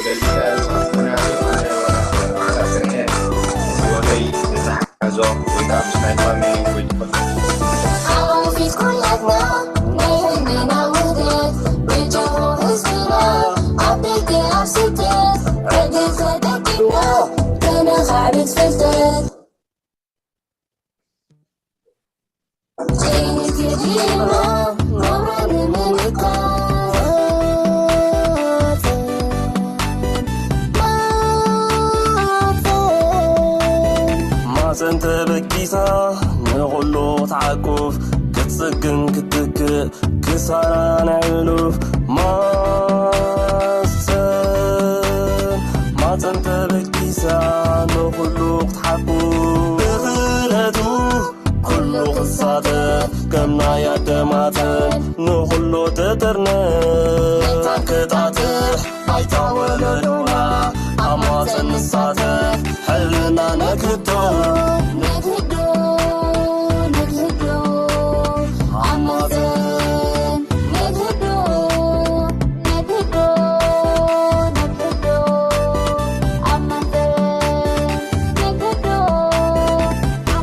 ገሊጸ፣ ምኽንያቱ ኣነ ዋላ ስርሐ ህይወተይ ዝተሓሓዞ ወይ ከዓ ምስ ናይ ፋሚሊ ወይ ኣባል ፊት ኩላትና ናይ ህልምና ውህደት ብጀሆ ህዝብና ኣብ ደገ ኣብ ስደት ዕድል ተጠቂምና ከነኻዕብት ፍልጠት። ማፀን ተበጊሳ ንኹሉ ክትዓቁፍ ክትፅግን ክትትክእ ክሳራ ናይ ሕሉፍ ማፀን ማፀን ተበጊሳ ንኹሉ ክትሓቁፍ ብኽእለቱ ኩሉ ክሳተፍ ከም ናይ ኣደማተን ንኹሉ ትጥርነፍ ክጣጥሕ ኣይታ ወለዶና ኣብ ማፀን ንሳተፍ ሕልና ነግህዶ ነግህዶ ነግህዶ ኣብ ማፀን ነግህዶ ነግህዶ ነግህዶ ኣብ ማፀን ነግህዶ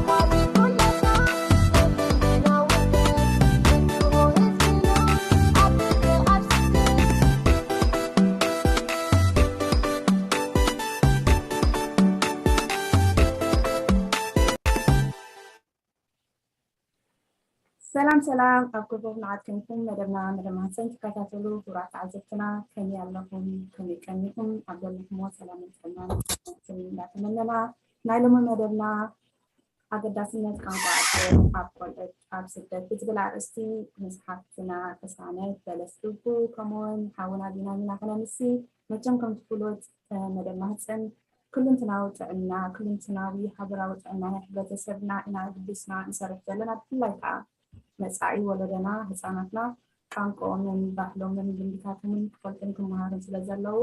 ዓማዊ ኩላትና ሰላም ሰላም፣ ኣብ ክቡር ንዓት ኮንኩም መደብና መደብ ማህፀን ትከታተሉ ክቡራት ተዓዘብትና ከመይ ኣለኹም? ከመይ ቀኒኹም? ኣብ ዘለኹሞ ሰላምን ጥዕናን እንዳተመነና ናይ ሎሚ መደብና ኣገዳስነት ቋንቋ ኣደ ኣብ ቆልዑት ኣብ ስደት ብዝብል ኣርእስቲ ምስ ሓፍትና ቅሳነት በለስ ዱቡ ከምኡውን ሓውና ቢናሚና ክነምሲ መቸም ከም ትፍሉጥ መደብ ማህፀን ክልንትናዊ ጥዕና ክልንትናዊ ሃገራዊ ጥዕና ናይ ሕብረተሰብና ኢና ግዲስና ንሰርሕ ዘለና ብፍላይ ከዓ መፃኢ ወለደና ህፃናትና ቋንቋኦምን ባህሎምን ልምድታቶምን ክፈልጡን ክመሃሩን ስለ ዘለዉ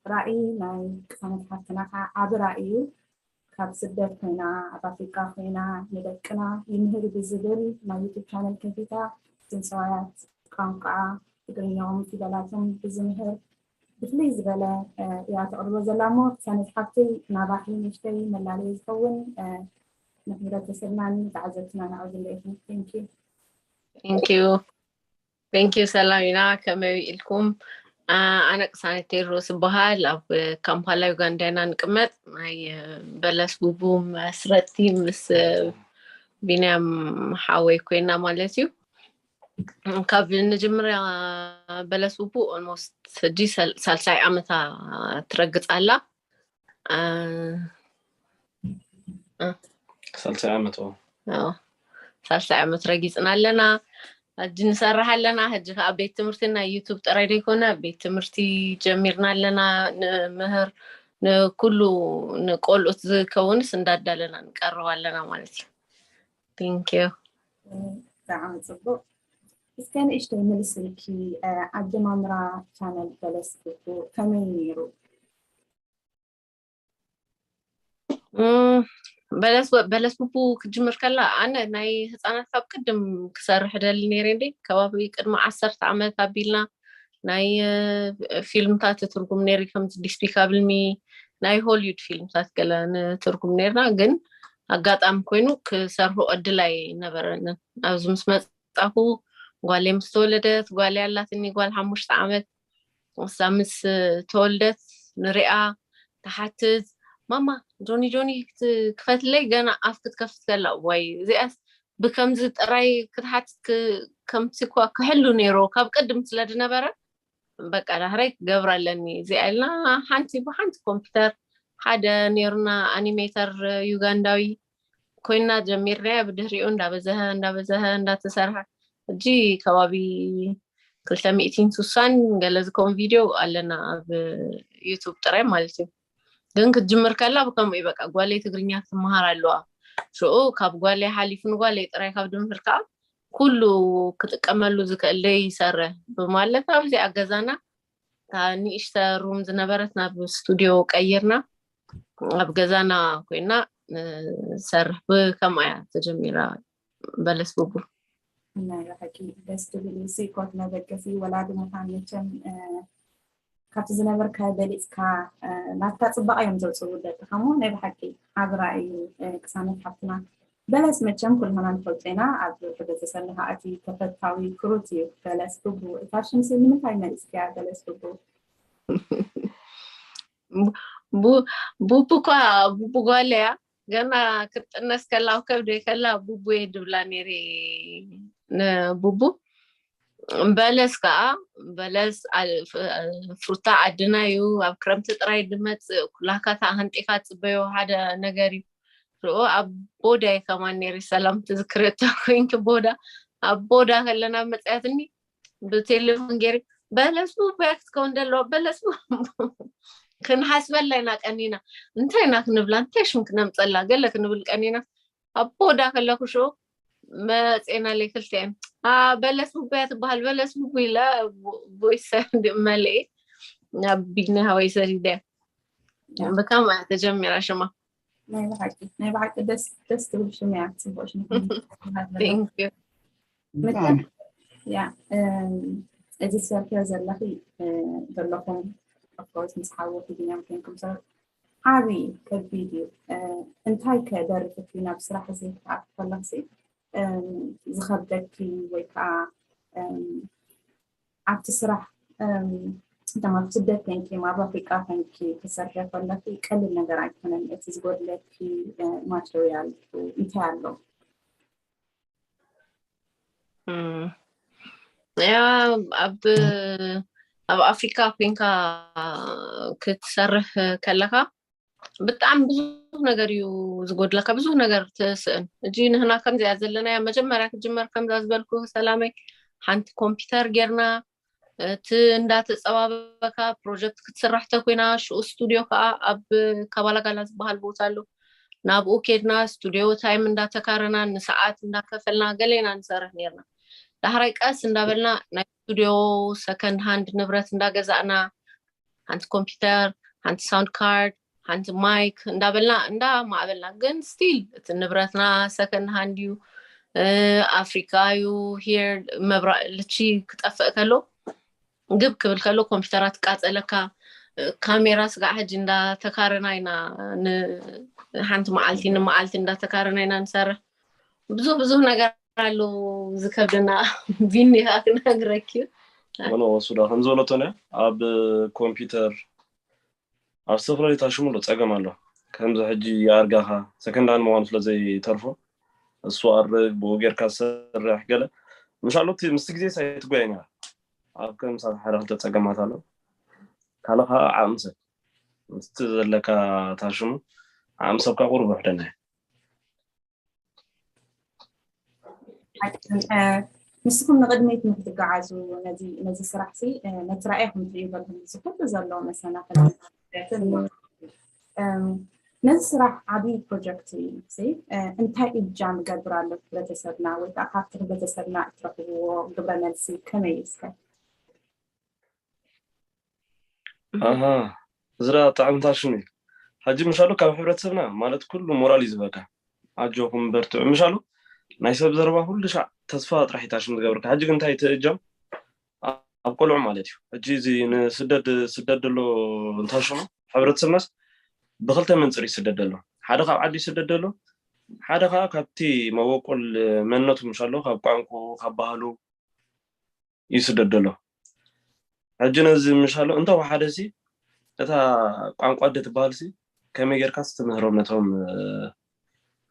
ራእይ ናይ ቅሳነት ሓፍትና ከዓ ዓቢ ራእይ እዩ። ካብ ስደት ኮይና ኣብ ኣፍሪቃ ኮይና ንደቅና ይምህር ብዝብል ናይ ዩቱብ ቻነል ከፊታ ትንሰዋያት ቋንቋ ትግርኛኦም ፊደላቶም ብዝምህር ብፍልይ ዝበለ እያ ተቕርቦ ዘላ እሞ ክሳነት ሓፍተይ ናባኺ ንእሽተይ መላለይ ዝኸውን ንሕብረተሰብናን ንተዓዘብትና ንዓው ዝለይኹም thank you thank you thank you ሰላሚና ከመይ ኢልኩም ኣነ ቅሳነት ቴድሮስ እበሃል ኣብ ካምፓላ ዩጋንዳ ኢና ንቅመጥ ናይ በለስ ቡቡ መስረቲ ምስ ቢንያም ሓወይ ኮይና ማለት እዩ ካብ ንጅምርያ በለስ ቡቡ almost ሕጂ ሳልሳይ ዓመታ ትረግፅ ኣላ ሳልሳይ ዓመት ሳልሳይ ዓመት ረጊፅና ኣለና ሕጂ ንሰርሕ ኣለና ሕጂ ከዓ ቤት ትምህርቲ ናይ ዩቱብ ጥራይ ዘይኮነ ቤት ትምህርቲ ጀሚርና ኣለና ንምህር ንኩሉ ንቆልኡት ዝከውንስ እንዳዳለና ንቀርብ ኣለና ማለት እዩ thank you ብጣዕሚ ፅቡቅ እስከ ንእሽተይ መልስልኪ ኣጀማምራ ቻነል በለስ ግቡ ከመይ ነይሩ በለስ በለስ ቡቡ ክጅምር ከላ ኣነ ናይ ህፃናት ካብ ቅድም ክሰርሕ ደሊ ነይረ እንዴ ከባቢ ቅድሚ ዓሰርተ ዓመት ኣቢልና ናይ ፊልምታት ትርጉም ነይሩ ከምዚ ዲስፒካብል ሚ ናይ ሆሊውድ ፊልምታት ገለ ንትርጉም ነይርና ግን ኣጋጣሚ ኮይኑ ክሰርሑ ዕድል ኣይነበረንን ኣብዚ ምስ መፃኹ ጓለይ ምስ ተወለደት ጓለይ ኣላትኒ ጓል ሓሙሽተ ዓመት ንሳ ምስ ተወልደት ንሪኣ ትሓትት ማማ ጆኒ ጆኒ ክፈትለይ ገና ኣፍ ክትከፍት ከላ ዋይ እዚኣስ ብከምዚ ጥራይ ክትሓትት ከምቲ እኳ ክሕሉ ነይሮ ካብ ቅድም ስለ ዝነበረ በቃ ዳሕራይ ክገብራ ኣለኒ እዚኣ ኢልና ሓንቲ ብሓንቲ ኮምፒተር ሓደ ነይሩና ኣኒሜተር ዩጋንዳዊ ኮይና ጀሚርናያ ብድሕሪኡ እንዳበዘሀ እንዳበዘሀ እንዳተሰርሐ ሕጂ ከባቢ ክልተ ሚእትን ስሳን ገለ ዝከውን ቪድዮ ኣለና ኣብ ዩቱብ ጥራይ ማለት እዩ ግን ክትጅምር ከላ ብከምኡ እዩ በቃ ጓለይ ትግርኛ ክትመሃር ኣለዋ ሽኡ ካብ ጓለይ ሓሊፉ ንጓለይ ጥራይ ካብ ድምህር ከዓ ኩሉ ክጥቀመሉ ዝክእል ደይሰርሕ ብማለት ኣብዚ ኣብ ገዛና እታ ንእሽተ ሩም ዝነበረት ናብ ስቱድዮ ቀይርና ኣብ ገዛና ኮይና ንሰርሕ ብከምኣ እያ ተጀሚራ በለስ ቡቡ። ናይ ብሓቂ ደስ ትብል እዩ። ስኮት መበገሲ ወላዲ ምዃን መቸም ካብቲ ዝነበርካዮ በሊፅካ ናትካ ፅባቐ እዮም ዘውፅኡ ደቅኻ እሞ ናይ ብሓቂ ሓብራ እዩ። ቅሳነት ሓፍትና በለስ መቸም ኩልሃና ንፈልጦ ኢና። ኣብ ሕብረተሰብና ከዓ እቲ ተፈታዊ ክሩት እዩ በለስ ቡቡ። እታ ሽምሲ ንምንታይ መሪፅክያ በለስ ቡቡ? ቡቡ እኳ ቡቡ ጓል እያ። ገና ክትጥነስ ከላ ኣብ ከብደይ ከላ ቡቡየ ድብላ ነይረ ንቡቡ። በለስ ከዓ በለስ ፍሩታ ዓድና እዩ። ኣብ ክረምቲ ጥራይ ድመፅእ። ኩላካ ከዓ ሃንጢካ ፅበዮ ሓደ ነገር እዩ። ርኦ ኣብ ቦዳ ከማን ነይረ ሰላም ትዝክረታ ኮይንኪ ቦዳ ኣብ ቦዳ ከለና መፅያትኒ ብቴሌፎን ገይረ በለስ ቡቡያ ክትከውን ዘለዋ በለስ ክንሓስበላ ኢና ቀኒና። እንታይ ኢና ክንብላ እንታይ ሽም ክነምፀላ ገለ ክንብል ቀኒና። ኣብ ቦዳ ከለኩ ሽኡ መፅና ለይ ክልቲኤን በለስ ቡቡያ ትበሃል በለስ ቡቡ ኢለ ቦይሰ መልኤ ናብ ቢኒ ሃወይ ሰዲደ ብከም ተጀሚራ ሽማ። ናይ ብሓቂ ናይ ብሓቂ ደስ ደስ ትብል ሽም እያ። ፅቡቅ ሽም Thank you። ያ እዚ ትሰርሕዮ ዘለኺ ዘለኹም ኦፍኮርስ ምስ ሓወኺ ቢንያም ኮይንኩም ሰብ ዓብዪ ከቢድ እዩ። እንታይ ከደርፍኪ ናብ ስራሕ እዚ ክትኣትዊ ከለኽሲ ዝኸብደኪ ወይ ከዓ ኣብቲ ስራሕ እንተማት ስደት ኮንኪ ኣብ ኣፍሪቃ ኮንኪ ክሰርሒ ከለኪ ቀሊል ነገር ኣይኮነን። እቲ ዝጎድለኪ ማቴሪያል እንታይ ኣሎ? ያ ኣብ ኣብ ኣፍሪካ ኮንካ ክትሰርሕ ከለካ ብጣዕሚ ብዙሕ ነገር እዩ ዝጎድለካ፣ ብዙሕ ነገር ትስእን። እጂ ንህና ከምዚኣ ዘለናያ መጀመርያ ክጅመር ከምዛ ዝበልኩ ሰላመይ ሓንቲ ኮምፒውተር ጌርና እቲ እንዳተፀባበካ ፕሮጀክት ክትስራሕ ተኮይና ሽኡ ስቱዲዮ ከዓ ኣብ ካባላጋላ ዝበሃል ቦታ ኣሎ። ናብኡ ኬድና ስቱዲዮ ታይም እንዳተካረና ንሰዓት እንዳከፈልና ገሌና ንሰርሕ ነርና። ዳሕራይ ቀስ እንዳበልና ናይ ስቱዲዮ ሰከንድ ሃንድ ንብረት እንዳገዛእና ሓንቲ ኮምፒውተር፣ ሓንቲ ሳውንድ ካርድ፣ ሓንቲ ማይክ እንዳበልና እንዳማዕበልና ግን ስቲል እቲ ንብረትና ሰከንድ ሃንድ እዩ። ኣፍሪካ እዩ ሄር መብራ ልቺ ክጠፍእ ከሎ ግብ ክብል ከሎ ኮምፒውተራት ቃፀለካ። ካሜራ ስጋዕ ሕጂ እንዳተካረና ኢና ሓንቲ መዓልቲ ንመዓልቲ እንዳተካረና ኢና ንሰርሕ። ብዙሕ ብዙሕ ነገር ኣሎ ዝከብደና። ቢኒ ከዓ ክነግረኪ እዩ። ወሎ ወሱዳ ከም ዝበለቶ ነ ኣብ ኮምፒውተር ኣብ ዝተፈላለዩ ታሽሙ ኣሎ ፀገም ኣሎ። ከምዚ ሕጂ የኣርጋኻ ሰከንዳን ምዃኑ ስለ ዘይተርፎ እሱ ኣርግ ብኡ ጌርካ ዝሰርሕ ገለ ምሻሎ ምስቲ ግዜ ሳይትጎየኛ ኣብ ከም ምሳት ሓደ ክልተ ፀገማት ኣሎ። ካልእ ከዓ ዓቕሚ ሰብ ምስቲ ዘለካ ታሽሙ ዓቕሚ ሰብካ ቁሩብ ውሕደና እዩ። ንስኹም ንቕድሚት ንክትገዓዙ ነዚ ስራሕ ሲ ነቲ ራእይኹም ትሪኡ ዘለኹም እዚ ኩሉ ዘሎ መሰናኽልን ነዚ ስራሕ ዓብዪ ፕሮጀክት እዩ። እንታይ እጃም ይገብር ኣሎ ሕብረተሰብና ወይ ከዓ ካብቲ ሕብረተሰብና እትረኽብዎ ግብረ መልሲ ከመይ እዩ እስከ? ኣሃ እዝራ ጣዕምታ ሽም እዩ። ሕጂ ምሻሉ ካብ ሕብረተሰብና ማለት ኩሉ ሞራል እዩ ዝበካ። ኣጆኹም በርትዑ ምሻሉ ናይ ሰብ ዘረባ ኩሉ ሻዕ ተስፋ ጥራሕ እዩ ታሽም ዝገብርካ። ሕጂ ግን እንታይ ትእጃም ኣብ ቆልዑ ማለት እዩ። ሕጂ እዚ ንስደድ ስደድ ዘሎ እንታሽሙ ሕብረተሰብናስ ብክልተ መንፅር ይስደድ ዘሎ። ሓደ ካብ ዓዲ ይስደድ ዘሎ፣ ሓደ ከዓ ካብቲ መበቆል መንነቱ ምሻሎ ካብ ቋንቋ ካብ ባህሉ ይስደድ ዘሎ። ሕጂ ነዚ ምሻሎ እንተወሓደ ሲ እታ ቋንቋ ደ ትበሃል ሲ ከመይ ጌርካ ትምህሮም ነቶም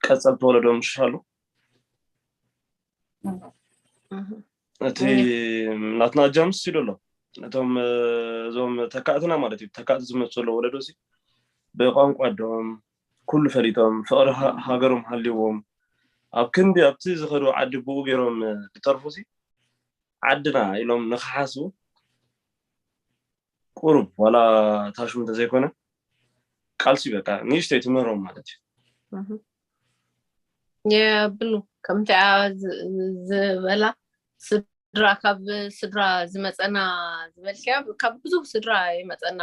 ቀፀልቲ ወለዶ ምሻሉ እቲ ናትና ጃምስ ሲዶ ኣሎ ነቶም እዞም ተካእትና ማለት እዩ ተካእቲ ዝመፁ ዘሎ ወለዶ ሲ ብቋንቋ ዶም ኩሉ ፈሊጦም ፍቕሪ ሃገሮም ሃልዎም ኣብ ክንዲ ኣብቲ ዝኸዱ ዓዲ ብኡ ገይሮም ዝተርፉ ሲ ዓድና ኢሎም ንክሓስቡ ቁሩብ ዋላ ታሽሙ እንተዘይኮነ ቃልሲ በቃ ንእሽተይ ትምህሮም ማለት እዩ። የብሉ ከምቲኣ ዝበላ ስድራ ካብ ስድራ ዝመፀና ዝበልክያ ካብ ብዙ ስድራ ይመፀና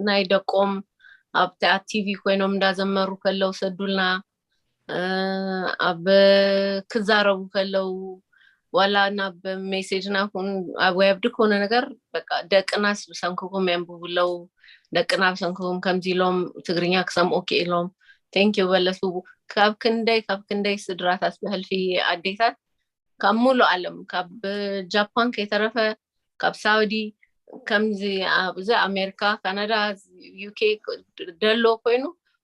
ናይ ደቆም ኣብቲኣ ቲቪ ኮይኖም እንዳዘመሩ ከለው ሰዱልና ኣብ ክዛረቡ ከለው ዋላ ናብ ሜሴጅና ኩን ኣብ ወይ ኣብ ድኮነ ነገር በቃ ደቅናስ ብሰንክኩም የንብቡ ኣለው። ደቅና ብሰንክኩም ከምዚ ኢሎም ትግርኛ ክሰምዑ ክኢሎም። ቴንኪዩ በለስ ብቡ። ካብ ክንደይ ካብ ክንደይ ስድራታት ብሕልፊ ኣዴታት ካብ ሙሉእ ዓለም ካብ ጃፓን ከይተረፈ ካብ ሳውዲ ከምዚ ኣብዚ ኣሜሪካ ካናዳ ዩኬ ደሎ ኮይኑ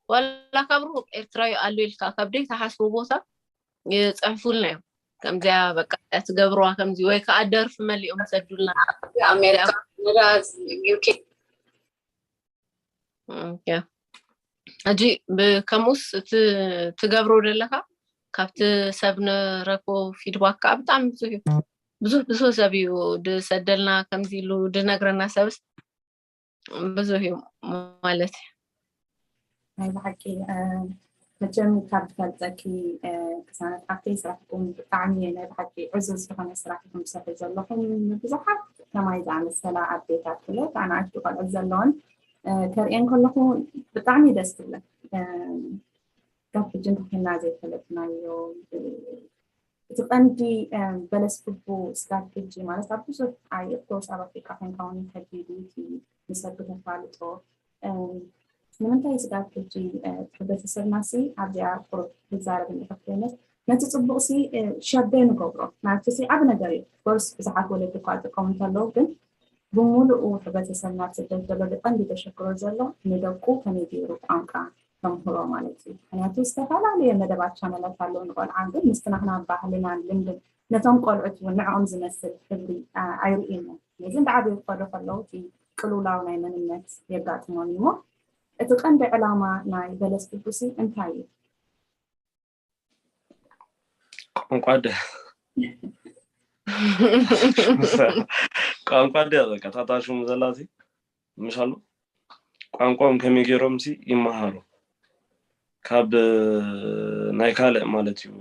ዋላ ካብ ሩቅ ኤርትራዊ ኣሎ ኢልካ ካብ ደይ ተሓስቡ ቦታ ይፅሕፉልና እዮም። ከምዚያ በቃ ትገብርዋ ከምዚ ወይ ከዓ ደርፊ መሊኦም ሰዱልና ኣሜሪካ ካናዳ ዩኬ ሕጂ ከምኡስ እቲ ትገብሮ ዘለካ ካብቲ ሰብ ንረክቦ ፊድባክ ከዓ ብጣዕሚ ብዙሕ እዩ። ብዙሕ ብዙሕ ሰብ እዩ ድሰደልና ከምዚ ኢሉ ድነግረና ሰብስ ብዙሕ እዩ ማለት እዩ። ናይ ብሓቂ መቸም ካብ ትፈልጠኪ ክሳነት ሓፍተይ ስራሕኩም ብጣዕሚ ናይ ብሓቂ ዕዙዝ ዝኾነ ስራሕ ኢኹም ትሰርሑ ዘለኹም። ብዙሓት ከማይ ዝኣመሰላ ኣዴታት ብፍላይ ከዓ ንኣሽቱ ቆልዑት ዘለውን ከርእየን ከለኹ ብጣዕሚ ደስ ትብለን። ካብ ሕጂ እንተኮይና ዘይፈለጥናዮ እቲ ቀንዲ በለስ ፍቡ ስጋብ ሕጂ ማለት ኣብ ብዙሕ ኣይ ኦፍኮርስ ኣብ ኣፍሪቃ ኮንካ እውን ከቢድ እዩ እቲ ንሰብ ክተፋልጦ ንምንታይ ስጋብ ሕጂ ሕብረተሰብና ሲ ኣብዚኣ ቁሩብ ክዛረብ እንድሕር ኮይነት ነቲ ፅቡቅ ሲ ሸርደ ንገብሮ ናብቲ ሲ ዓብ ነገር እዩ ኮርስ ብዙሓት ወለዲ እኳ ጥቀሙ እንተለዉ ግን ብምሉኡ ሕብረተሰብና ኣብ ስደት ዘሎ ብቀንዲ ተሸክሮ ዘሎ ንደቁ ከመይ ገይሩ ቋንቋ ተምህሮ ማለት እዩ። ምክንያቱ ዝተፈላለየ መደባት ቻነላት ኣለዉ ንቆልዓ ግን ምስቲ ናትና ባህልናን ልምድን ነቶም ቆልዑት እውን ንዕኦም ዝመስል ሕብሪ ኣይርእዩን እዮም። ስለዚ እንዳዓበዩ ክኸዱ ከለዉ እቲ ቅልውላው ናይ መንነት የጋጥሞም እዩ እሞ እቲ ቀንዲ ዕላማ ናይ በለስ ፍቡሲ እንታይ እዩ? ቋንቋ ደ ቋንቋ ደ በቃ ታታ ሽሙ ዘላሲ ምሻሉ ቋንቋኦም ከመይ ገይሮም ሲ ይመሃሩ ካብ ናይ ካልእ ማለት እዩ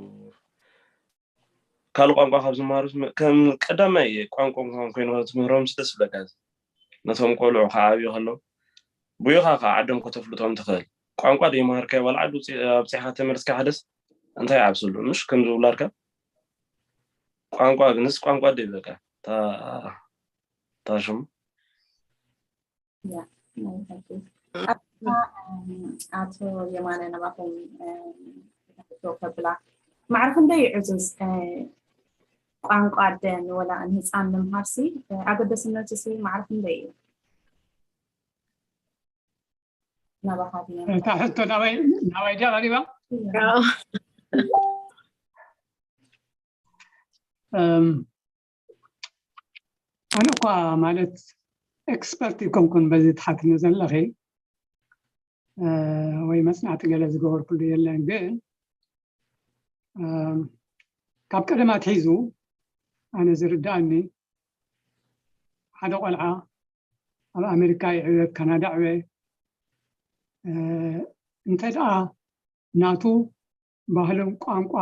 ካልእ ቋንቋ ካብ ዝመሃሩ ከም ቀዳማይ ቋንቋ ምኳን ኮይኑ ትምህሮም ደስ ብለካ ነቶም ቆልዑ ከዓብዩ ከለዉ ብዩኻ ከዓ ዓዶም ከተፍልጦም ትኽእል ቋንቋ ደይመሃርካዮ ዋላ ዓዲ ኣብፂሕካ ተመልስካ ሓደስ እንታይ ይዓብስሉ ምሽ ከም ዝብላልካ ቋንቋ ግንስ ቋንቋ ደይብለካ ታሽሙ ኣቶ የማነ ነባኹም ከብላ ማዕረ ክንደይ ዕዙዝ ቋንቋ ኣደ ንወላ ንህፃን ንምሃርሲ ኣገደስነቱ ሲ ማዕረ ክንደይ እዩ? ናባኻ ድያ? እታ ሕቶ ናባይ ናባይ ድያ ቀሪባ? ኣነ እኳ ማለት ኤክስፐርት ይኮንኩን በዚ ትሓትኒ ዘለኺ ወይ መፅናዕቲ ገለ ዝገበርኩሉ የለን ግን ካብ ቀደም ኣትሒዙ ኣነ ዝርድኣኒ ሓደ ቆልዓ ኣብ ኣሜሪካ ይዕበ ካናዳ ዕበ እንተ ደኣ ናቱ ባህልን ቋንቋ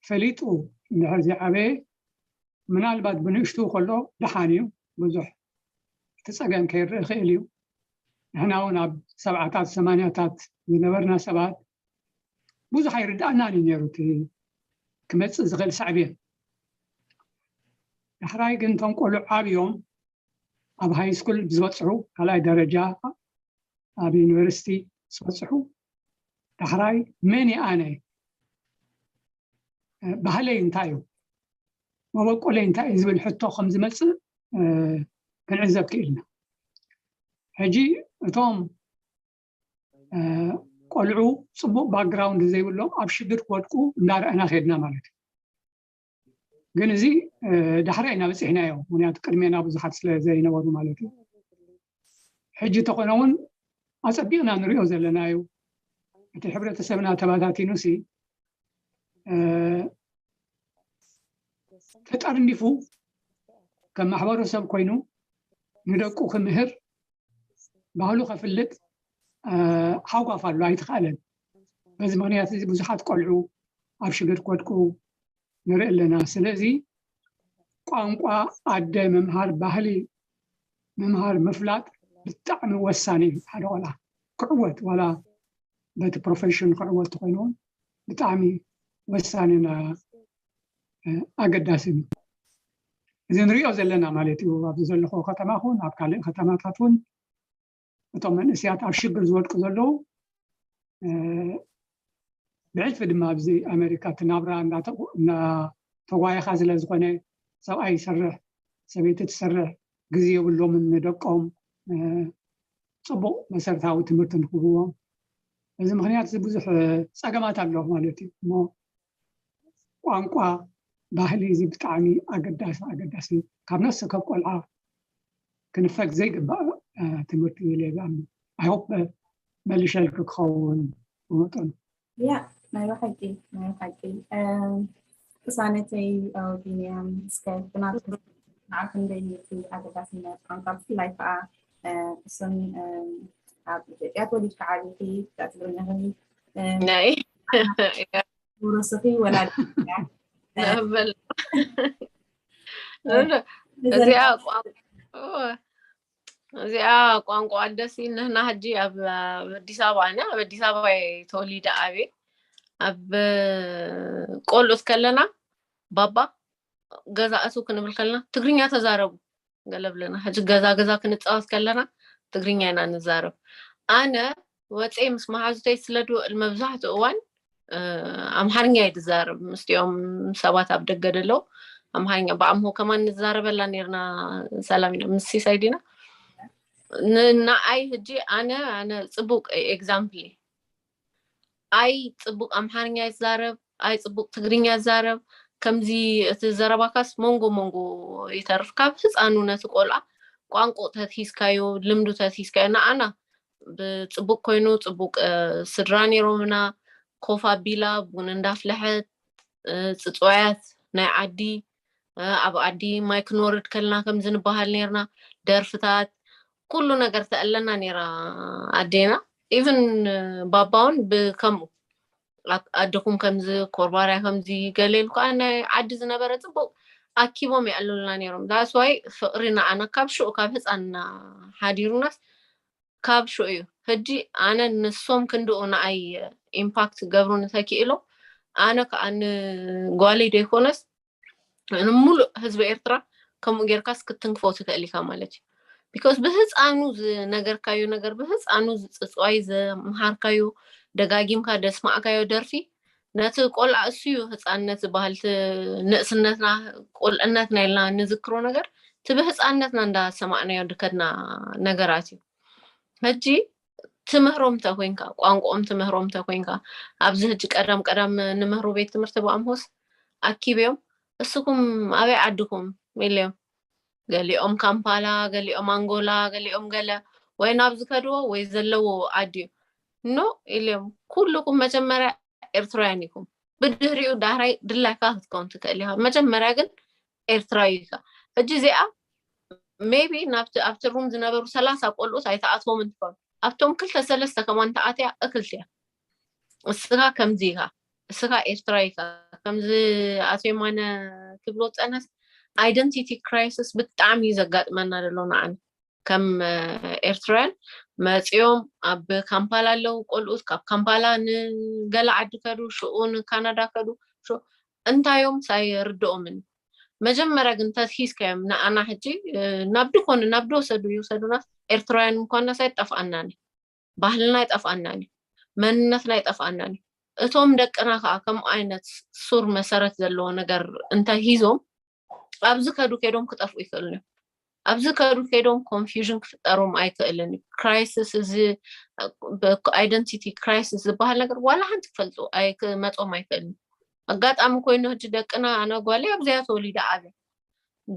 ፈሊጡ እንድሕር ዘይዓበየ ምናልባት ብንእሽቱ ከሎ ደሓን እዩ ብዙሕ እቲ ፀገም ከይርኢ ይኽእል እዩ ንሕና እውን ኣብ ሰብዓታት ሰማንያታት ዝነበርና ሰባት ብዙሕ ኣይርድኣናን እዩ ነይሩ እቲ ክመፅእ ዝኽእል ሳዕቤን ዳሕራይ ግን እቶም ቆልዑ ዓብዮም ኣብ ሃይ ስኩል ዝበፅሑ ካልኣይ ደረጃ ኣብ ዩኒቨርሲቲ ዝበፅሑ ዳሕራይ መን ኣነ ባህለይ እንታይ እዩ መበቆለይ እንታይ እዩ ዝብል ሕቶ ከም ዝመፅእ ክንዕዘብ ክኢልና ሕጂ እቶም ቆልዑ ፅቡቅ ባክግራውንድ ዘይብሎም ኣብ ሽግር ክወድቁ እንዳረኣና ከድና ማለት እዩ ግን እዚ ዳሕራይ እናበፅሕናዮ ምክንያቱ ቅድሜና ብዙሓት ስለ ዘይነበሩ ማለት እዩ ሕጂ ተኾነ እውን ኣፀቢቕና ንሪኦ ዘለና እዩ እቲ ሕብረተሰብና ተባታቲኑ ሲ ተጠርኒፉ ከም ማሕበረሰብ ኮይኑ ንደቁ ክምህር ባህሉ ከፍልጥ ሃጓፍ ኣሎ ኣይተኻእለን በዚ ምክንያት እዚ ብዙሓት ቆልዑ ኣብ ሽግር ክወድቁ ንርኢ ኣለና ስለዚ ቋንቋ ኣደ ምምሃር ባህሊ ምምሃር ምፍላጥ ብጣዕሚ ወሳኒ እዩ ሓደ ቆልዓ ክዕወት ዋላ በቲ ፕሮፌሽን ክዕወት ተኮይኑውን ብጣዕሚ ወሳንን ኣገዳስን እዩ። እዚ ንሪኦ ዘለና ማለት እዩ። ኣብዚ ዘለኹ ከተማ ኹን ኣብ ካልእ ከተማታት እውን እቶም መንእስያት ኣብ ሽግር ዝወድቁ ዘለዉ ብዕልፊ ድማ ኣብዚ ኣሜሪካ እቲ ናብራ እናተጓየኻ ስለ ዝኾነ ሰብኣይ ይሰርሕ ሰበይቲ ትሰርሕ ግዜ የብሎምን ንደቆም ፅቡቕ መሰረታዊ ትምህርቲ ንክህብዎም በዚ ምክንያት እዚ ብዙሕ ፀገማት ኣሎ ማለት እዩ እሞ ቋንቋ ባህሊ እዚ ብጣዕሚ ኣገዳሲ ኣገዳሲ ካብ ነፍሲ ካብ ቆልዓ ክንፈግ ዘይግባእ ትምህርቲ ኢለ ዝኣምን ኣይሆፕ መሊሸልክ ክኸውን ብመጠኑ ያ ናይ ብሓቂ ናይ ብሓቂ ቅሳነተይ ቢንያም እስከ ብናትኩም ንዓኹም ደይነቲ ኣገዳስነት ቋንቋ ብፍላይ ከዓ እሱን ኣብ ኢትዮጵያ ተወሊድካ ዓቢኺ ትግርኛ ናይ ውርስኺ ወላድ እዚኣ እዚኣ ቋንቋ ደስ ንህና ሕጂ ኣብ ኣዲስ ኣበባ ኢና ኣብ ኣዲስ ኣበባ ተወሊደ ኣቤ ኣብ ቆልኡት ከለና ባባ ገዛ እቱ ክንብል ከለና ትግርኛ ተዛረቡ ገለ ብለና ሕጂ ገዛ ገዛ ክንፃወት ከለና ትግርኛ ኢና ንዛረብ ኣነ ወፀይ ምስ መሓዙተይ ስለ ድውዕል መብዛሕትኡ እዋን ኣምሓርኛ እየ ዝዛረብ ምስኦም ሰባት ኣብ ደገ ደለው ኣምሓርኛ ብኣምሆ ከማን ንዛረበላ ነርና ሰላም ኢና ምስ ሲሳይ ዲና ንኣይ ሕጂ ኣነ ኣነ ፅቡቅ example ኣይ ፅቡቅ ኣምሓርኛ ይዛረብ ኣይ ፅቡቅ ትግርኛ ይዛረብ ከምዚ እቲ ዘረባካስ መንጎ መንጎ ይተርፍ ካብ ህፃኑ ነቲ ቆልዓ ቋንቁ ተትሂዝካዮ ልምዱ ተትሂዝካዮ ንኣና ብፅቡቅ ኮይኑ ፅቡቅ ስድራ ነይሮምና ኮፍ ኣቢላ ቡን እንዳፍለሐት ፅፅዋያት ናይ ዓዲ ኣብ ዓዲ ማይ ክንወርድ ከልና ከምዚ ንበሃል ነርና ደርፍታት ኩሉ ነገር ተኣለና ነራ ኣዴና even ባባውን ብከምኡ ኣደኹም ከምዚ ኮርባርያ ከምዚ ገሌሉ ከዓ ናይ ዓዲ ዝነበረ ፅቡቅ ኣኪቦም ይኣልሉና ነይሮም that's why ፍቅሪ ንዓና ካብ ሽኡ ካብ ህፃንና ሓዲሩናስ ካብ ሽኡ እዩ ሕጂ ኣነ ንሶም ክንድኡ ንኣይ ኢምፓክት ገብሩ ንተኪእሎ ኣነ ከዓ ንጓለይ ዘይኮነስ ንሙሉእ ህዝቢ ኤርትራ ከምኡ ጌርካስ ክትንክፎ ትክእል ኢካ ማለት እዩ because ብህፃኑ ዝነገርካዮ ነገር ብህፃኑ ዝፅፅዋይ ዘምሃርካዮ ደጋጊምካ ደስማዕካዮ ደርፊ ነቲ ቆልዓ እሱ እዩ ህፃንነት ዝበሃል ንእስነትና ቁልዕነትና ኢልና ንዝክሮ ነገር እቲ ብህፃንነትና እንዳሰማዕናዮ ድከድና ነገራት እዩ ሕጂ ትምህሮም እንተኮይንካ ቋንቋኦም ትምህሮም እንተኮይንካ ኣብዚ ሕጂ ቀዳም ቀዳም ንምህሩ ቤት ትምህርቲ ብኣምሆስ ኣኪብዮም እስኩም ኣበይ ዓድኩም ኢለዮም ገሊኦም ካምፓላ ገሊኦም ኣንጎላ ገሊኦም ገለ ወይ ናብ ዝከድዎ ወይ ዘለዎ ዓዲ እዩ ኖ ኢለዮም ኩልኩም መጀመርያ ኤርትራውያን ኢኩም ብድህሪኡ ዳህራይ ድላይካ ክትከውን ትክእል ኢካ መጀመርያ ግን ኤርትራዊ ኢካ ሕጂ እዚኣ maybe ናብቲ ኣብቲ ሩም ዝነበሩ ሰላሳ ቆልኡት ኣይተኣትዎም እንትኮን ኣብቶም ክልተ ሰለስተ ከማን ተኣትያ እክልቲ እያ እስኻ ከምዚ ኢኻ እስኻ ኤርትራዊ ኢኻ ከምዚ ኣቶ የማነ ክብሎ ዝፀንሐስ identity crisis ብጣዕሚ እዩ ዘጋጥመና ዘሎ ንዓና ከም ኤርትራውያን መፂኦም ኣብ ካምፓላ ኣለዉ ቆልኡት ካብ ካምፓላ ንገለ ዓዲ ከዱ ሽኡ ንካናዳ ከዱ እንታይ እዮም ኣይርድኦምን መጀመርያ ግን ተትሂዝካዮም ንኣና ሕጂ ናብ ድኮኑ ናብ ድወሰዱ ይውሰዱና ኤርትራውያን ምኳናስ ኣይጠፍኣናን ባህልና ኣይጠፍኣናን መንነትና ኣይጠፍኣናን እቶም ደቅና ከዓ ከምኡ ዓይነት ሱር መሰረት ዘለዎ ነገር እንተሂዞም ኣብዚ ከዱ ከይዶም ክጠፍኡ ይክእሉ እዮም ኣብዚ ከዱ ከይዶም confusion ክፍጠሮም ኣይክእልን እዩ crisis እዚ identity crisis ዝበሃል ነገር ዋላ ሓንቲ ክፈልጡ ክመፆም ኣይክእልን ኣጋጣሚ ኮይኑ ሕጂ ደቅና ኣነ ጓለይ ኣብዚኣ ተወሊደ ዓብያ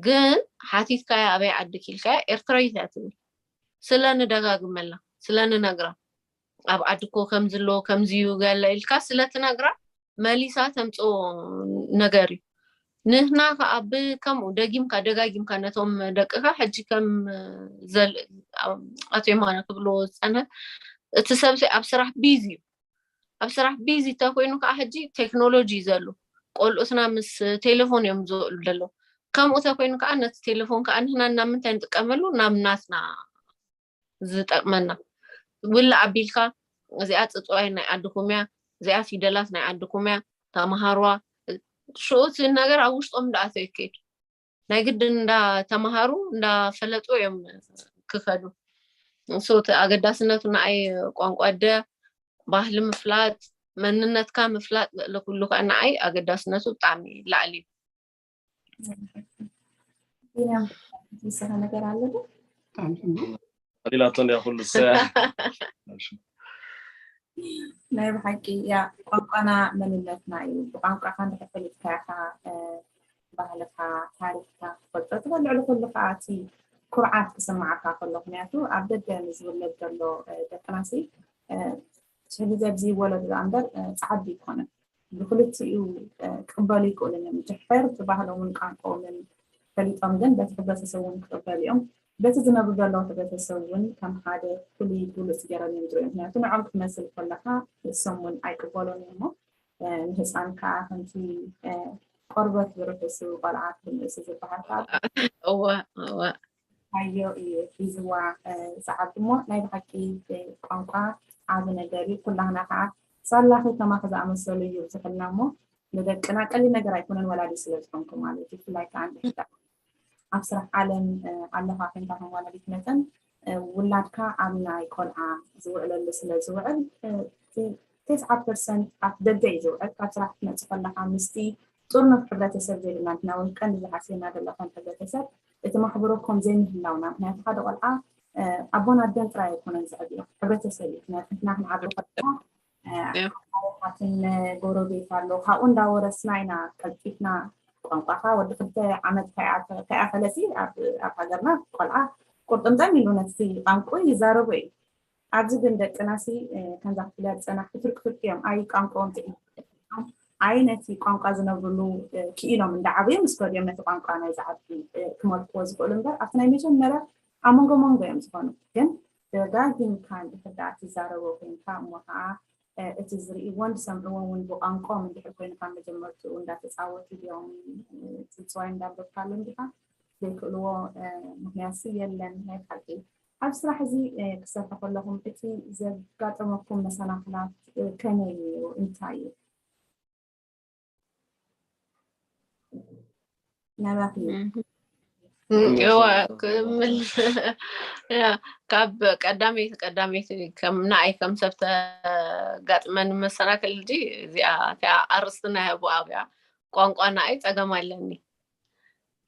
ግን ሓቲትካያ ኣበይ ዓድኪ ኢልካያ ኤርትራዊት እያ ትብል ስለ ንደጋግመላ ስለ ንነግራ ኣብ ዓድኮ ከምዚ ኣሎ ከምዚ እዩ ገለ ኢልካ ስለ ትነግራ መሊሳ ተምፅኦ ነገር እዩ ንህና ከዓ ብከምኡ ደጊምካ ደጋጊምካ ነቶም ደቅካ ሕጂ ከም ኣቶ የማነ ክብልዎ ዝፀንሐ እቲ ሰብሲ ኣብ ስራሕ busy እዩ ኣብ ስራሕ busy ተኮይኑ ከዓ ሕጂ ቴክኖሎጂ እዩ ዘሎ ቆልኡትና ምስ ቴሌፎን እዮም ዝውዕሉ ዘለዉ ከምኡ ተኮይኑ ከዓ ነቲ ቴሌፎን ከዓ ንህና ናብ ምንታይ ንጥቀመሉ ናብ ናትና ዝጠቅመና ውላ ኣቢልካ እዚኣ ፅፅዋይ ናይ ዓድኩም እያ እዚኣ ፊደላት ናይ ዓድኩም እያ፣ ተምሃርዋ። ሽኡ እቲ ነገር ኣብ ውሽጦም እንዳኣተው ይከይድ። ናይ ግድን እንዳተምሃሩ እንዳፈለጡ እዮም ክኸዱ። እሱ እቲ ኣገዳስነቱ ንኣይ ቋንቋ ኣደ፣ ባህሊ ምፍላጥ፣ መንነትካ ምፍላጥ፣ ልኩሉ ከዓ ንኣይ ኣገዳስነቱ ብጣዕሚ ላዕሊ እዩ። ቢንያም፣ ትውስኸ ነገር ኣሎ ዶ? ቀሊላቶ እንዲያ ኩሉ ሰ ናይ ብሓቂ ያ ቋንቋና መንነትና እዩ። ብቋንቋኻ እንድሕር ፈሊጥካ ኢኻ ባህልኻ፣ ታሪኽካ ትፈልጦ ትበልዕ ልኩሉ ከዓ እቲ ኩርዓት ክስማዓካ ከሎ፣ ምክንያቱ ኣብ ደገ ንዝውለድ ዘሎ ደቅናሲ ሽሕ ግዜ ኣብዚ ይወለዱ እምበር ፃዓዱ ይኮነ ብክልቲኡ ክቅበሉ ይክእሉ እዮም። ድሕር ባህሎምን ቋንቋኦምን ፈሊጦም ግን በቲ ሕብረተሰብ እውን ክቅበሉ እዮም። በቲ ዝነብሩ ዘለዉ ሕብረተሰብ እውን ከም ሓደ ፍሉይ ብሉፅ ገይሮም እዮም ዝርእዩ። ምክንያቱ ንዖም ክትመስል ከለካ እሶም እውን ኣይቅበሉን እዮም። እሞ ንህፃን ከዓ ከምቲ ቆርበት ዝርሕሱ ቆልዓ ክምእሱ ዝበሃል ከዓ እወ እወ ሃዮ እዩ ሒዝዋ ዝዓቢ እሞ ናይ ብሓቂ ቋንቋ ዓቢ ነገር እዩ። ኩላህና ከዓ ሳላኺ ከማኺ ዝኣመሰሉ ይብዝሕልና እሞ ንደቅና ቀሊል ነገር ኣይኮነን ወላዲ ስለ ዝኾንኩ ማለት እዩ። ብፍላይ ከዓ እንድሕር ኣብ ስራሕ ዓለም ኣለኻ ኮይንካ ከም ወላዲት መጠን ውላድካ ኣብ ናይ ቆልዓ ዝውዕለሉ ስለ ዝውዕል ተስዓ ፐርሰንት ኣብ ደገ እዩ ዝውዕል። ካብ ስራሕ ክትመፅእ ከለካ ምስቲ ጥርኑፍ ሕብረተሰብ ዘይብልና ንሕና እውን ቀንዲ ዝሓስየና ዘሎ ከም ሕብረተሰብ እቲ ማሕበረኮም ዘይምህላውና ምክንያቱ ሓደ ቆልዓ ኣቦን ኣደን ጥራይ ኣይኮነን ዘዕብዮ ሕብረተሰብ እዩ። ምክንያቱ ንሕና ክንዓቢ ከለና ሓትን ጎረቤት ኣሎ ካብኡ እንዳወረስና ኢና ቀልጢፍና ቋንቋካ ወዲ ክልተ ዓመት ከይኣኸለሲ ኣብ ሃገርና ቆልዓ ቁርጥምጠም ኢሉ ነቲ ቋንቁ ይዛረቦ እዩ። ኣብዚ ግን ደቅናሲ ከምዛ ክፍለያ ዝፀናሕቲ ፍርቂ ፍርቂ እዮም ኣይ ቋንቋኦም ጥዒ ኣይ ነቲ ቋንቋ ዝነብርሉ ክኢሎም እንዳዓብዩ ምስ ከድዮም ነቲ ቋንቋ ናይ ዝዓቢ ክመልክዎ ዝኽእሉ እምበር ኣብቲ ናይ መጀመርያ ኣብ መንጎ መንጎ እዮም ዝኾኑ። ግን ደጋጊምካ እንድሕር ደኣ ትዛረቦ ኮይንካ እሞ ከዓ እቲ ዝርእይዎን ዝሰምዕዎን እውን ብቋንቋኦም እንድሕር ኮይኑ ካብ መጀመርትኡ እንዳተፃወቱ ድዮም ፅፅዋይ እንዳንበብካሎም ዲኻ ዘይክእልዎ ምክንያትሲ የለን። ናይ ብሓቂ ኣብ ስራሕ እዚ ክሰርሑ ከለኹም እቲ ዘጋጠመኩም መሰናክላት ከመይ እዩ? እንታይ እዩ? ናባኺ እዩ። እዋ ክምል ካብ ቀዳመይቲ ቀዳመይቲ ከም ንኣይ ከም ሰብ ተጋጥመኒ መሰናክል እንጂ እዚኣ እቲኣ ኣርእስቲ ናይ ህቡኣ እያ። ቋንቋ ንኣይ ፀገም ኣለኒ።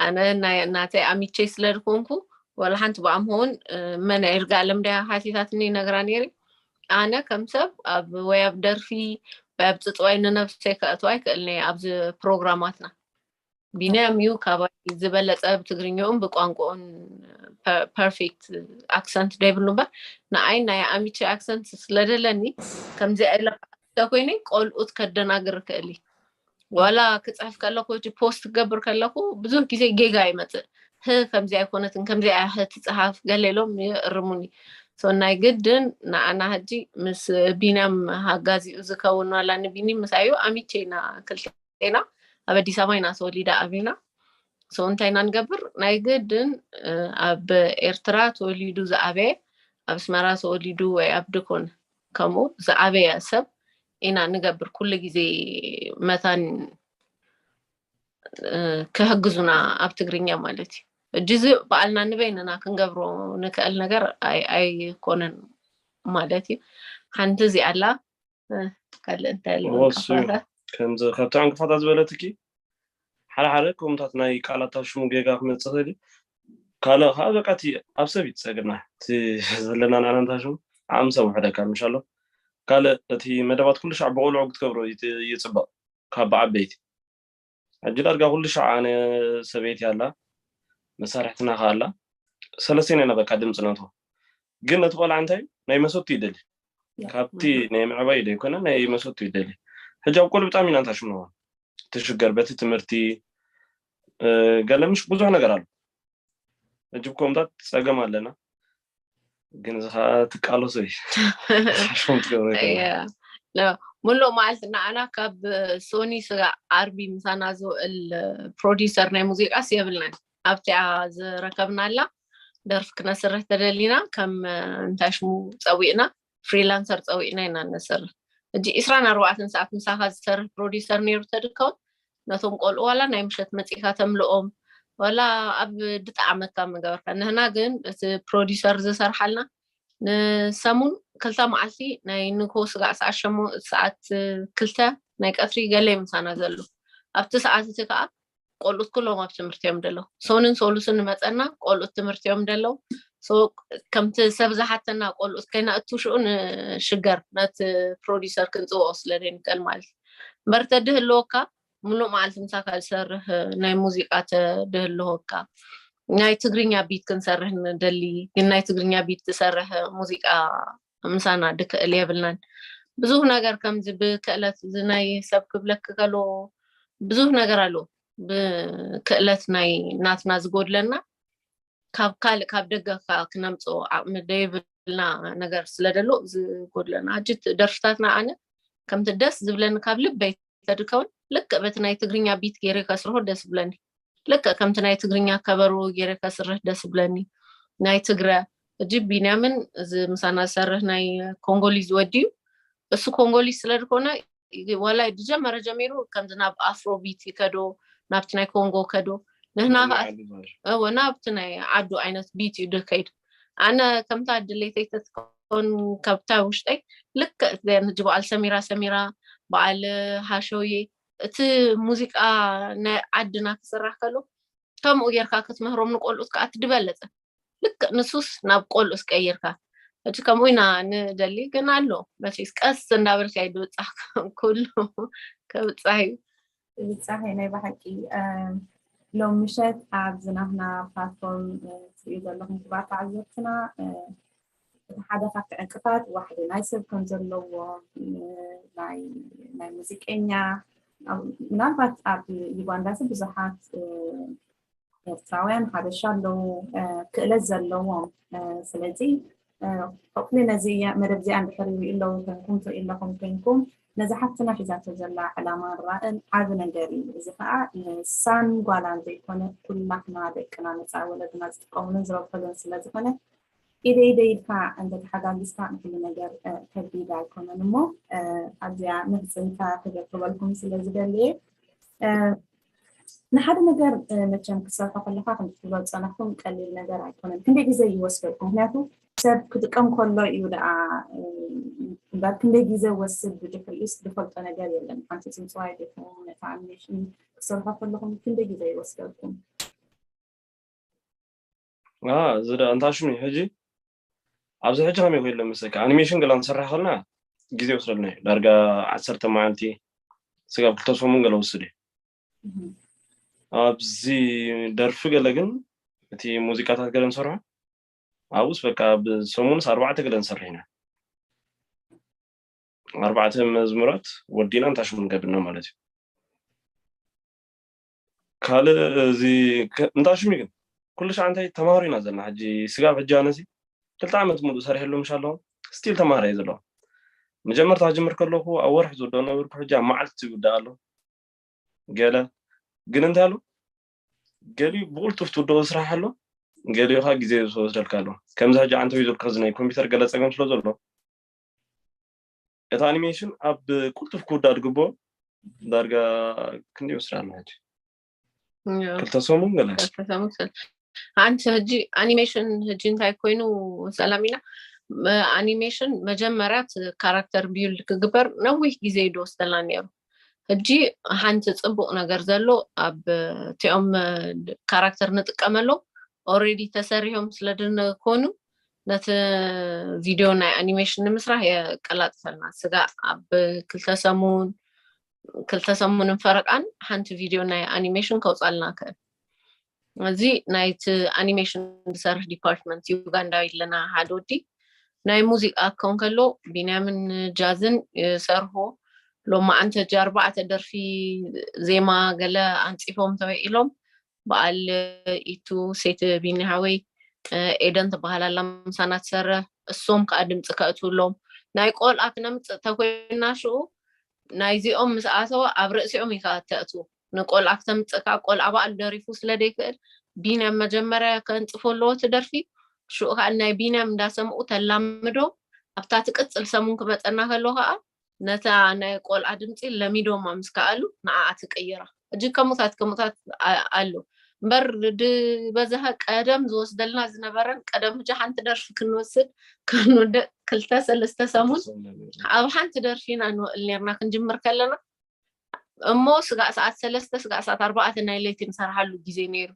ኣነ ናይ እናተይ ኣሚቸይ ስለ ዝኾንኩ ወላ ሓንቲ ብኣምሆ እውን መን ይርጋ ኣለም ድያ ሓቲታትኒ ነግራ ነይሪ። ኣነ ከም ሰብ ኣብ ወይ ኣብ ደርፊ ወይ ኣብ ፅፅዋይ ንነብሰይ ከእትዋ ኣይክእልን እየ ኣብዚ ፕሮግራማትና። ቢንያም እዩ ካባይ ዝበለፀ ብትግርኛኡን ብቋንቋኡን ፐርፌክት ኣክሰንት ደይብሉ እምበር ንኣይ ናይ ኣሚቸ ኣክሰንት ስለደለኒ ከምዚኣ ኢለ ኮይነ ቆልኡት ከደናግር ክእል እዩ። ዋላ ክፅሕፍ ከለኩ እቲ ፖስት ክገብር ከለኩ ብዙሕ ግዜ ጌጋ ይመፅእ። ህ ከምዚ ኣይኮነትን ከምዚ ኣያ ህ ትፅሓፍ ገለ ኢሎም ይእርሙኒ። ሶ ናይ ግድን ንኣና ሕጂ ምስ ቢንያም ሃጋዚኡ ዝከውን ዋላ ንቢኒ ምሳዩ ኣሚቼ ኢና ክልቴና ኣብ ኣዲስ ኣበባ ኢና ተወሊዳ ኣቢና። ሶ እንታይ ኢና ንገብር ናይ ግድን ኣብ ኤርትራ ተወሊዱ ዝኣበየ ኣብ ኣስመራ ተወሊዱ ወይ ኣብ ድኮን ከምኡ ዝዓበየ ሰብ ኢና ንገብር ኩሉ ግዜ መታን ክሕግዙና ኣብ ትግርኛ ማለት እዩ። እጅ እዚ በዓልና ንበይንና ክንገብሮ ንክእል ነገር ኣይኮነን ማለት እዩ። ሓንቲ እዚኣ ኣላ ካልእ እንታይ ኣሎ? ከምዚ ካብቲ ዕንቅፋታት ዝበለትኪ ሓደ ሓደ ከምታት ናይ ቃላት ሽሙ ጌጋ ክመፅእ ይኽእል እዩ። ካልእ ከዓ በቃ እቲ ኣብ ሰብ ይፀግና እቲ ዘለና ንዕና እንታይ ሽሙ ዓቕሚ ሰብ ውሕደካ ምሻሎ ካልእ እቲ መደባት ኩሉ ሻዕ ብቆልዑ ክትገብሮ ይፅበቕ ካብ ብዓበይቲ ሕጂ ዳርጋ ኩሉ ሻዕ ኣነ ሰበይቲ ኣላ መሳርሕትና ከዓ ኣላ ሰለስቴና ኢና በቃ ድምፂ ናቶ ግን ነቲ ቆልዓ እንታይ ናይ መሰቱ ይደሊ ካብቲ ናይ ምዕባይ ዶ ይኮነ ናይ መሰቱ ይደሊ ሕጂ ኣብ ቆልዑ ብጣዕሚ ኢና እንታይ ሽምዋ ትሽገር በቲ ትምህርቲ ገለ ምሽ ብዙሕ ነገር ኣሎ ሕጂ ብከምታት ፀገም ኣለና ግን እዚ ከዓ ትቃለሶ እዩ ሓሽፎም ትገብሮ ይኮነ ሙሉእ መዓልቲ ንዓና ካብ ሶኒ ስጋ ዓርቢ ምሳና ዝውዕል ፕሮዲሰር ናይ ሙዚቃስ የብልናን ኣብቲኣ ዝረከብናላ ደርፊ ክነስርሕ ተደሊና ከም እንታይ ሽሙ ፀዊዕና ፍሪላንሰር ፀዊዕና ኢና ነስርሕ ሕጂ ዕስራን ኣርባዕተን ሰዓት ምሳኻ ዝሰርሕ ፕሮዲሰር ነይሩ ተድከውን ነቶም ቆልዑ ዋላ ናይ ምሸት መፂእካ ተምልኦም ዋላ ኣብ ድጣዕመካ ምገበርካ። ንህና ግን እቲ ፕሮዲሰር ዝሰርሓልና ንሰሙን ክልተ መዓልቲ ናይ ንግሆ ስጋዕ ሰዓት ሸሞ ሰዓት ክልተ ናይ ቀትሪ ገለ ምሳና ዘሎ ኣብቲ ሰዓት እቲ ከዓ ቆልኡት ኩሎም ኣብ ትምህርቲ እዮም ደለው። ሶንን ሶሉስን ንመፀና ቆልኡት ትምህርቲ እዮም ደለው። ከምቲ ሰብ ዝሓተና ቆልኡት ከይናእቱ ሽኡ ንሽገር ነቲ ፕሮዲሰር ክንፅውኦ ስለ ዘይንክእል ማለት እዩ። እምበር ተድህልወካ ሙሉእ መዓልቲ ምሳካ ዝሰርህ ናይ ሙዚቃ ተድህልወካ ናይ ትግርኛ ቢት ክንሰርህ ንደሊ ግን ናይ ትግርኛ ቢት ዝሰርህ ሙዚቃ ምሳና ድክእል የብልናን። ብዙህ ነገር ከምዚ ብክእለት እዚ ናይ ሰብ ክብለክ ከሎ ብዙህ ነገር ኣሎ። ብክእለት ናይ ናትና ዝጎድለና ካብ ካልእ ካብ ደገ ክነምፅኦ ዓቕሚ ደይብልና ነገር ስለ ደሎ ዝጎድለና። ሕጂ ደርፍታትና ኣነ ከምቲ ደስ ዝብለኒ ካብ ልበይ ተድከውን ልክዕ በቲ ናይ ትግርኛ ቢት ገይረ ከስርሆ ደስ ብለኒ። ልክዕ ከምቲ ናይ ትግርኛ ከበሮ ገይረ ከስርህ ደስ ብለኒ። ናይ ትግረ እጂ ቢንያምን እዚ ምሳና ዝሰርህ ናይ ኮንጎሊዝ ወዲ እዩ። እሱ ኮንጎሊዝ ስለ ዝኾነ ዋላ ዝጀመረ ጀሚሩ ከምዚ ናብ ኣፍሮ ቢት ይከዶ ናብቲ ናይ ኮንጎ ከዶ ንህና ከዓ እወ ናብቲ ናይ ዓዱ ዓይነት ቢት እዩ ድከይድ። ኣነ ከምታ ድሌተይ ተትኮን ካብታ ውሽጠይ ልክዕ ሕጂ በዓል ሰሚራ ሰሚራ በዓል ሃሸውየ እቲ ሙዚቃ ናይ ዓድና ክስራሕ ከሎ ከምኡ ጌርካ ክትምህሮም ንቆልኡት ከዓ ትድበለፀ ልክዕ ንሱስ ናብ ቆልኡስ ቀይርካ እቲ ከምኡ ኢና ንደሊ ግን ኣሎ መቼስ ቀስ እንዳበልካ ይድብፃሕ ኩሉ ከብፃሕ እዩ። ብጻሄ ናይ ብሓቂ ሎም ምሸት ኣብዚ ናትና ፕላትፎርም ትሪኡ ዘለኹም ክባር ተዓዘብትና እቲ ሓደ ካብቲ ዕንቅፋት ዋሕዲ ናይ ሰብ ከም ዘለዎ ናይ ሙዚቀኛ ምናልባት ኣብ ዩጋንዳ ሲ ብዙሓት ኤርትራውያን ሓበሻ ኣለዉ ክእለት ዘለዎም ስለዚ ሆፕሊ ነዚ መደብ እዚኣ እንድሕር ይሪኡ ኣለዉ ኮንኩም ትርኢ ኣለኹም ኮንኩም ነዚ ሓፍትና ሒዛቶ ዘላ ዕላማ ራእን ዓቢ ነገር እዩ እዚ ከዓ ንሳን ጓላን ዘይኮነ ኩላትና ደቅና መፃኢ ወለድና ዝጥቀሙሉን ዝረብሕሉን ስለዝኮነ ኢደ ኢደ ኢልካ እንተተሓጋጊዝካ ንኩሉ ነገር ከቢድ ኣይኮነን እሞ ኣብዚኣ ምሕፅንታ ክገብርበልኩም ስለዝደሊ እየ ንሓደ ነገር መቸም ክትሰርሖ ከለካ ከም ትብሎ ዝፀናሕኩም ቀሊል ነገር ኣይኮነን ክንደይ ግዜ ይወስደልኩም ምክንያቱ ሰብ ክጥቀም ከሎ እዩ ደኣ እምበር ክንደይ ግዜ ወስድ ብድሕሪኡስ ዝፈልጦ ነገር የለን ሓንቲ ፅምፅዋይ ዲኹም ነታ ኣኒሜሽን ክትሰርሖ ከለኹም ክንደይ ግዜ ይወስደልኩም እዚ ደኣ እንታይ ሽሙ እዩ ሕጂ ኣብዚ ሕጂ ከመይ ኮይሎ መሰለካ ኣኒሜሽን ገላ ንሰርሕ ከለና ግዜ ይወስደልና እዩ ዳርጋ ዓሰርተ መዓልቲ ስጋብ ክልተ ሰሙን ገለ ወስድ እዩ ኣብዚ ደርፊ ገለ ግን እቲ ሙዚቃታት ገለ ንሰርሖ ኣብኡስ በቃ ብሰሙንስ ኣርባዕተ ገለ ንሰርሕ ኢና ኣርባዕተ መዝሙራት ወዲና እንታይ ሽሙ ንገብር ኢና ማለት እዩ ካልእ እዚ እንታይ ሽሙ ግን ኩሉ ሻዕ እንታይ ተማሃሩ ኢና ዘለና ሕጂ ስጋብ ሕጂ ኣነሲ ክልተ ዓመት ሙሉእ ሰሪሐሉ ምሽ ኣለኹ ስቲል ተማሃራይ ዘለኹ መጀመርታ ክጅምር ከለኹ ኣብ ወርሒ ዝወደኦ ነበርኩ ሕጂ ኣብ መዓልቲ ይውዳእ ኣሎ ገለ ግን እንታይ ኣሎ ገሊኡ ብቕልጡፍ ትውድኦ ስራሕ ኣሎ ገሊኡ ከዓ ግዜ ዝወስደልካ ኣሎ ከምዚ ሕጂ ዓንተ ይዞልካ እዚ ናይ ኮምፒውተር ገለ ፀገም ስለ ዘሎ እቲ ኣኒሜሽን ኣብ ቁልጡፍ ክውዳእ ዝግብኦ ዳርጋ ክንደይ ወስዳ ኣላ ሕጂ ክልተ ሰሙን ገለ ኣንቲ ሕጂ ኣኒሜሽን ሕጂ እንታይ ኮይኑ ሰላሚና ኣኒሜሽን መጀመርያ ካራክተር ቢውልድ ክግበር ነዊሕ ግዜ ይድወስደላ ነይሩ ሕጂ ሓንቲ ፅቡቅ ነገር ዘሎ ኣብ እቲኦም ካራክተር ንጥቀመሎም ኦሬዲ ተሰሪሖም ስለ ድንኮኑ ነቲ ቪድዮ ናይ ኣኒሜሽን ንምስራሕ የቀላጥፈልና ስጋ ኣብ ክልተ ሰሙን ክልተ ሰሙንን ፈረቃን ሓንቲ ቪድዮ ናይ ኣኒሜሽን ከውፃልና ክእል እዚ ናይቲ ኣኒሜሽን ዝሰርሕ ዲፓርትመንት ዩጋንዳዊ ኣለና ሓደ ወዲ ናይ ሙዚቃ ክኸውን ከሎ ቢንያምን ጃዝን ይሰርሑ ሎማዓንቲ ሕጂ ኣርባዕተ ደርፊ ዜማ ገለ ኣንፂፎም ተወኢሎም በዓል ኢቱ ሴት ቢኒ ሓወይ ኤደን ትበሃል ኣላ ምሳና ትሰርሕ እሶም ከዓ ድምፂ ከእትውሎም ናይ ቆልዓ ክነምፅእ ተኮይና ሽኡ ናይዚኦም ምስ ኣተወ ኣብ ርእሲኦም ኢካ ተእትው ንቆልዓ ክተምፅእ ከዓ ቆልዓ በዓሉ ደሪፉ ስለ ዘይክእል ቢንያም መጀመርያ ከንፅፎ ኣለዎ እቲ ደርፊ ሽኡ ከዓ ናይ ቢንያም እንዳሰምኡ ተላምዶ ኣብታ ትቅፅል ሰሙን ክመፀና ከሎ ከዓ ነታ ናይ ቆልዓ ድምፂ ለሚዶማ ምስ ከኣሉ ንዓኣ ትቅይራ። እጅ ከሙታት ከሙታት ኣሎ እምበር፣ ድበዝሃ ቀደም ዝወስደልና ዝነበረን፣ ቀደም ሕጂ ሓንቲ ደርፊ ክንወስድ ክንውድእ ክልተ ሰለስተ ሰሙን ኣብ ሓንቲ ደርፊ ኢና ንውዕል ነርና። ክንጅምር ከለና እሞ ስጋዕ ሰዓት ሰለስተ ስጋዕ ሰዓት ኣርባዕተ ናይ ለይቲ ንሰርሓሉ ግዜ ነይሩ።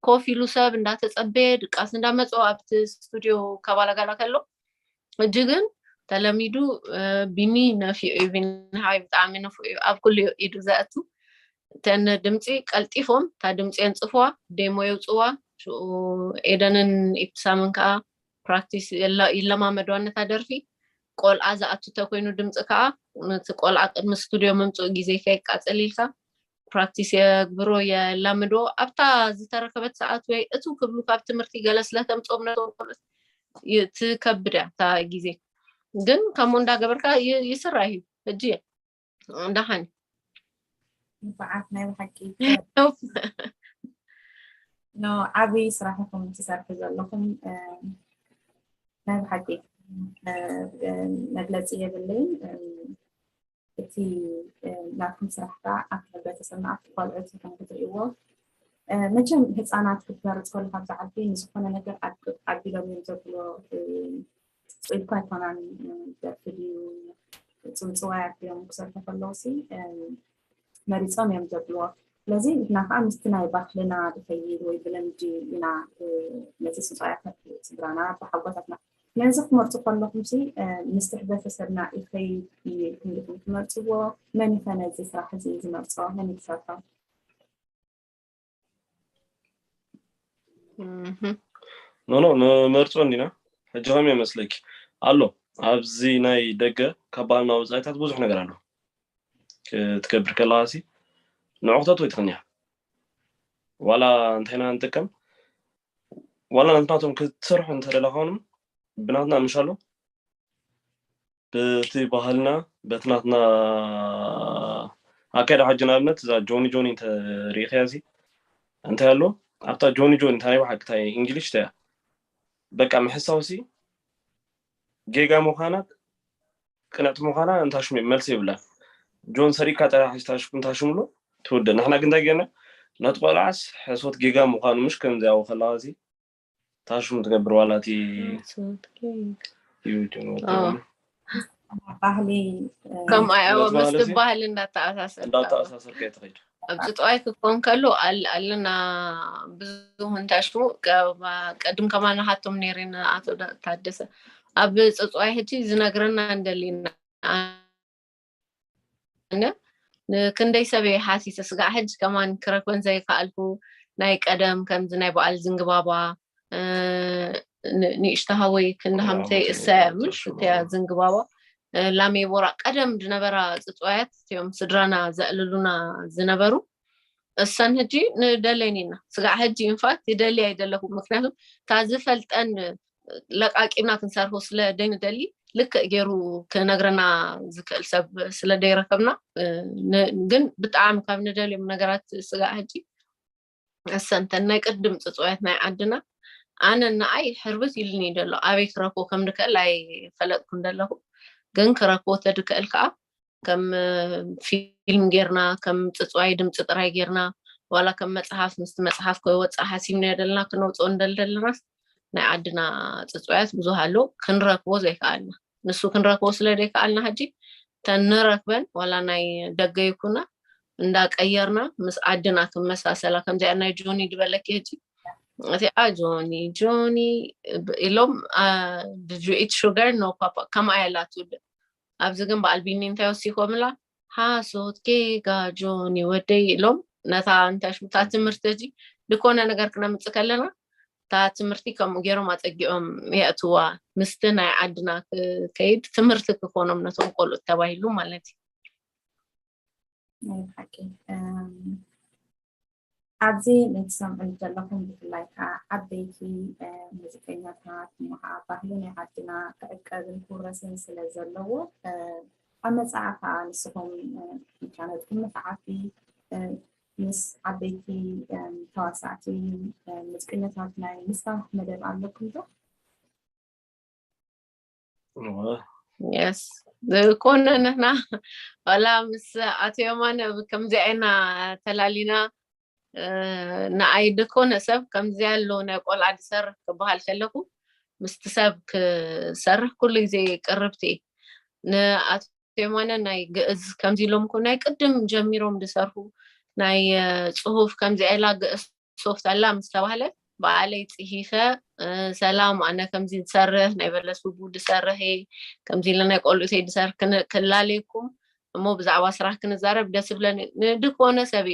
ኮፍ ኢሉ ሰብ እንዳተጸበየ ድቃስ እንዳመጾ ኣብቲ ስቱድዮ ከባላጋላ ከሎ፣ እጂ ግን ተለሚዱ። ቢኒ ነፊዑ እዩ፣ ቢኒ ሓወይ ብጣዕሚ ነፉ እዩ። ኣብ ኩሉ እዩ ኢዱ ዘእቱ። እተን ድምፂ ቀልጢፎም እታ ድምፂ የንፅፍዋ፣ ዴሞ የውፅዋ። ሽኡ ኤደንን ኢፕሳምን ከዓ ፕራክቲስ ይለማመድዋ ነታ ደርፊ። ቆልዓ ዝኣቱ ተኮይኑ ድምፂ ከዓ፣ ነቲ ቆልዓ ቅድሚ ስቱድዮ ምምፅኡ ግዜ ከይቃፀል ኢልካ ፕራክቲስ የግብሮ፣ የላምድዎ። ኣብታ ዝተረከበት ሰዓት ወይ እቱ ክብሉ ካብ ትምህርቲ ገለ ስለተምፅኦም ነቶም ቆልዑት ትከብድ እያ እታ ግዜ። ግን ከምኡ እንዳገበርካ ይስራሕ እዩ። እጅ ደሓን ንፋዓት ናይ ብሓቂ ኖ ዓብይ ስራሕ ኢኹም ትሰርሑ ዘለኹም። ናይ ብሓቂ መግለፂ የብለይን። እቲ ናትኩም ስራሕ ከዓ ኣብቲ ሕብረተሰብና ኣብቲ ቆልዑት ኢኹም ክትርእይዎ። መቸም ህፃናት ክትመርፅ ከለካ ኣብዚ ዓዲ ንዝኮነ ነገር ኣቢሎም እዮም ዘብሎ። ፅልኳ ኣይኮናን፣ ደርፊ ድዩ ፅውፅዋይ ኣቢሎም ክሰርሑ ከለዉ ሲ መሪፆም እዮም ዘብልዎ። ስለዚ ንሕና ከዓ ምስቲ ናይ ባህልና ዝኸይድ ወይ ብልምዲ ኢና ነቲ ስንፃያት ስድራና ብሓጎታትና ነዚ ክትመርፁ ከለኹም ሲ ምስቲ ሕብረተሰብና ይኸይድ እዩ ኢልኩም ዲኹም ትመርፅዎ? መን ይኸ ነዚ ስራሕ እዚ ዝመርፆ? መን ይክሰርሖ? ኖኖ ንመርፆ እንዲና። ሕጂ ከም ይመስለኪ ኣሎ ኣብዚ ናይ ደገ ካብ ባህልና ወፃኢታት ብዙሕ ነገር ኣሎ። ክትገብር ከለካ ሲ ንዕኽተት ወይ ትኽንያ ዋላ እንታይ ኢና ንጥቀም ዋላ ናትናቶም ክትሰርሑ እንተደለኻውንም ብናትና ምሻሎ በቲ ባህልና በቲ ናትና ኣካይዳ ሕጂ ንኣብነት እዛ ጆኒ ጆኒ እንተሪኢኽያ ሲ እንታይ ኣሎ ኣብታ ጆኒ ጆኒ እንታይ ብሓቂ እንታይ እንግሊሽ ተያ በቃ ምሕሳው ሲ ጌጋ ምዃና ቅንዕቲ ምዃና እንታሽሙ መልሲ የብላን። ጆን ሰሪቅካ ጥራሕ እንታሽምሎ ትውድእ። ንሕና ግን እንታይ ጌርና ነቲ ቆልዓስ ሕሶት ጌጋ ምዃኑ ምሽ ከምዚ ኣብኡ ከለኻ እዚ ታሽሙ ትገብር ዋላ እቲ እዩ ጆን ወዲ ባህሊ ከምኣ ምስቲ ባህሊ እንዳተኣሳሰር እንዳተኣሳሰርካ ትኸይድ። ኣብ ፅፅዋይ ክኮን ከሎ ኣለና ብዙ እንታሽሙ ቀድም ከማና ሃቶም ነይርና ኣቶ ታደሰ ኣብ ፅፅዋይ ሕጂ ዝነግረና እንደሊና ክንደይ ሰበይ ሓሲሰ ስጋዕ ሕጂ ከማን ክረክበን ዘይከኣልኩ ናይ ቀደም ከምዚ ናይ በዓል ዝንግባባ ንእሽቶ ሃወይ ክንዲ ሃምተይ እሰያ ምሽ እተያ ዝንግባባ ላሜ ቦራ ቀደም ዝነበራ ፅፅዋያት እዮም ስድራና ዘዕልሉና ዝነበሩ እሰን ሕጂ ንደለይን ኢና ስጋዕ ሕጂ ኢንፋክት ይደሊ ኣይደለኹ ምክንያቱ እታ ዝፈልጠን ለቃቂና ክንሰርሑ ስለ ደይንደሊ ልክእ ገይሩ ክነግረና ዝክእል ሰብ ስለ ደይረከብና ግን ብጣዕሚ ካብ ንደልዮም ነገራት ስጋዕ ሕጂ እሰንተን ናይ ቅድም ፅፅዋያት ናይ ዓድና ኣነ ንኣይ ሕርብት ኢሉኒ ደሎ ኣበይ ክረክቦ ከም ድክእል ኣይፈለጥኩን ደለኹ ግን ክረክቦ ተድክእል ከዓ ከም ፊልም ጌርና ከም ፅፅዋይ ድምፂ ጥራይ ጌርና ዋላ ከም መፅሓፍ ምስቲ መፅሓፍ ከይወፅእ ሓሲብና ደለና ክነውፅኦ እንደል ደለናስ ናይ ዓድና ፅፅዋያት ብዙሃ ኣሎ ክንረክቦ ዘይከኣልና ንሱ ክንረክቦ ስለ ዘይከኣልና ሕጂ ተንረክበን ዋላ ናይ ደገ ይኩና እንዳቀየርና ምስ ዓድና ክመሳሰላ ከምዚኣ ናይ ጆኒ ድበለኪ ሕጂ እቲኣ ጆኒ ጆኒ ኢሎም ድጁኢት ሹገር ኖ ፓፓ ከምኣ ያላት ውድእ ኣብዚ ግን በዓል ቢኒ እንታይ ወሲኮምላ ሓሶት ጌጋ ጆኒ ወደይ ኢሎም ነታ እንታይ ሽምታ ትምህርቲ ሕጂ ድኮነ ነገር ክነምፅእ ከለና እታ ትምህርቲ ከምኡ ገይሮም ኣፀጊዖም የእትዋ ምስቲ ናይ ዓድና ክከይድ ትምህርቲ ክኮኖም ነቶም ቆልኡት ተባሂሉ ማለት እዩ። ናይ ብሓቂ ኣብዚ ንትሰምዑ ዘለኹም ብፍላይ ከዓ ዓበይቲ ሙዚቀኛታት እሞ ከዓ ባህሊ ናይ ዓድና ክዕቀብን ክውረስን ስለ ዘለዎ ኣብ መፅዓ ከዓ ንስኹም ኢንተርነትኩም ንክዓቢ ምስ ዓበይቲ ተዋሳእቲ ሙዚቀኛታት ናይ ምስራሕ መደብ ኣለኩም ዶ? የስ፣ ኮነ ንሕና ዋላ ምስ ኣቶ የማነ ከምዚኣ ኢና ተላሊና። ንኣይ ድኮነ ሰብ ከምዚ ኣሎ ናይ ቆልዓ ዝሰርሕ ክበሃል ከለኩ ምስቲ ሰብ ክሰርሕ ኩሉ ግዜ ቅርብቲ። ንኣቶ የማነ ናይ ግእዝ ከምዚ ኢሎም ናይ ቅድም ጀሚሮም ዝሰርሑ ናይ ጽሁፍ ከምዚ ኢላ ግእዝ ሶፍት ኣላ ምስ ተባህለ ብኣለይ ጽሂፈ። ሰላም፣ ኣነ ከምዚ ዝሰርሕ ናይ በለስ ብቡ ዝሰርሕ እየ፣ ከምዚ ኢለ ናይ ቆልዑተይ ዝሰርሕ ክላለየኩም እሞ ብዛዕባ ስራሕ ክንዛረብ ደስ ብለኒ። ንድኮነ ሰብ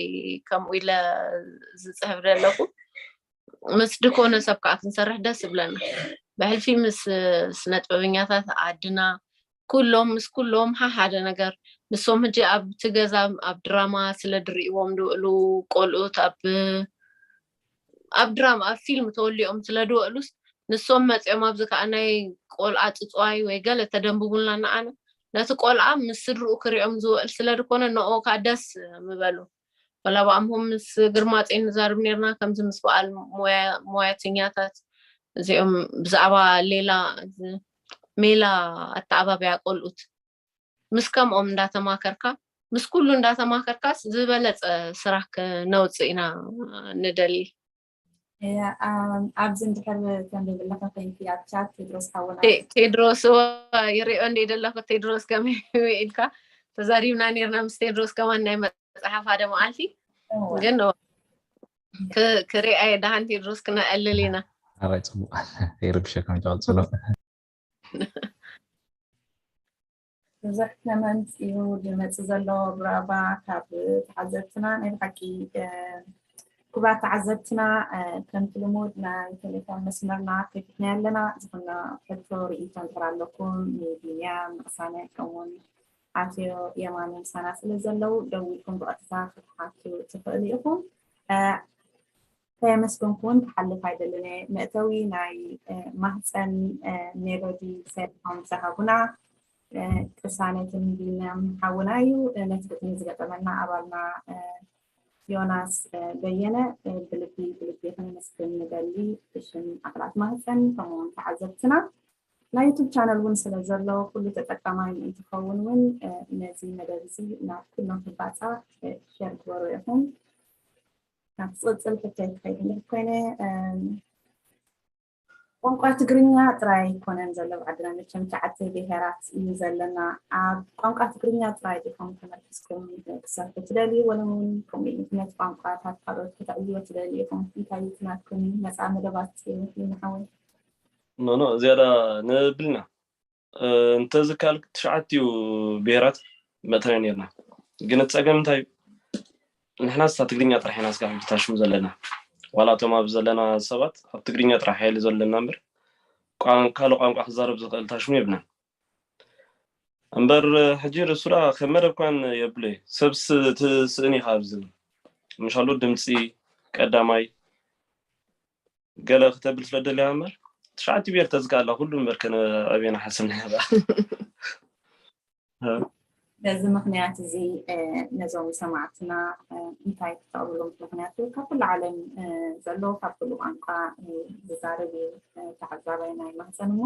ከምኡ ኢለ ዝፅሕፍ ዘለኩ ምስ ድኮነ ሰብ ከዓ ክንሰርሕ ደስ ብለና። ብሕልፊ ምስ ስነጥበበኛታት ዓድና ኩሎም ምስ ኩሎም ሓደ ነገር። ንሶም ሕጂ ኣብቲ ገዛ ኣብ ድራማ ስለ ድርእዎም ዝውዕሉ ቆልኡት ኣብ ኣብ ድራማ ኣብ ፊልም ተወሊኦም ስለ ዝውዕሉስ ንሶም መፂኦም ኣብዚ ከዓ ናይ ቆልዓ ፅፅዋይ ወይ ገለ ተደንብቡልና ንዓና ነቲ ቆልዓ ምስ ስድርኡ ክሪኦም ዝውዕል ስለ ዝኾነ ንኡ ከዓ ደስ ምበሉ። ወላ ብኣምሆም ምስ ግርማፀይ ንዛርብ ነርና ከምዚ ምስ በዓል ሞያተኛታት እዚኦም ብዛዕባ ሌላ ሜላ ኣተዓባብያ ቆልኡት ምስ ከምኦም እንዳተማከርካ ምስ ኩሉ እንዳተማከርካስ ዝበለፀ ስራሕ ክነውፅእ ኢና ንደሊ። ኣብዚ እንድሕር ተንብብለካ ኮይንኪ ኣብ ቻት ቴድሮስ ሓወና ቴድሮስ ይሪኦ እንደ ዘለኩ ቴድሮስ ከመይ ኢልካ ተዛሪብና ነርና ምስ ቴድሮስ ከማን ናይ መፅሓፍ ሓደ መዓልቲ ግን ክሪኣ እየ ደሃን ቴድሮስ ክነዕልል ኢና። ኣራይ ፅቡቅ ይርብሸካ እንጂ ቀፅሎ። ብዙሕ ተመንፂኡ ዝመፅእ ዘሎ ብራባ ካብ ተዓዘብትና ናይ ብሓቂ ክቡራት ተዓዘብትና ከምቲ ልሙድ ናይ ቴሌፎን መስመርና ከፊትና ኣለና። ዝኾነ ሕቶ ርእይቶ እንድሕር ኣለኩም ንቢንያም ንቅሳነት ከምኡውን ኣትዮ የማነ ምሳና ስለ ዘለዉ ደዊልኩም ብቐጥታ ክትሓቱ ትኽእሉ ኢኹም። ከየመስገንኩ እውን ክሓልፍ ኣይደልን እየ። መእተዊ ናይ ማህፀን ሜሎዲ ሰሪሖም ዝሃቡና ቅሳነትን ቢንያም ሓውና እዩ። ነቲ ግጥሚ ዝገጠመልና ኣባልና ዮናስ በየነ ብልቢ ብልቢ ክነመስግን ንደሊ ብሽም ኣባላት ማህፀን ከምኡውን ተዓዘብትና ናይ ዩቱብ ቻነል እውን ስለ ዘሎ ኩሉ ተጠቃማይ ምእንቲ ክኸውን እውን ነዚ መደብ እዚ ናብ ኩሎም ክባፃዕ ሸር ግበሩ ኢኹም። ናብ ዝቕፅል ሕቶይ ክኸይድ እንድሕር ኮይነ ቋንቋ ትግርኛ ጥራይ ኣይኮነን ዘሎ ኣብ ዓድና መቸም ትሽዓተ ብሄራት እዩ ዘለና። ኣብ ቋንቋ ትግርኛ ጥራይ ዲኹም ተመርኪስኩም ክሰርሑ ትደልዩ ወላ እውን ከምኡ ኢልኩም ነቲ ቋንቋታት ካልኦት ከተዕብይዎ ትደልዩ ኢኹም? እንታይ እዩ እቲ ናትኩም መፃኢ መደባት ይምሓወይ? ኖ ኖ ዝያዳ ንብልና እንተዝከኣል ትሽዓቲኡ ብሄራት መእተና ነርና። ግን እቲ ፀገም እንታይ እዩ? ንሕና ስታ ትግርኛ ጥራሕ ኢና ስጋብ ሕጂ ታሽሙ ዘለና። ዋላ እቶም ኣብ ዘለና ሰባት ኣብ ትግርኛ ጥራሕ ሓይሊ ዘለና እምበር ካልእ ቋንቋ ክዛረብ ዝኽእል ታሽሙ የብልናን። እምበር ሕጂ ርእሱ ደኣ ከም መደብ እኳን የብሉይ። ሰብስ ትስእን ኢኻ ኣብዚ ምሻሉ ድምፂ ቀዳማይ ገለ ክተብል ስለ ደልያ እምበር ትሽዓተ ብሄር ተዝከኣላ ኩሉ እምበር ከነዕብየና ሓሰብና ኢና። በዚ ምኽንያት እዚ ነዞም ሰማዕትና እንታይ ክተቕርብሎም ምኽንያቱ ካብ ኩሉ ዓለም ዘለዉ ካብ ኩሉ ቋንቋ ዝዛረብ እዩ ተዓዛባይ ናይ ማህፀን እሞ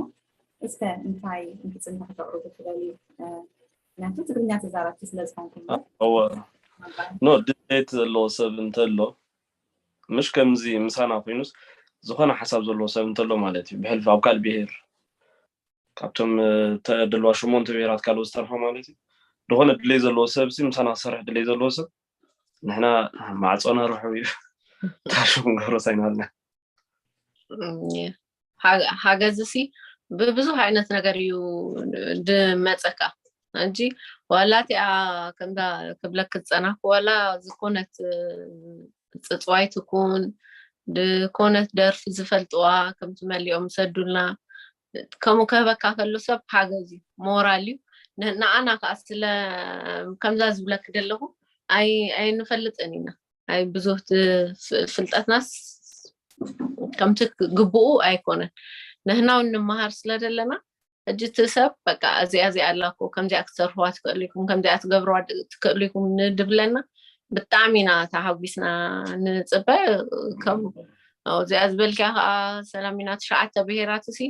እስከ እንታይ ንክፅንታ ክተቕርቡ ትደልዩ? ምክንያቱ ትግርኛ ተዛረብቲ ስለ ዝኾንኩም እወ ኖ ድሌት ዘለዎ ሰብ እንተሎ ምሽ ከምዚ ምሳና ኮይኑስ ዝኾነ ሓሳብ ዘለዎ ሰብ እንተሎ ማለት እዩ ብሕልፊ ኣብ ካልእ ብሄር ካብቶም ተደልዋ ሸሞንተ ብሄራት ካልኦት ዝተርፋ ማለት እዩ ዝኾነ ድሌት ዘለዎ ሰብ ሲ ምሳና ክሰርሕ ድሌት ዘለዎ ሰብ ንሕና ማዕፆና ርሑብ እዩ ታሽሙ ክንገብሮ ሳይናልና ሓገዝ ሲ ብብዙሕ ዓይነት ነገር እዩ ድመፀካ እንጂ ዋላ እቲኣ ከምዛ ክብለክ ዝፀናኩ ዋላ ዝኾነት ፅፅዋይ ትኩን ድኮነት ደርፊ ዝፈልጥዋ ከምቲ መሊኦም ሰዱልና ከምኡ ክህበካ ከሎ ሰብ ሓገዝ እዩ ሞራል እዩ ንኣና ከዓ ስለ ከምዛ ዝብለክ ዘለኹ ኣይንፈልጥን ኢና ኣይ ብዙህ ፍልጠትናስ ከምቲ ግብኡ ኣይኮነን ንህና እውን ንምሃር ስለ ዘለና ሕጂ እቲ ሰብ በቃ እዚኣ እዚኣ ኣላኮ ከምዚኣ ክትሰርሕዋ ትክእሉ ኢኩም ከምዚኣ ትገብርዋ ትክእሉ ኢኩም ንድብለና ብጣዕሚ ኢና ተሃጒስና ንፅበ ከም እዚኣ ዝበልኪያ ከዓ ሰላም ኢና ትሽዓተ ብሄራት ሲ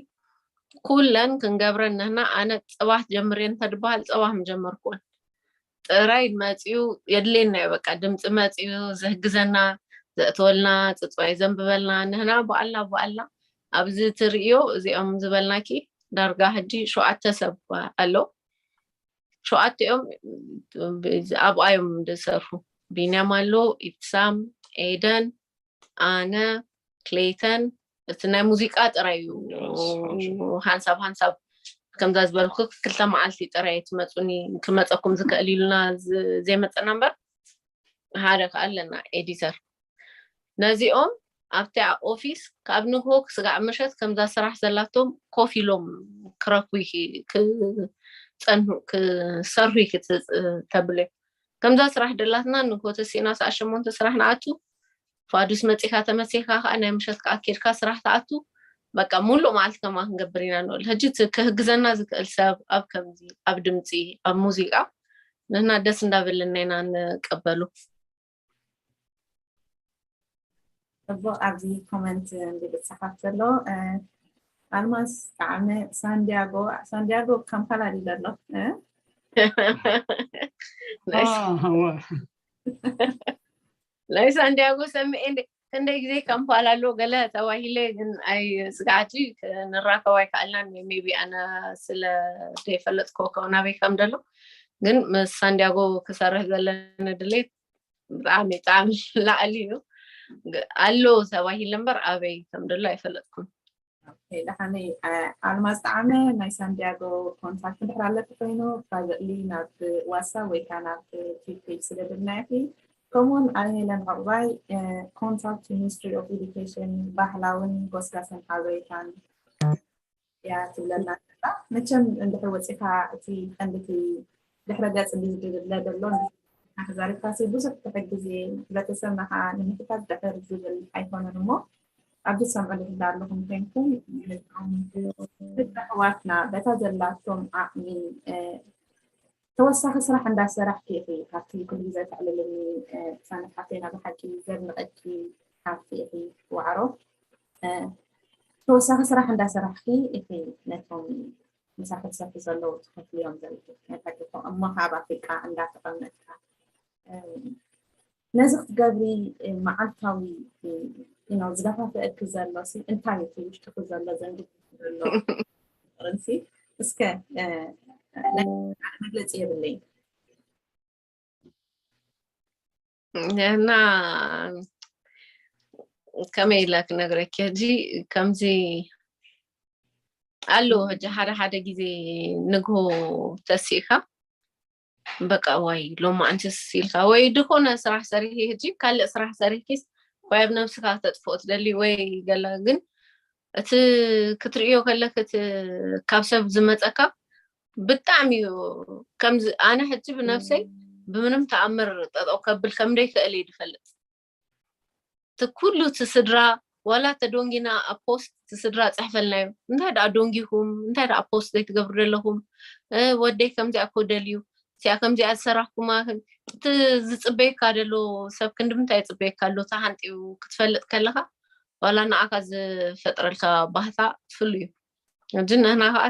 ኩለን ክንገብረን ንህና። ኣነ ጽባህ ጀምሬ እንተድበሃል ጽባህ ምጀመርኩን። ጥራይ መጽዩ የድሌና እዩ። በቃ ድምፂ መጽዩ ዘህግዘና፣ ዘእትወልና፣ ጽጽዋይ ዘንብበልና። ንህና በኣልና በኣልና ኣብዚ ትርእዮ እዚኦም ዝበልናኪ ዳርጋ ሕጂ ሸውዓተ ሰብ ኣሎ። ሸውዓቲኦም ኣብኣ እዮም ዝሰርሑ። ቢንያም ኣሎ፣ ኢብትሳም፣ ኤደን፣ ኣነ፣ ክሌተን። እቲ ናይ ሙዚቃ ጥራይ እዩ ሓንሳብ ሓንሳብ፣ ከምዛ ዝበልኩ ክልተ መዓልቲ ጥራይ ትመፁኒ፣ ክመፀኩም ዝክእል ኢሉና ዝ- ዘይመፀና እምበር ሓደ ከዓ ኣለና ኤዲተር። ነዚኦም ኣብቲ ኦፊስ ካብ ንግሆ ክስጋዕ ምሸት ከምዛ ስራሕ ዘላቶም ኮፍ ኢሎም ክረክቡ ይክ- ክፀንሑ ክሰርሑ ይክ- ተብሎ። ከምዛ ስራሕ ደላትና ንግሆ ተሲእና ሰዓት ሸሞንተ ስራሕ ንኣቱ። ፋዱስ መፂካ ተመሲካ ከዓ ናይ ምሸት ከዓ ኬድካ ስራሕ ትኣቱ። በቃ ሙሉእ መዓልቲ ከማ ክንገብር ኢና ንብል። ሕጂ እቲ ክህግዘና ዝክእል ሰብ ኣብ ከምዚ ኣብ ድምፂ ኣብ ሙዚቃ ንህና ደስ እንዳበለና ኢና ንቀበሉ። ጽቡቕ። ኣብዚ ኮመንት እንዲ ዝጽሓፍ ዘሎ ኣልማስ ጣዕመ ሳንዲያጎ ሳንዲያጎ ካምፓላ ድዩ ዘሎ? ናይ ሳንዲያጎ ሰምኤ ክንደይ ግዜ ካምፓላ ኣሎ ገለ ተባሂለ ግን ኣይ ስጋዕቲ ንራኸብ ኣይከኣልናን። ሜቢ ኣነ ስለ ዘይፈለጥኩ ከው ናበይ ከም ደሎ ግን ምስ ሳንዲያጎ ክሰርሕ ዘለኒ ድሌት ብጣዕሚ ብጣዕሚ ላዕሊ እዩ። ኣሎ ተባሂለ እምበር ኣበይ ከም ደሎ ኣይፈለጥኩን። ደሓነይ ኣልማዝ ጣዕመ ናይ ሳንዲያጎ ኮንታክት እንድሕር ኣለኪ ኮይኑ ፕራይቨትሊ ናብ ዋትሳፕ ወይ ከዓ ናብ ቲክቶክ ስደድልና ኢኺ። ከምኡውን ኣነ ሄለን ዕቑባይ ኮንታክት ሚኒስትሪ ኦፍ ኤዱኬሽን ባህላውን ጎስጋስን ሓበሬታን እያ ትብለና ዘላ። መቸም እንድሕር ወፂኻ እቲ ቀንዲ እቲ ድሕረ ገፅ ዝድለ ዘሎ ተዛሪብካሲ ብዙሕ ትሕግዝ እየ፣ ህብረተሰብና ከዓ ንምሕጋዝ ድሕር ዝብል ኣይኮነን እሞ ኣብዚ ትሰምዑ ዝህላ ኣለኹም ኮይንኩም ነዞም ኣሕዋትና በታ ዘላቶም ዓቕሚ ተወሳኺ ስራሕ እንዳሰራሕኪ ኢኺ። ካብቲ ኩሉ ግዜ ተዕልልኒ ሳነት ሓፍተይና ብሓቂ ዘድንቐኪ ሓፍቲ ኢኺ ዋዕሮ። ተወሳኺ ስራሕ እንዳሰራሕኪ ኢኺ ነቶም ምሳኺ ዝሰርሑ ዘለዉ ትኸፍልዮም ዘለኺ ናይ ሓቂ እሞ ካብ ኣፍሪቃ እንዳተቐመጥካ ነዚ ክትገብሪ መዓልታዊ ዝደፋፍአኪ ዘሎ ሲ እንታይ እዩ? ውሽጥኪ ዘሎ ዘንድብኪ ዘሎ ፍቅርንሲ እስከ ናይ መግለፂ የብለይን። እና ከመይ ኢለ ክነግረኪ ሕጂ ከምዚ ኣሎ ሕጂ ሓደ ሓደ ግዜ ንግሆ ተሲእካ በቃ ዋይ ሎማዓንትስ ኢልካ ወይ ድኮነ ስራሕ ሰሪሒ ሕጂ ካልእ ስራሕ ሰሪሕኪስ ወይ ኣብ ነብስካ ክተጥፍኦ ትደሊ ወይ ገለ ግን እቲ ክትርእዮ ከለክ እቲ ካብ ሰብ ዝመፀካ ብጣዕሚ እዩ ከምዚ ኣነ ሕጂ ብነብሰይ ብምንም ተኣምር ጠጠው ከብል ከምደይክእል እዩ ዝፈልጥ እቲ ኩሉ እቲ ስድራ ዋላ ተዶንጊና ኣብ ፖስት እቲ ስድራ ፅሕፈልናዮ እንታይ ደኣ ዶንጊኹም እንታይ ደኣ ፖስት ዘይትገብሩ ዘለኹም ወደይ ከምዚኣ እኮ ደልዩ እዚኣ ከምዚኣ ዝሰራሕኩማ እቲ ዝፅበየካ ደሎ ሰብ ክንዲ ምንታይ ይፅበየካ ኣሎ ተሃንጢው ክትፈልጥ ከለካ ዋላ ንዓካ ዝፈጥረልካ ባህታ ፍሉ እዩ ሕጂ ንህና ከዓ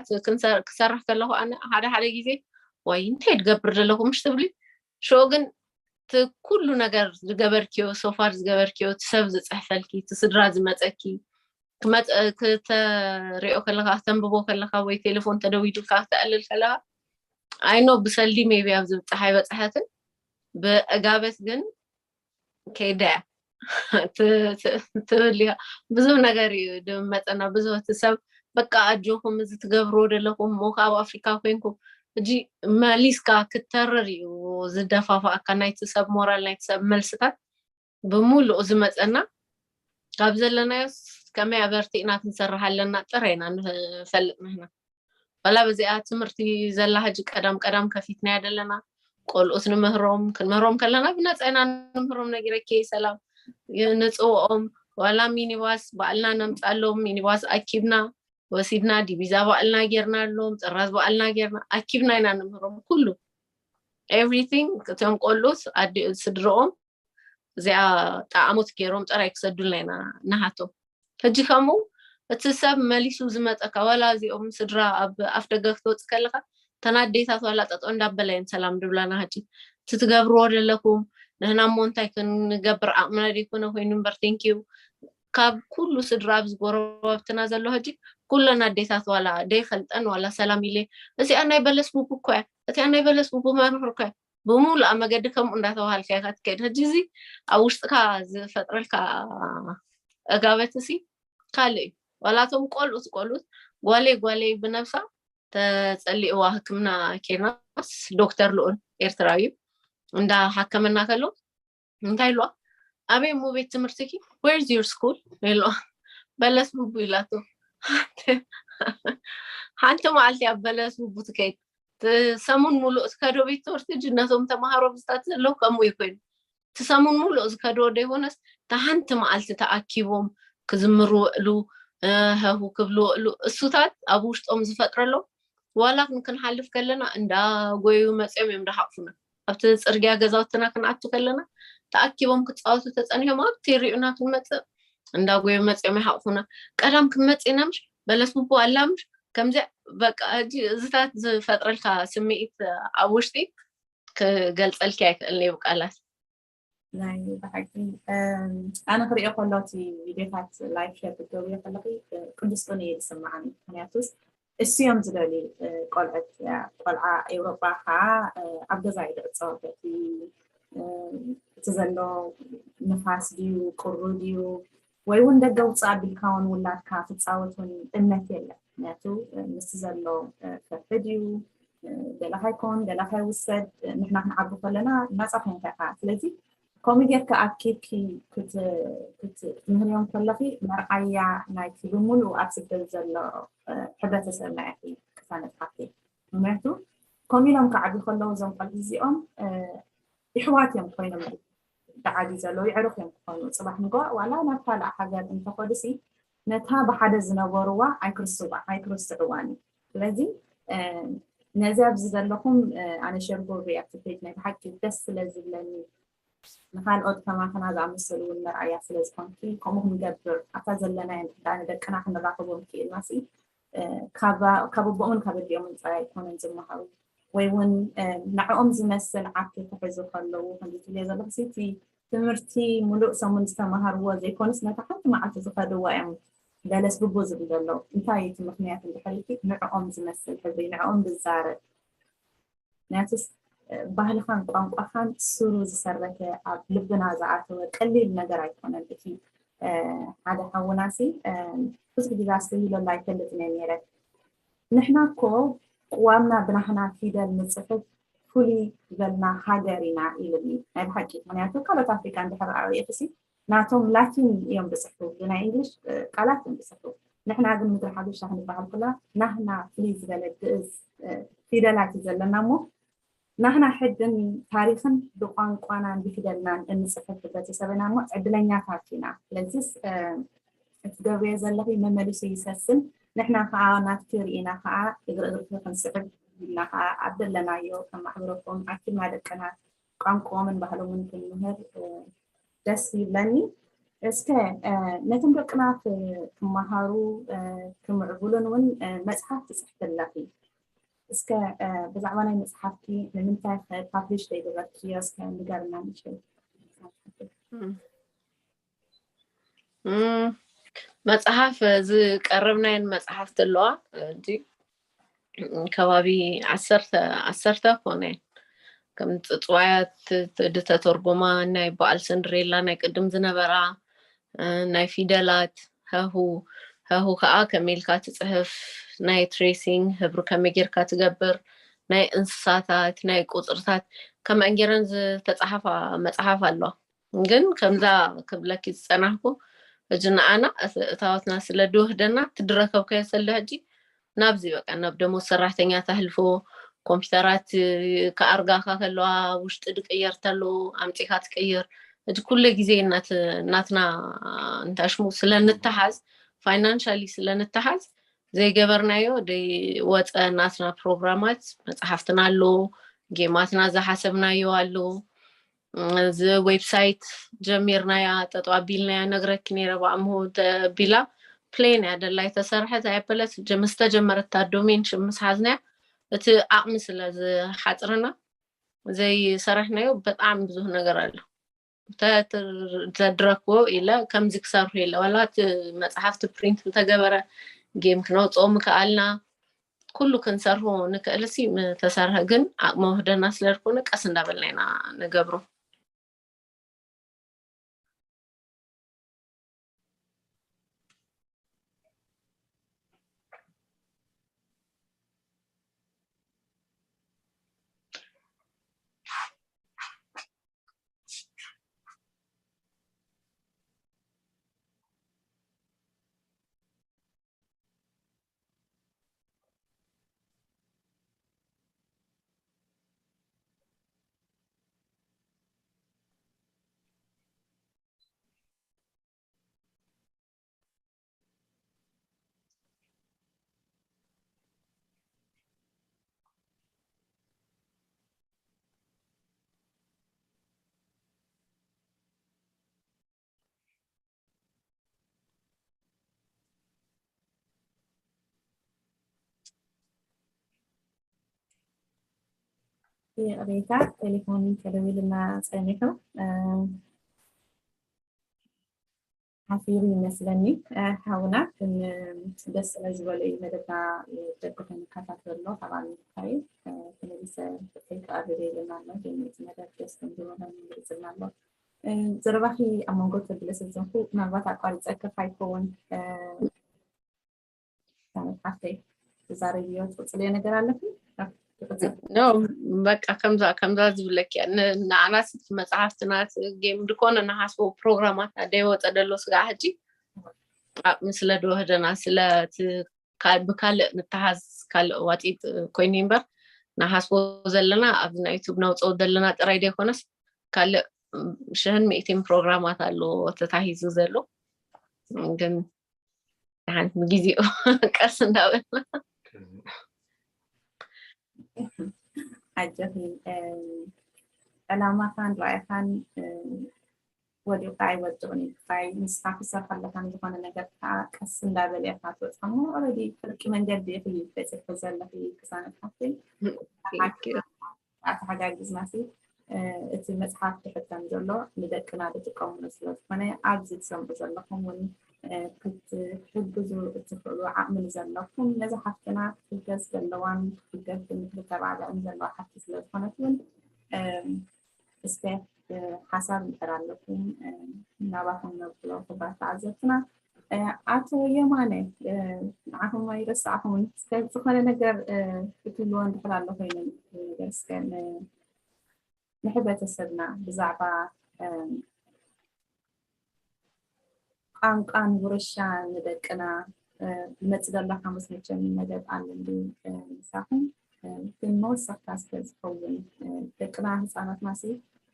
ክሰርሕ ከለኩ ኣነ ሓደ ሓደ ግዜ ወይ እንታይ ድገብር ዘለኩ ምሽ ትብሊ ሽዑ ግን እቲ ኩሉ ነገር ዝገበርክዮ ሶፋር ዝገበርክዮ እቲ ሰብ ዝፅሕፈልኪ እቲ ስድራ ዝመፀኪ ክተሪኦ ከለካ ክተንብቦ ከለካ ወይ ቴሌፎን ተደዊዱልካ ክተዕልል ከለካ ኣይኖ ብሰልዲ ሜቢ ኣብዚ ብፀሓይ በፅሐትን ብእጋበት ግን ከይዳ ትብል እያ ብዙሕ ነገር እዩ ድመፀና ብዙሕ እቲ ሰብ በቃ ኣጆኹም እዚ ትገብርዎ ዘለኹም እሞ ካብ ኣፍሪካ ኮይንኩም እጂ መሊስካ ክተርር እዩ ዝደፋፋእካ ናይቲ ሰብ ሞራል ናይቲ ሰብ መልስታት ብምሉኡ ዝመፀና ካብ ዘለናዮስ ከመይ ኣበርቲእና ክንሰርሕ ኣለና ጥራይ ኢና ንፈልጥ ንሕና ዋላ በዚኣ ትምህርቲ ዘላ ሕጂ ቀዳም ቀዳም ከፊትናያ ዘለና ቆልኡት ንምህሮም ክንምህሮም ከለና ብነፃ ኢና ንምህሮም ነጊረኪ ሰላም ንፅውኦም ዋላ ሚኒባስ ባዕልና ነምፃሎም ሚኒባስ ኣኪብና ወሲድና ዲቪዛ ባዕልና ጌርናሎም ጥራዝ ባዕልና ጌርና ኣኪብና ኢና ንምህሮም ኩሉ everything እቶም ቆልኡት ኣዲኡ ስድርኦም እዚኣ ጣዕሞት ገይሮም ጥራይ ክሰዱልና ኢና ንሃቶም ሕጂ ከምኡ እቲ ሰብ መሊሱ ዝመፀካ፣ ዋላ እዚኦም ስድራ ኣብ ኣፍ ደገ ክትወፅእ ከለካ፣ እተን ኣዴታት ዋላ ጠጠው እንዳበላ እየን ሰላም ድብላና። ሕጂ እቲ ትገብርዎ ዘለኩም፣ ንሕና እሞ እንታይ ክንገብር፣ ዓቕምና ደይኮነ ኮይኑ እምበር፣ ቴንኪዩ። ካብ ኩሉ ስድራ ኣብዚ ጎረባብትና ዘሎ ሕጂ ኩለን ኣዴታት ዋላ ደይፈልጠን ዋላ ሰላም ኢለ፣ እዚኣ ናይ በለስ ቡቡ እኮ እያ፣ እቲኣ ናይ በለስ ቡቡ መምህር እኮ እያ፣ ብሙሉኣ መገዲ ከምኡ እንዳተባሃልካ ኢካ ትከይድ። ሕጂ እዚ ኣብ ውሽጥካ ዝፈጥረልካ እጋበት ሲ ካልእ እዩ። ዋላቶም ቆልኡት ቆልኡት፣ ጓለይ ጓለይ ብነብሳ ተጸሊእዋ ሕክምና ኬድናስ፣ ዶክተር ልኡል ኤርትራዊ እዩ፣ እንዳሓከመና ከሎ እንታይ ኢልዋ፣ ኣበይ እሞ ቤት ትምህርትኪ፣ where's your school ኢልዋ። በለስ ቡቡ ኢላቶ። ሓንቲ መዓልቲ ኣብ በለስ ቡቡ ትከይድ፣ እቲ ሰሙን ሙሉእ ዝከዶ ቤት ትምህርቲ፣ እጅ ነቶም ተማሃሮ ብዝታት ዘለዉ ከምኡ እዩ ኮይኑ። እቲ ሰሙን ሙሉእ ዝከድዎ ደይኮነስ፣ እታ ሓንቲ መዓልቲ ተኣኪቦም ክዝምሩ ውዕሉ፣ እ፣ ሀሁ ክብሉ ውዕሉ፣ እሱታት ኣብ ውሽጦም ዝፈጥረሎም፣ ዋላ ክንሓልፍ ከለና እንዳጎዩ መፅዮም እዮም ደሓቕፉና። ኣብቲ ፅርግያ ገዛውትና ክንኣቱ ከለና ተኣኪቦም ክፃወቱ ተፀኒሖም ኣብቲ ይሪኡና ክንመፅእ እንዳጎዩ መፅዮም ይሓቕፉና። ቀዳም ክንመፅእ ኢና ምሽ፣ በለስ ቡቡ ኣላ ምሽ፣ ከምዚ በቃ። ሕጂ እዚታት ዝፈጥረልካ ስምዒት ኣብ ውሽጢ ክገልፀልኪ ኣይክእልን እዩ ብቃላት። ናይ ብሓቂ፣ እም፣ ኣነ ክሪኦ ከሎ እቲ ቪድዮታት ላይክ ሸር ክትገብርዮ ከለኺ፣ እ፣ ቅዱስ ቅን እዩ ዝስምዓኒ። ምክንያቱስ እሱ እዮም ዝደልዩ፣ እ፣ ቆልዑት፣ እ፣ ቆልዓ ኤውሮጳ ከዓ፣ እ፣ ኣብ ገዛ እዩ ዝዕጸወት። እቲ፣ እ፣ እቲ ዘሎ ንፋስ ድዩ፣ ቁሪ ድዩ፣ ወይ እውን ደገ ውፅእ ኣቢልካ እውን ውላድካ ክትፃወት እውን እምነት የለን። ምክንያቱ፣ እ፣ ምስቲ ዘሎ፣ እ፣ ፍርሒ ድዩ፣ እ፣ ገለ ካይኮን፣ ገለ ካይውሰድ፣ እ፣ ንሕና ክንዓቢ ከለና ናፃ ኮንካ ኢኻ። ስለዚ ከምኡ ጌርካ ኣኪብኪ ክት-፣ ክት-፣ ክትምህርዮም ከለኺ መርኣያ ናይቲ ብምሉኡ ኣብ ስደት ዘሎ፣ እ፣ ሕብረተሰብና ኢኺ ክሳነጽ ሓፍተይ። ምክንያቱ ከምኡ ኢሎም ክዓብዩ ከለዉ እዞም ቆልዑ እዚኦም፣ እ፣ ይሕዋት እዮም ኮይኖም ዝዓብዩ ዘለዉ፣ የዕሩኽ እዮም ክኾኑ። ጽባሕ ንግሆ ዋላ ናብ ካልእ ሃገር እንተኸዱሲ ነታ ብሓደ ዝነበርዋ ኣይክርስዋ-፣ ኣይክርስዕዋን እዩ። ስለዚ፣ እ፣ ነዚ ኣብዚ ዘለኹም፣ እ፣ ኣነ ሸር ክገብር እየ ኣብቲ ፔጅ፣ ናይ ብሓቂ ደስ ስለ ዝብለኒ፣ ንኻልኦት ከማኽና ዝኣመሰሉ እውን መርኣያ ስለ ዝኾንኪ፣ ከምኡ ክንገብር፣ ኣብታ ዘለናዮ እንድሕር ደኣ ንደቅና ክንራኸቦም ክኢልናሲ፣ እ፣ ካባ-፣ ካብ ኣቦኦምን ካብ ኣዲኦምን ጥራይ ኣይኮነን ዝመሃሩ፣ ወይ እውን፣ እ፣ ንዕኦም ዝመስል ዓርኪ ክሕዙ ከለዉ፣ ከምዚ ትብልዮ ዘለኹ፣ እቲ ትምህርቲ ሙሉእ ሰሙን ዝተምሃርዎ ዘይኮኑስ፣ ነታ ሓንቲ መዓልቲ ዝኸድዋ እዮም በለስ ብቡ ዝብል ዘሎ። እንታይ እዩ እቲ ምኽንያት እንድሕር ኢልኪ፣ ንዕኦም ዝመስል ሕብሪ፣ ንዕኦም ዝዛረብ። ምክንያቱስ፣ እ፣ ባህልኻን ቋንቋኻን ስሩ ዝሰረተ፣ ኣብ ልብና ዝኣተወ ቀሊል ነገር ኣይኮነን። እቲ፣ እ፣ ሓደ ሓውናሲ፣ እ፣ ብዙሕ ግዜ ኣስተብሂለሉ ኣይፈልጥን እየ ነይረ። ንሕና እኮ ቅዋምና ብናህና ፊደል ንጽሕፍ ፍሉይ ዝበልና ሃገር ኢና ኢሉኒ። ናይ ብሓቂ፣ ምክንያቱ ካልኦት ኣፍሪቃ እንድሕር ኣርእኽሲ ናቶም ላቲን እዮም ዝጽሕፉ፣ ብናይ እንግሊሽ፣ እ፣ ቃላት እዮም ዝጽሕፉ። ንሕና ግን ምድሪ ሓበሻ ክንበሃል ከላ ናህና ፍልይ ዝበለ ግእዝ፣ እ፣ ፊደላት እዩ ዘለና እሞ ናህና ሕግን ታሪኽን ብቋንቋናን ብፊደልናን እንጽሕፍ ሕብረተሰብና እሞ ዕድለኛታት ኢና። ስለዚስ፣ እ፣ እትገብርዮ ዘለኺ መመሊሱ ይሰስን። ንሕና ከዓ ናትኪ ርኢና ከዓ እግሪ እግርኪ ክንስዕብ ኢልና ከዓ ኣብ ዘለናዮ ከማሕብረኩም ኣኪብና ደቅና ቋንቋኦምን ባህሎምን ክንምህር፣ እ፣ ደስ ይብለኒ። እስከ፣ እ፣ ነቶም ደቅና ክ-፣ ክመሃሩ፣ እ፣ ክምዕብሉን እውን፣ እ፣ መጽሓፍ ትጽሕፊ ኣለኺ። እስከ፣ እ፣ ብዛዕባ ናይ መጽሓፍኪ ንምንታይ ከ ፓብሊሽ ዘይገበርክዮ እስከ ንገርና ንእሽተይ። እም። እም፣ መጽሓፍ፣ ዝቀረብናየን መጽሓፍቲ ኣለዋ። ሕጂ ከባቢ ዓሰርተ፣ ዓሰርተ ኮነ። ከም ጽጽዋያት ት-፣ ት-፣ ዝተተርጎማ ናይ በዓል ስንድሬላ ናይ ቅድም ዝነበራ፣ እ፣ ናይ ፊደላት፣ ሀሁ፣ ሀሁ ከዓ ከመይ ኢልካ ትጽሕፍ፣ ናይ ትሬሲንግ፣ ህብሪ ከመይ ጌርካ ትገብር፣ ናይ እንስሳታት፣ ናይ ቁጽርታት፣ ከምኣን ጌረን ዝተጻሓፋ መጽሓፍ ኣለዋ። ግን ከምዛ ክብለኪ ዝጸናሕኩ፣ ሕጂ ንኣና እት-፣ እታወትና ስለ ድወህደና፣ እቲ ድረከብካዮ ሰለ ሕጂ ናብዚ በቃ ናብ ደሞዝ ሰራሕተኛ ተሕልፎ፣ ኮምፒውተራት ክኣርጋኻ ከለዋ ውሽጢ ድቅየር ተሎ ኣምጺኻ ትቅይር። እቲ ኩለ ግዜ እናት-፣ እናትና እንታሽሙ ስለ ንተሓዝ፣ ፋይናንሻሊ ስለ ንተሓዝ፣ ዘይገበርናዮ ደይ ወፀ ናትና ፕሮግራማት፣ መፅሓፍትና ኣሎ፣ ጌማትና ዝሓሰብናዮ ኣሎ። እዚ ዌብሳይት ጀሚርናያ፣ ጠጠው ኣቢልናያ፣ ነግረኪ ነይረ ብኣምሆ ተቢላ፣ ፕሌን እያ ደላ ኣይተሰርሐት ኣይበለት ምስ ተጀመረት እታ ዶሜን ሽም ምስ ሓዝናያ እቲ ዓቕሚ ስለ ዝሓፅረና ዘይሰራሕናዮ በጣም ብዙሕ ነገር ኣሎ። ተድረክቦ ኢለ ከምዚ ክሰርሑ ኢለ ዋላ እቲ መፅሓፍቲ ፕሪንት እንተገበረ ጌም ክነውፅኦ ምክኣልና ኩሉ ክንሰርሑ ንክእልሲ ምተሰርሐ ግን ዓቕሚ ውህደና ስለዝኮነ ቀስ እንዳበልና ኢና ንገብሮ። ይቕሬታ፣ ቴሌፎን ተደዊሉና ጸኒሑ። ሓፊሩ ይመስለኒ። ሓውና ግን ደስ ስለ ዝበሎ እዩ መደብና ደቅኹም ይከታተሎ ካብ ኣሜሪካ እዩ። ተመሊሰ ከይተቐርብ ይብልና ኣሎ ግን እቲ መደብ ደስ ከም ዝበሎ ይገልፅልና ኣሎ። ዘረባኺ ኣብ መንጎ ተብለ ስለ ዝኾንኩ ምናልባት ኣቋሪፀ ከፋ ይኸውን። ሳነት ሓፍተይ ትዛረብዮ ትቕፅልዮ ነገር ኣለኪ? ትቕፅል። ኖ በቃ ከምዛ ከምዛ ዝብለኪ እያ። ን- ንኣናስ መፅሓፍትና ጌም ድኮነ ንሓስቦ ፕሮግራማት ኣደይ ወፀ ደሎ ስጋዕ ሕጂ ዓቕሚ ስለ ድወህደና ስለ እቲ ካ- ብካልእ ንተሃዝ ካልእ ዋጢጥ ኮይኑ እምበር ንሓስቦ ዘለና ኣብዚ ናይ ዩቱብ ነውፅኦ ዘለና ጥራይ ዘይኮነስ ካልእ ሽሕን ሚእትን ፕሮግራማት ኣለዎ ተታሂዙ ዘሎ ግን ሓንቲ ብግዜኡ ቀስ እንዳበልና ኣጆኺ ዕላማኻን ራእይኻን ወዲቑካ ኣይወድቕን እዩ። ጥራይ ንስኻ ክሰርሕ ኣለካ ንዝኾነ ነገር ከዓ ቀስ እንዳበለ ኢኻ ትወፅእ እሞ ኦረዲ ፍርቂ መንገዲ ኢኺ በፂሕኪ ዘለኺ ቅሳነት ሓፍተይ። ኣተሓጋጊዝና ሲ እቲ መፅሓፍ ክሕተም ዘሎ ንደቅና ዝጥቀምሉ ስለዝኾነ ኣብዚ ትሰምዑ ዘለኹም እውን ክትሕግዙ እትኽእሉ ዓቕሚ ንዘለኩም ነዛ ሓፍትና ክትሕገዝ ዘለዋን ክትሕገዝ ክትተባብዕን ዘለዋ ሓፍቲ ስለዝኾነት እውን እስከ ሓሳብ እንድሕር ኣለኩም ናባኹም ነብሎ ክቡራት ተዓዘብትና። ኣቶ የማነ ንዓኹም ኣይረሳዕኹምን እስከ ዝኾነ ነገር ክትብልዎ እንድሕር ኣሎ ኮይነ ነገር እስከ ንሕብረተሰብና ብዛዕባ ቋንቋን ውርሻ ንደቅና ዝመፅእ ዘሎ ሓሙስ መቸም መደብ ኣሎ እንዲ ምሳኹም ግን መወሰኽታ ስለ ዝኸውን ደቅና ህፃናትና ሲ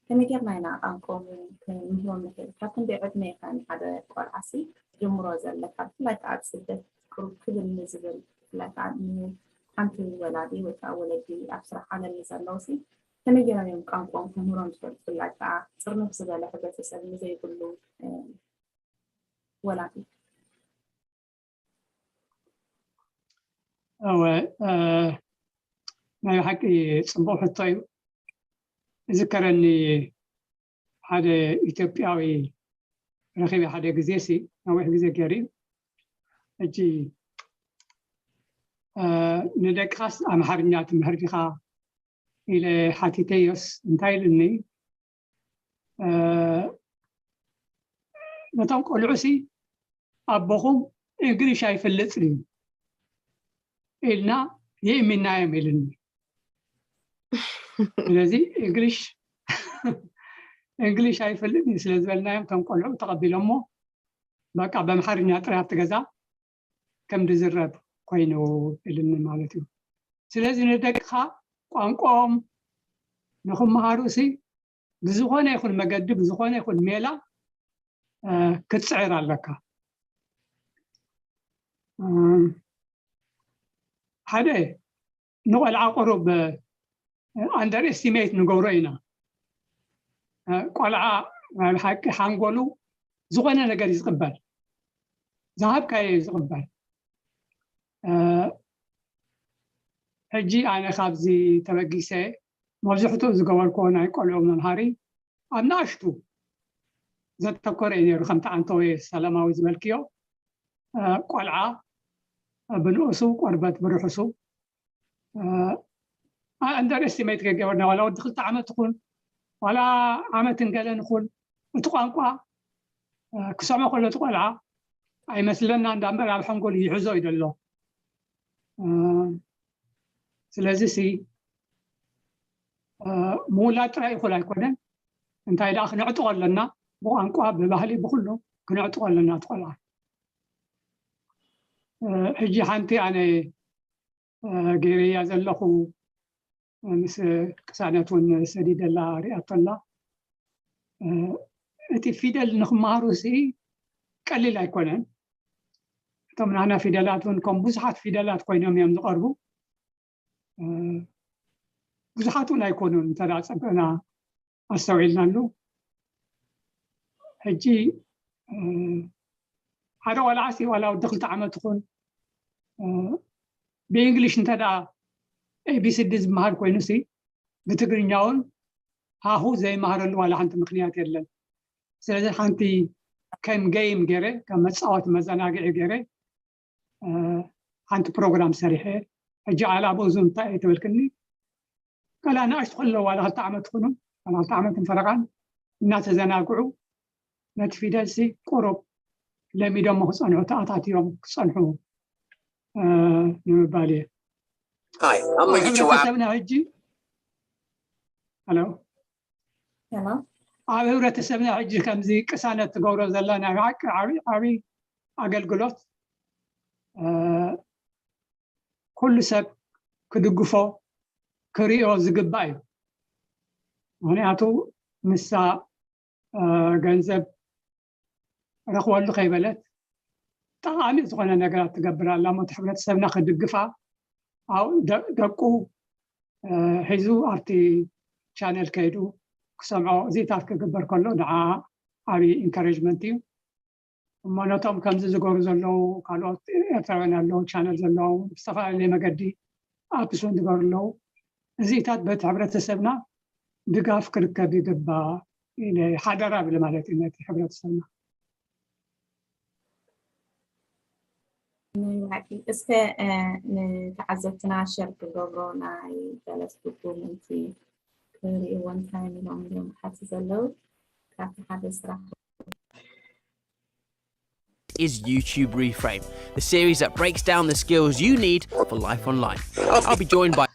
ከመይ ጌርና ኢና ቋንቋኦም ክንምህሮም ንኽእል? ካብ ክንደይ ዕድመ ኢኻ ንሓደ ቆልዓ ሲ ትጅምሮ ዘለካ? ብፍላይ ከዓ ኣብ ስደት ቅሩብ ክብል ንዝብል ብፍላይ ከዓ ሓንቲ ወላዲ ወይ ከዓ ወለዲ ኣብ ስራሕ ዓለም ንዘለዉ ሲ ከመይ ገይሮም እዮም ቋንቋኦም ክምህሮም ዝኽእሉ? ብፍላይ ከዓ ፅርንፍ ዝበለ ሕብረተሰብ ንዘይብሉ ወላዲ። እወ፣ ናይ ብሓቂ ፅቡቕ ሕቶ እዩ። እዝከረኒ ሓደ ኢትዮጵያዊ ረኺበ ሓደ ግዜ ሲ ነዊሕ ግዜ ገይሩ እዩ። ሕጂ ንደቅኻስ ኣምሓርኛ ትምህር ዲኻ ኢለ ሓቲተዮስ እንታይ ኢሉኒ፣ ነቶም ቆልዑ ሲ ኣቦኹም እንግሊሽ ኣይፈልጥን እዩ ኢልና የእሚናዮም ኢሉኒ። ስለዚ እንግሊሽ እንግሊሽ ኣይፈልጥን እዩ ስለ ዝበልናዮም እቶም ቆልዑ ተቐቢሎሞ በቃ በምሓርኛ ጥራይ ኣብቲ ገዛ ከም ዝዝረብ ኮይኑ ኢሉኒ ማለት እዩ። ስለዚ ንደቅኻ ቋንቋኦም ንክመሃሩ ሲ ብዝኾነ ይኹን መገዲ ብዝኾነ ይኹን ሜላ ክትፅዕር ኣለካ። ሓደ ንቆልዓ ቁሩብ under estimate ንገብሮ ኢና። ቆልዓ ናይ ብሓቂ ሓንጎሉ ዝኾነ ነገር እዩ ዝቕበል። ዝሃብካዮ እዩ ዝቕበል። ሕጂ ኣነ ካብዚ ተበጊሰ መብዝሕትኡ ዝገበርክዎ ናይ ቆልዑ መምሃሪ ኣብ ንኣሽቱ ዘተኮረ እዩ ነይሩ። ከምቲ ኣንተወየ ሰላማዊ ዝበልክዮ ቆልዓ ብንኡሱ ቆርበት ብርሑሱ under estimate ከይገበርና ዋላ ወዲ ክልተ ዓመት ይኹን ዋላ ዓመትን ገለን ይኹን እቲ ቋንቋ ክሰምዖ ከሎ እቲ ቆልዓ ኣይመስለና እንዳ እምበር ኣብ ሓንጎል ይሕዞ እዩ ዘሎ። ስለዚ ሲ ምውላድ ጥራይ እኹል ኣይኮነን። እንታይ ደኣ ክነዕጥቆ ኣለና፣ ብቋንቋ ብባህሊ ብኩሉ ክነዕጥቆ ኣለና እቲ ቆልዓ። ሕጂ ሓንቲ ኣነ ገይረያ ዘለኹ ምስ ቅሳነት እውን ሰዲደላ ሪኣቶ ኣላ። እቲ ፊደል ንክመሃሩ ሲ ቀሊል ኣይኮነን። እቶም ናና ፊደላት እውን ከም ብዙሓት ፊደላት ኮይኖም እዮም ዝቐርቡ። ብዙሓት እውን ኣይኮኑን እንተ ጸብዕና ኣስተውዒልናሉ። ሕጂ ሓደ ቆልዓ ሲ ዋላ ወዲ ክልተ ዓመት ይኹን ብእንግሊሽ እንተ ኤቢሲዲ ዝመሃር ኮይኑ ሲ ብትግርኛ እውን ሃሁ ዘይመሃረሉ ዋላ ሓንቲ ምክንያት የለን። ስለዚ ሓንቲ ከም ገይም ገይረ ከም መፃወቲ መዘናግዒ ገይረ ሓንቲ ፕሮግራም ሰሪሐ ሕጂ ኣላ ብእዙ እንታይ እየ ትብልክኒ ገላ ንኣሽቱ ከለዉ ዋላ ክልተ ዓመት ይኹኑ ዋላ ክልተ ዓመትን ፈረቓን እናተዘናግዑ ነቲ ፊደልሲ ቁሩብ ለሚዶሞ ክፀንሑ ተኣታትዮም ክፀንሑ ንምባል እየ። ኣብ ሕብረተሰብና ሕጂ ሎ ኣብ ሕብረተሰብና ሕጂ ከምዚ ቅሳነት ትገብሮ ዘላ ናይ ብሓቂ ዓብዪ ዓብዪ ኣገልግሎት ኩሉ ሰብ ክድግፎ ክሪኦ ዝግባእ እዩ። ምክንያቱ ንሳ ገንዘብ ረኽበሉ ከይበለት ጠቓሚ ዝኾነ ነገራት ትገብር ኣላ። እሞ እቲ ሕብረተሰብና ክድግፋ ደቁ ሒዙ ኣብቲ ቻነል ከይዱ ክሰምዖ እዚታት ክግበር ከሎ ንዓ ዓብዪ ኢንካሬጅመንት እዩ። እሞ ነቶም ከምዚ ዝገሩ ዘለዉ ካልኦት ኤርትራውያን ኣለዉ ቻነል ዘለዎም ብዝተፈላለየ መገዲ ኣፕስ እውን ዝገሩ ኣለዉ። እዚታት በቲ ሕብረተሰብና ድጋፍ ክርከብ ይግባእ ኢለ ሓደራ ብለ ማለት እዩ ነቲ ሕብረተሰብና። እስከ ንተዓዘብትና ሸር ክገብሮ ናይ ገለስ ግቡ ምንቲ ክሪእዎ እንታይ ኢሎም እዮም ሓቲ ዘለዉ ካብቲ ሓደ ስራሕ is YouTube Reframe, the series that breaks down the skills you need for life online. I'll be joined by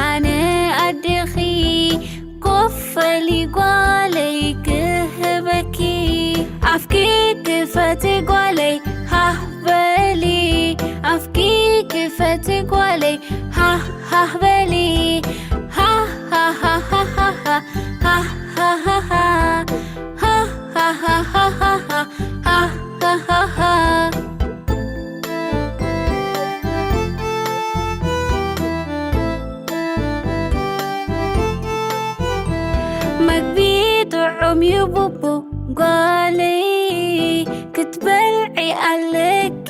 ኣነ ኣዴኺ ኮፍ በሊ ጓለይ ክህበኪ ኣፍኪ ክፈቲ ጓለይ ሃህ በሊ ኣፍኪ ክፈቲ ጓለይ ሃህ ሃህ በሊ ሃህ ሃህ ሃህ ሃህ ሃህ ሃህ ሃህ ሃህ ሃህ ሃህ ሃህ ሃህ ሃህ ሃህ መግቢ ጥዑም እዩ ቡቡ ጓለይ ክትበልዒ ኣለኪ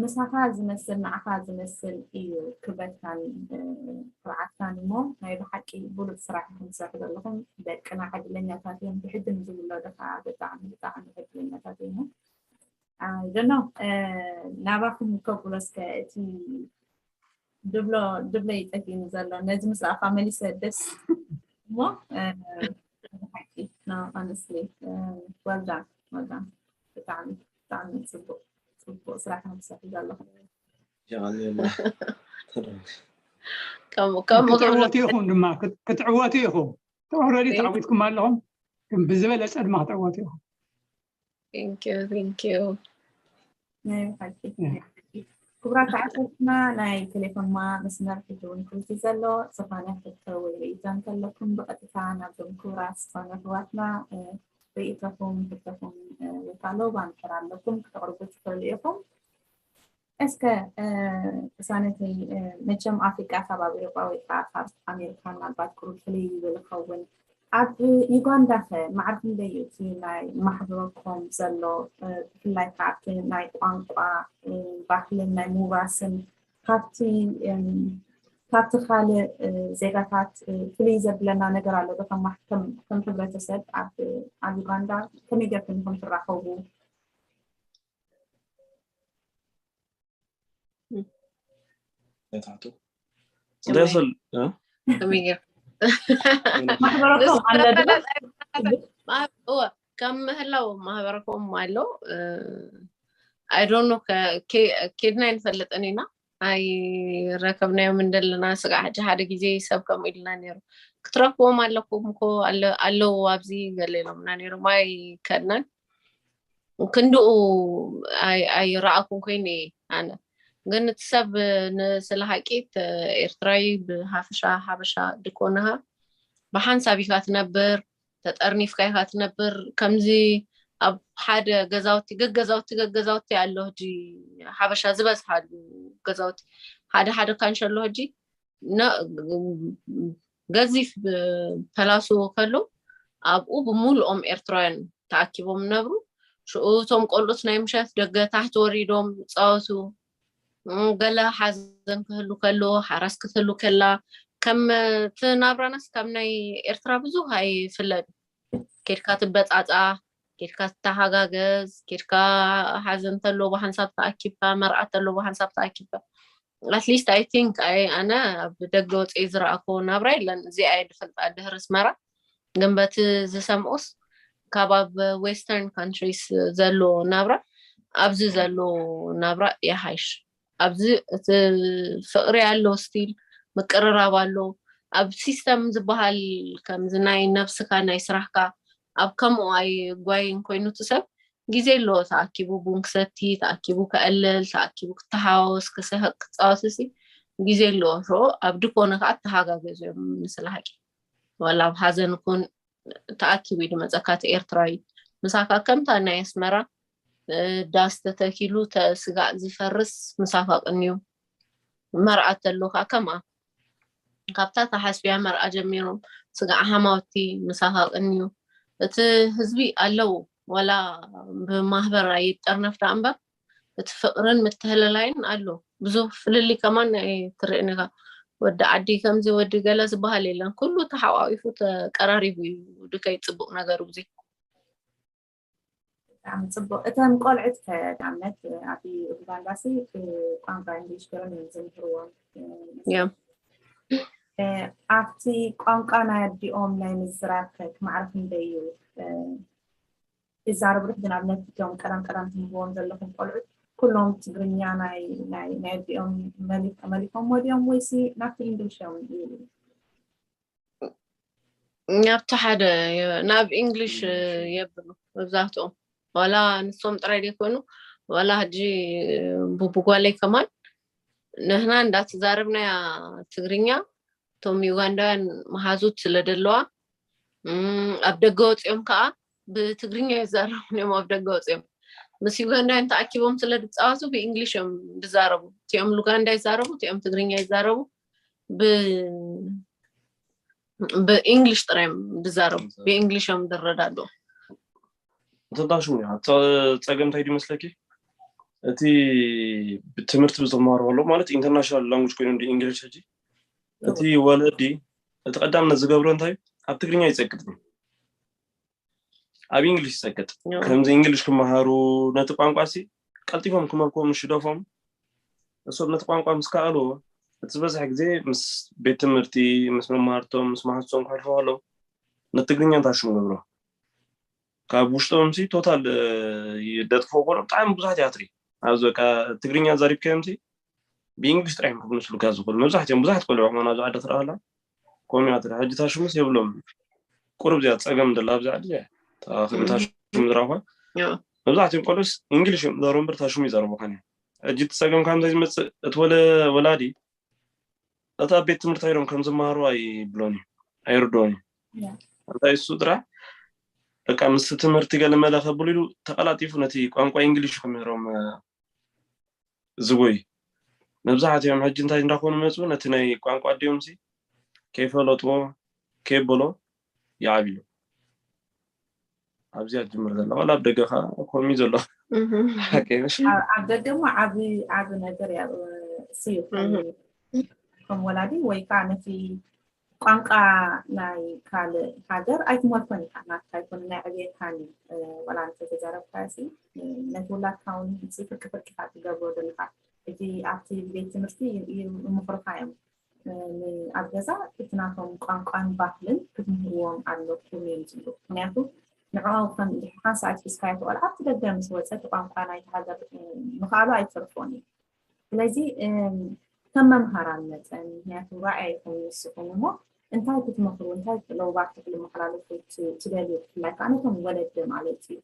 ምሳኻ ዝመስል ንዓኻ ዝመስል እዩ ክብረትካን ኩርዓትካን እሞ ናይ ብሓቂ ብሉፅ ስራሕ ኢኹም ትሰርሑ ዘለኹም። ደቅና ዕድለኛታት እዮም። ብሕጂ ንዝውለዱ ከዓ ብጣዕሚ ብጣዕሚ ዕድለኛታት እዮም። ዶኖ ናባኹም ከብሎ እስከ እቲ ድብሎ ድብሎ ይጠፊኒ ዘሎ ነዚ ምስ ኣፋ መሊሰ ደስ እሞ ሓቂ ሆነስትሊ ወልዳን ወልዳን ብጣዕሚ ብጣዕሚ ፅቡቅ ፅቡቅ ስራሕ ነው ትሰርሑ ዘለኹም። ከምኡ ከምኡ ክትዕወቱ ኢኹም ድማ ክትዕወቱ ኢኹም። ተወረዲ ተዓዊትኩም ኣለኹም። ግን ብዝበለፀ ድማ ክትዕወቱ ኢኹም። Thank you, thank you. ናይ ሓቂ ክቡራት ተዓዘብትና ናይ ቴሌፎንና መስመር ሕጂ እውን ክፍቲ ዘሎ ዝኾነ ሕቶ ወይ ርእይቶ እንከለኩም ብቐጥታ ናብዞም ክቡራት ዝኾነ ኣሕዋትና ርእይቶኹም ሕቶኹም ወይ ከዓ ሎባ እንድሕር ኣለኩም ክተቕርቡ ትኽእሉ ኢኹም። እስከ ቅሳነተይ መቸም ኣፍሪቃ ካብ ኣውሮጳ ወይ ከዓ ካብ ኣሜሪካ ምናልባት ቁሩብ ፍልይ ይብል ይኸውን። ኣብ ዩጋንዳ ከ ማዕረ ክንደይ እዩ እቲ ናይ ማሕበረኮም ዘሎ ብፍላይ ከዓ ኣብቲ ናይ ቋንቋ ባህልን ናይ ምውራስን ካብቲ ካብቲ ካልእ ዜጋታት ፍልይ ዘብለና ነገር ኣሎ ዶ? ከም ሕብረተሰብ ኣብ ዩጋንዳ ከመይ ገርኩም ኢኹም ትራኸቡ? ታቱ ደስል ከም ምህላው ማህበረኮም ኣሎ። I don't know፣ ኬድና ኣይንፈልጥን ኢና፣ ኣይረከብናዮም እንደለና። ስጋዕ ሕጂ ሓደ ግዜ ሰብ ከምኡ ኢልና ነይሩ፣ ክትረክቦም ኣለኩም እኮ ኣለዉ ኣብዚ ገለ ኢሎምና ነይሮም። ኣይከድናን ክንድኡ ኣይረኣኩን ኮይኑ እየ ኣነ። ግን እቲ ሰብ ንስለ ሓቂት ኤርትራዊ ብሃፍሻ ሓበሻ ድኮንሃ ብሓንሳብ ኢኻ ትነብር፣ ተጠርኒፍካ ኢኻ ትነብር። ከምዚ ኣብ ሓደ ገዛውቲ ገገዛውቲ ገገዛውቲ ኣሎ ሕጂ ሓበሻ ዝበዝሓሉ ገዛውቲ ሓደ ሓደ ካንሸሎ ሕጂ ገዚፍ ፐላሱ ከሎ ኣብኡ ብምሉኦም ኤርትራውያን ተኣኪቦም ነብሩ። ሽኡ እቶም ቆልኡት ናይ ምሸት ደገ ታሕቲ ወሪዶም ይፃወቱ። ገለ ሓዘን ክህሉ ከሎ ሓራስ ክትህሉ ከላ ከም እቲ ናብራናስ ካብ ናይ ኤርትራ ብዙ ኣይፍለድ። ኬድካ ትበፃፃ፣ ኬድካ ትተሃጋገዝ፣ ኬድካ ሓዘን ተሎ ብሓንሳብ ተኣኪብካ፣ መርዓ ተሎ ብሓንሳብ ተኣኪብካ። At least I think ኣነ ኣብ ደገ ወፅኢ ዝረኣኮ ናብራ የለን። እዚኣ እየ ዝፈልጣ ድህሪ ኣስመራ። ግን በቲ ዝሰምኦስ ካብ ኣብ western countries ዘሎ ናብራ ኣብዚ ዘሎ ናብራ ይሓይሽ። ኣብዚ እቲ ፍቅሪ ኣሎ፣ still ምቅርራብ ኣሎ። ኣብ system ዝበሃል ከምዚ ናይ ነብስካ ናይ ስራሕካ ኣብ ከምኡ ኣይጓይን ኮይኑ እቲ ሰብ ግዜ ኣለዎ ተኣኪቡ ቡን ክሰቲ፣ ተኣኪቡ ከዕልል፣ ተኣኪቡ ክተሃወስ፣ ክስሕቅ፣ ክፃወት ሲ ግዜ ኣለዎ። ሽዑ ኣብ ድኮነ ከዓ ተሃጋገዙ እዮም ንስለ ሓቂ። ዋላ ኣብ ሓዘን ኩን ተኣኪቡ እዩ ድመፀካ እቲ ኤርትራዊ ምሳካ ከምታ ናይ ኣስመራ ዳስ ተተኪሉ ስጋዕ ዝፈርስ ምሳካ ቅንዩ። መርዓ ተሎ ከዓ ከምኣ ካብታ ተሓስብያ መርዓ ጀሚሮም ስጋዕ ሃማውቲ ምሳካ ቅንዩ። እቲ ህዝቢ ኣለዉ ዋላ ብማህበር ኣይጠርነፍ ደኣ እምበር እቲ ፍቅርን ምትህልላይን ኣሎ። ብዙ ፍልልይ ከማን ኣይትርእን ኢኻ። ወዲ ዓዲ ከምዚ ወዲ ገለ ዝበሃል የለን። ኩሉ ተሓቋቂፉ ተቀራሪቡ እዩ ድከይ ፅቡቅ ነገሩ ግዜ። ብጣዕሚ ፅቡቅ። እተን ቆልዕት ከ ንኣብነት ኣብ ኡጋንዳ ሲ ቋንቋ እንግሊሽ ገይሮም እዮም ዝምህርዎም። ኣብቲ ቋንቋ ናይ ኣዲኦም ናይ ምዝራብ ከ ክማዕረ ክንደይ እዩ? ይዛረቡ ዶ? ሕጂ ንኣብነት እቶም ቀዳም ቀዳም ትምህርዎም ዘለኹም ቆልዑት ኩሎም ትግርኛ ናይ ናይ ናይ ኣዲኦም መሊኾም ሞ ድዮም ወይሲ ናብቲ እንግሊሽ እዮም? ናብቲ ሓደ ናብ እንግሊሽ የብሉ መብዛሕትኦም። ዋላ ንሶም ጥራይ ዘይኮኑ ዋላ ሕጂ ቡቡጓለይ ከማን ንህና እንዳተዛረብናያ ትግርኛ እቶም ዩጋንዳውያን መሃዙት ስለ ደለዋ ኣብ ደገ ወፂኦም ከዓ ብትግርኛ ይዛረቡ እዮም። ኣብ ደገ ወፂኦም ምስ ዩጋንዳውያን ተኣኪቦም ስለ ዝፃወቱ ብእንግሊሽ እዮም ዝዛረቡ። እቲኦም ሉጋንዳ ይዛረቡ፣ እቲኦም ትግርኛ ይዛረቡ። ብእንግሊሽ ጥራይ እዮም ዝዛረቡ፣ ብእንግሊሽ እዮም ዝረዳድኡ። እንተዳ ሽሙ ጸገም እንታይ ድዩ መስለኪ? እቲ ብትምህርቲ ብዝተማሃሩ ከለዉ ማለት international language ኮይኑ እንግሊሽ ሕጂ እቲ ወለዲ እቲ ቀዳምነት ዝገብሮ እንታይ ኣብ ትግርኛ ይፀቅጥ ኣብ እንግሊሽ ይፀቅጥ ከምዚ እንግሊሽ ክመሃሩ ነቲ ቋንቋ ሲ ቀልጢፎም ክመልክዎም ሽደፎም እሶም ነቲ ቋንቋ ምስ ከኣልዎ እቲ ዝበዝሕ ግዜ ምስ ቤት ትምህርቲ ምስ መማህርቶም ምስ መሓዝቶም ክሕልፎ ከለዉ ነቲ ትግርኛ እንታይ ሽም ገብሮ ካብ ውሽጦም ሲ ቶታል ደጥፍኦ ኮሎ ብጣዕሚ ብዙሓት ያትሪ ኣብዚ በቃ ትግርኛ ዛሪብካዮም ሲ ብእንግሊሽ ጥራሕ እዮም ክምልስሉካ ዝኽእሉ መብዛሕትኦም ብዙሓት ቆልዑ ከማን ኣብዚ ዓዲ ትረኣላ ኮሚያ ትረ ሕጂ ታሽሙስ የብሎም ቁሩብ እዚኣ ፀገም ደላ ኣብዚ ዓዲ እዚኣ ታሽሙ ዝረኽባ መብዛሕትኦም ቆልዑስ እንግሊሽ እዮም ዘረቡ እምበር ታሽሙ ይዘረቡ ካን ሕጂ እቲ ፀገም ካብ እንታይ ዝመፅእ እቲ ወለ ወላዲ እታ ቤት ትምህርቲ ኢሎም ከም ዝመሃሩ ኣይብሎን እዩ ኣይርድኦን እዩ እንታይ እሱ ጥራሕ በቃ ምስ ትምህርቲ ገለ መለ ከብሉ ኢሉ ተቀላጢፉ ነቲ ቋንቋ እንግሊሽ ክምህሮም ዝጎይ መብዛሕትኦም ሕጂ እንታይ እንዳኾኑ መፁ ነቲ ናይ ቋንቋ ኣዲኦም ሲ ከይፈለጥዎ ከይበሎ ይዓብሉ ኣብዚኣ ጅምር ዘሎ ዋላ ኣብ ደገ ከዓ ኮሚ ዘሎ ሓቀይ መሽ ኣብ ኣብ ደገ እሞ ዓብ ዓብ ነገር እያ ስዩ ከም ከም ወላዲ ወይ ከዓ ነቲ ቋንቋ ናይ ካልእ ሃገር ኣይትመልኮን ኢኻ ናትካ ኣይኮነ ናይ ዕብየትካን እዩ ዋላ እንተተዛረብካ ሲ ነቲ ውላድካ እውን ሲ ፍርቂ ፍርቂ ኢኻ ትገብሮ ዘለካ እቲ ኣብቲ ቤት ትምህርቲ ይምኽሩካ እዮም ኣብ ገዛ እቲ ናቶም ቋንቋን ባህልን ክትምህርዎም ኣለኩም እዮም ዝብሉ ምክንያቱ ንዕኦም ከም ድሕሪ ሓንሳእ ኣትሒዝካዮ እቲ ቆልዓ ኣብቲ ደገ ምስ ወፀ እቲ ቋንቋ ናይቲ ሃገር ምኽኣሉ ኣይተርፎን እዩ ስለዚ ከም መምሃራን መጠን ምክንያቱ ራእያ ይኹን ንስኹም እሞ እንታይ ክትመኽሩ እንታይ ለውባት ክፍሊ መሓላለፉ ትደልዩ ብፍላይ ከዓ ነቶም ወለዲ ማለት እዩ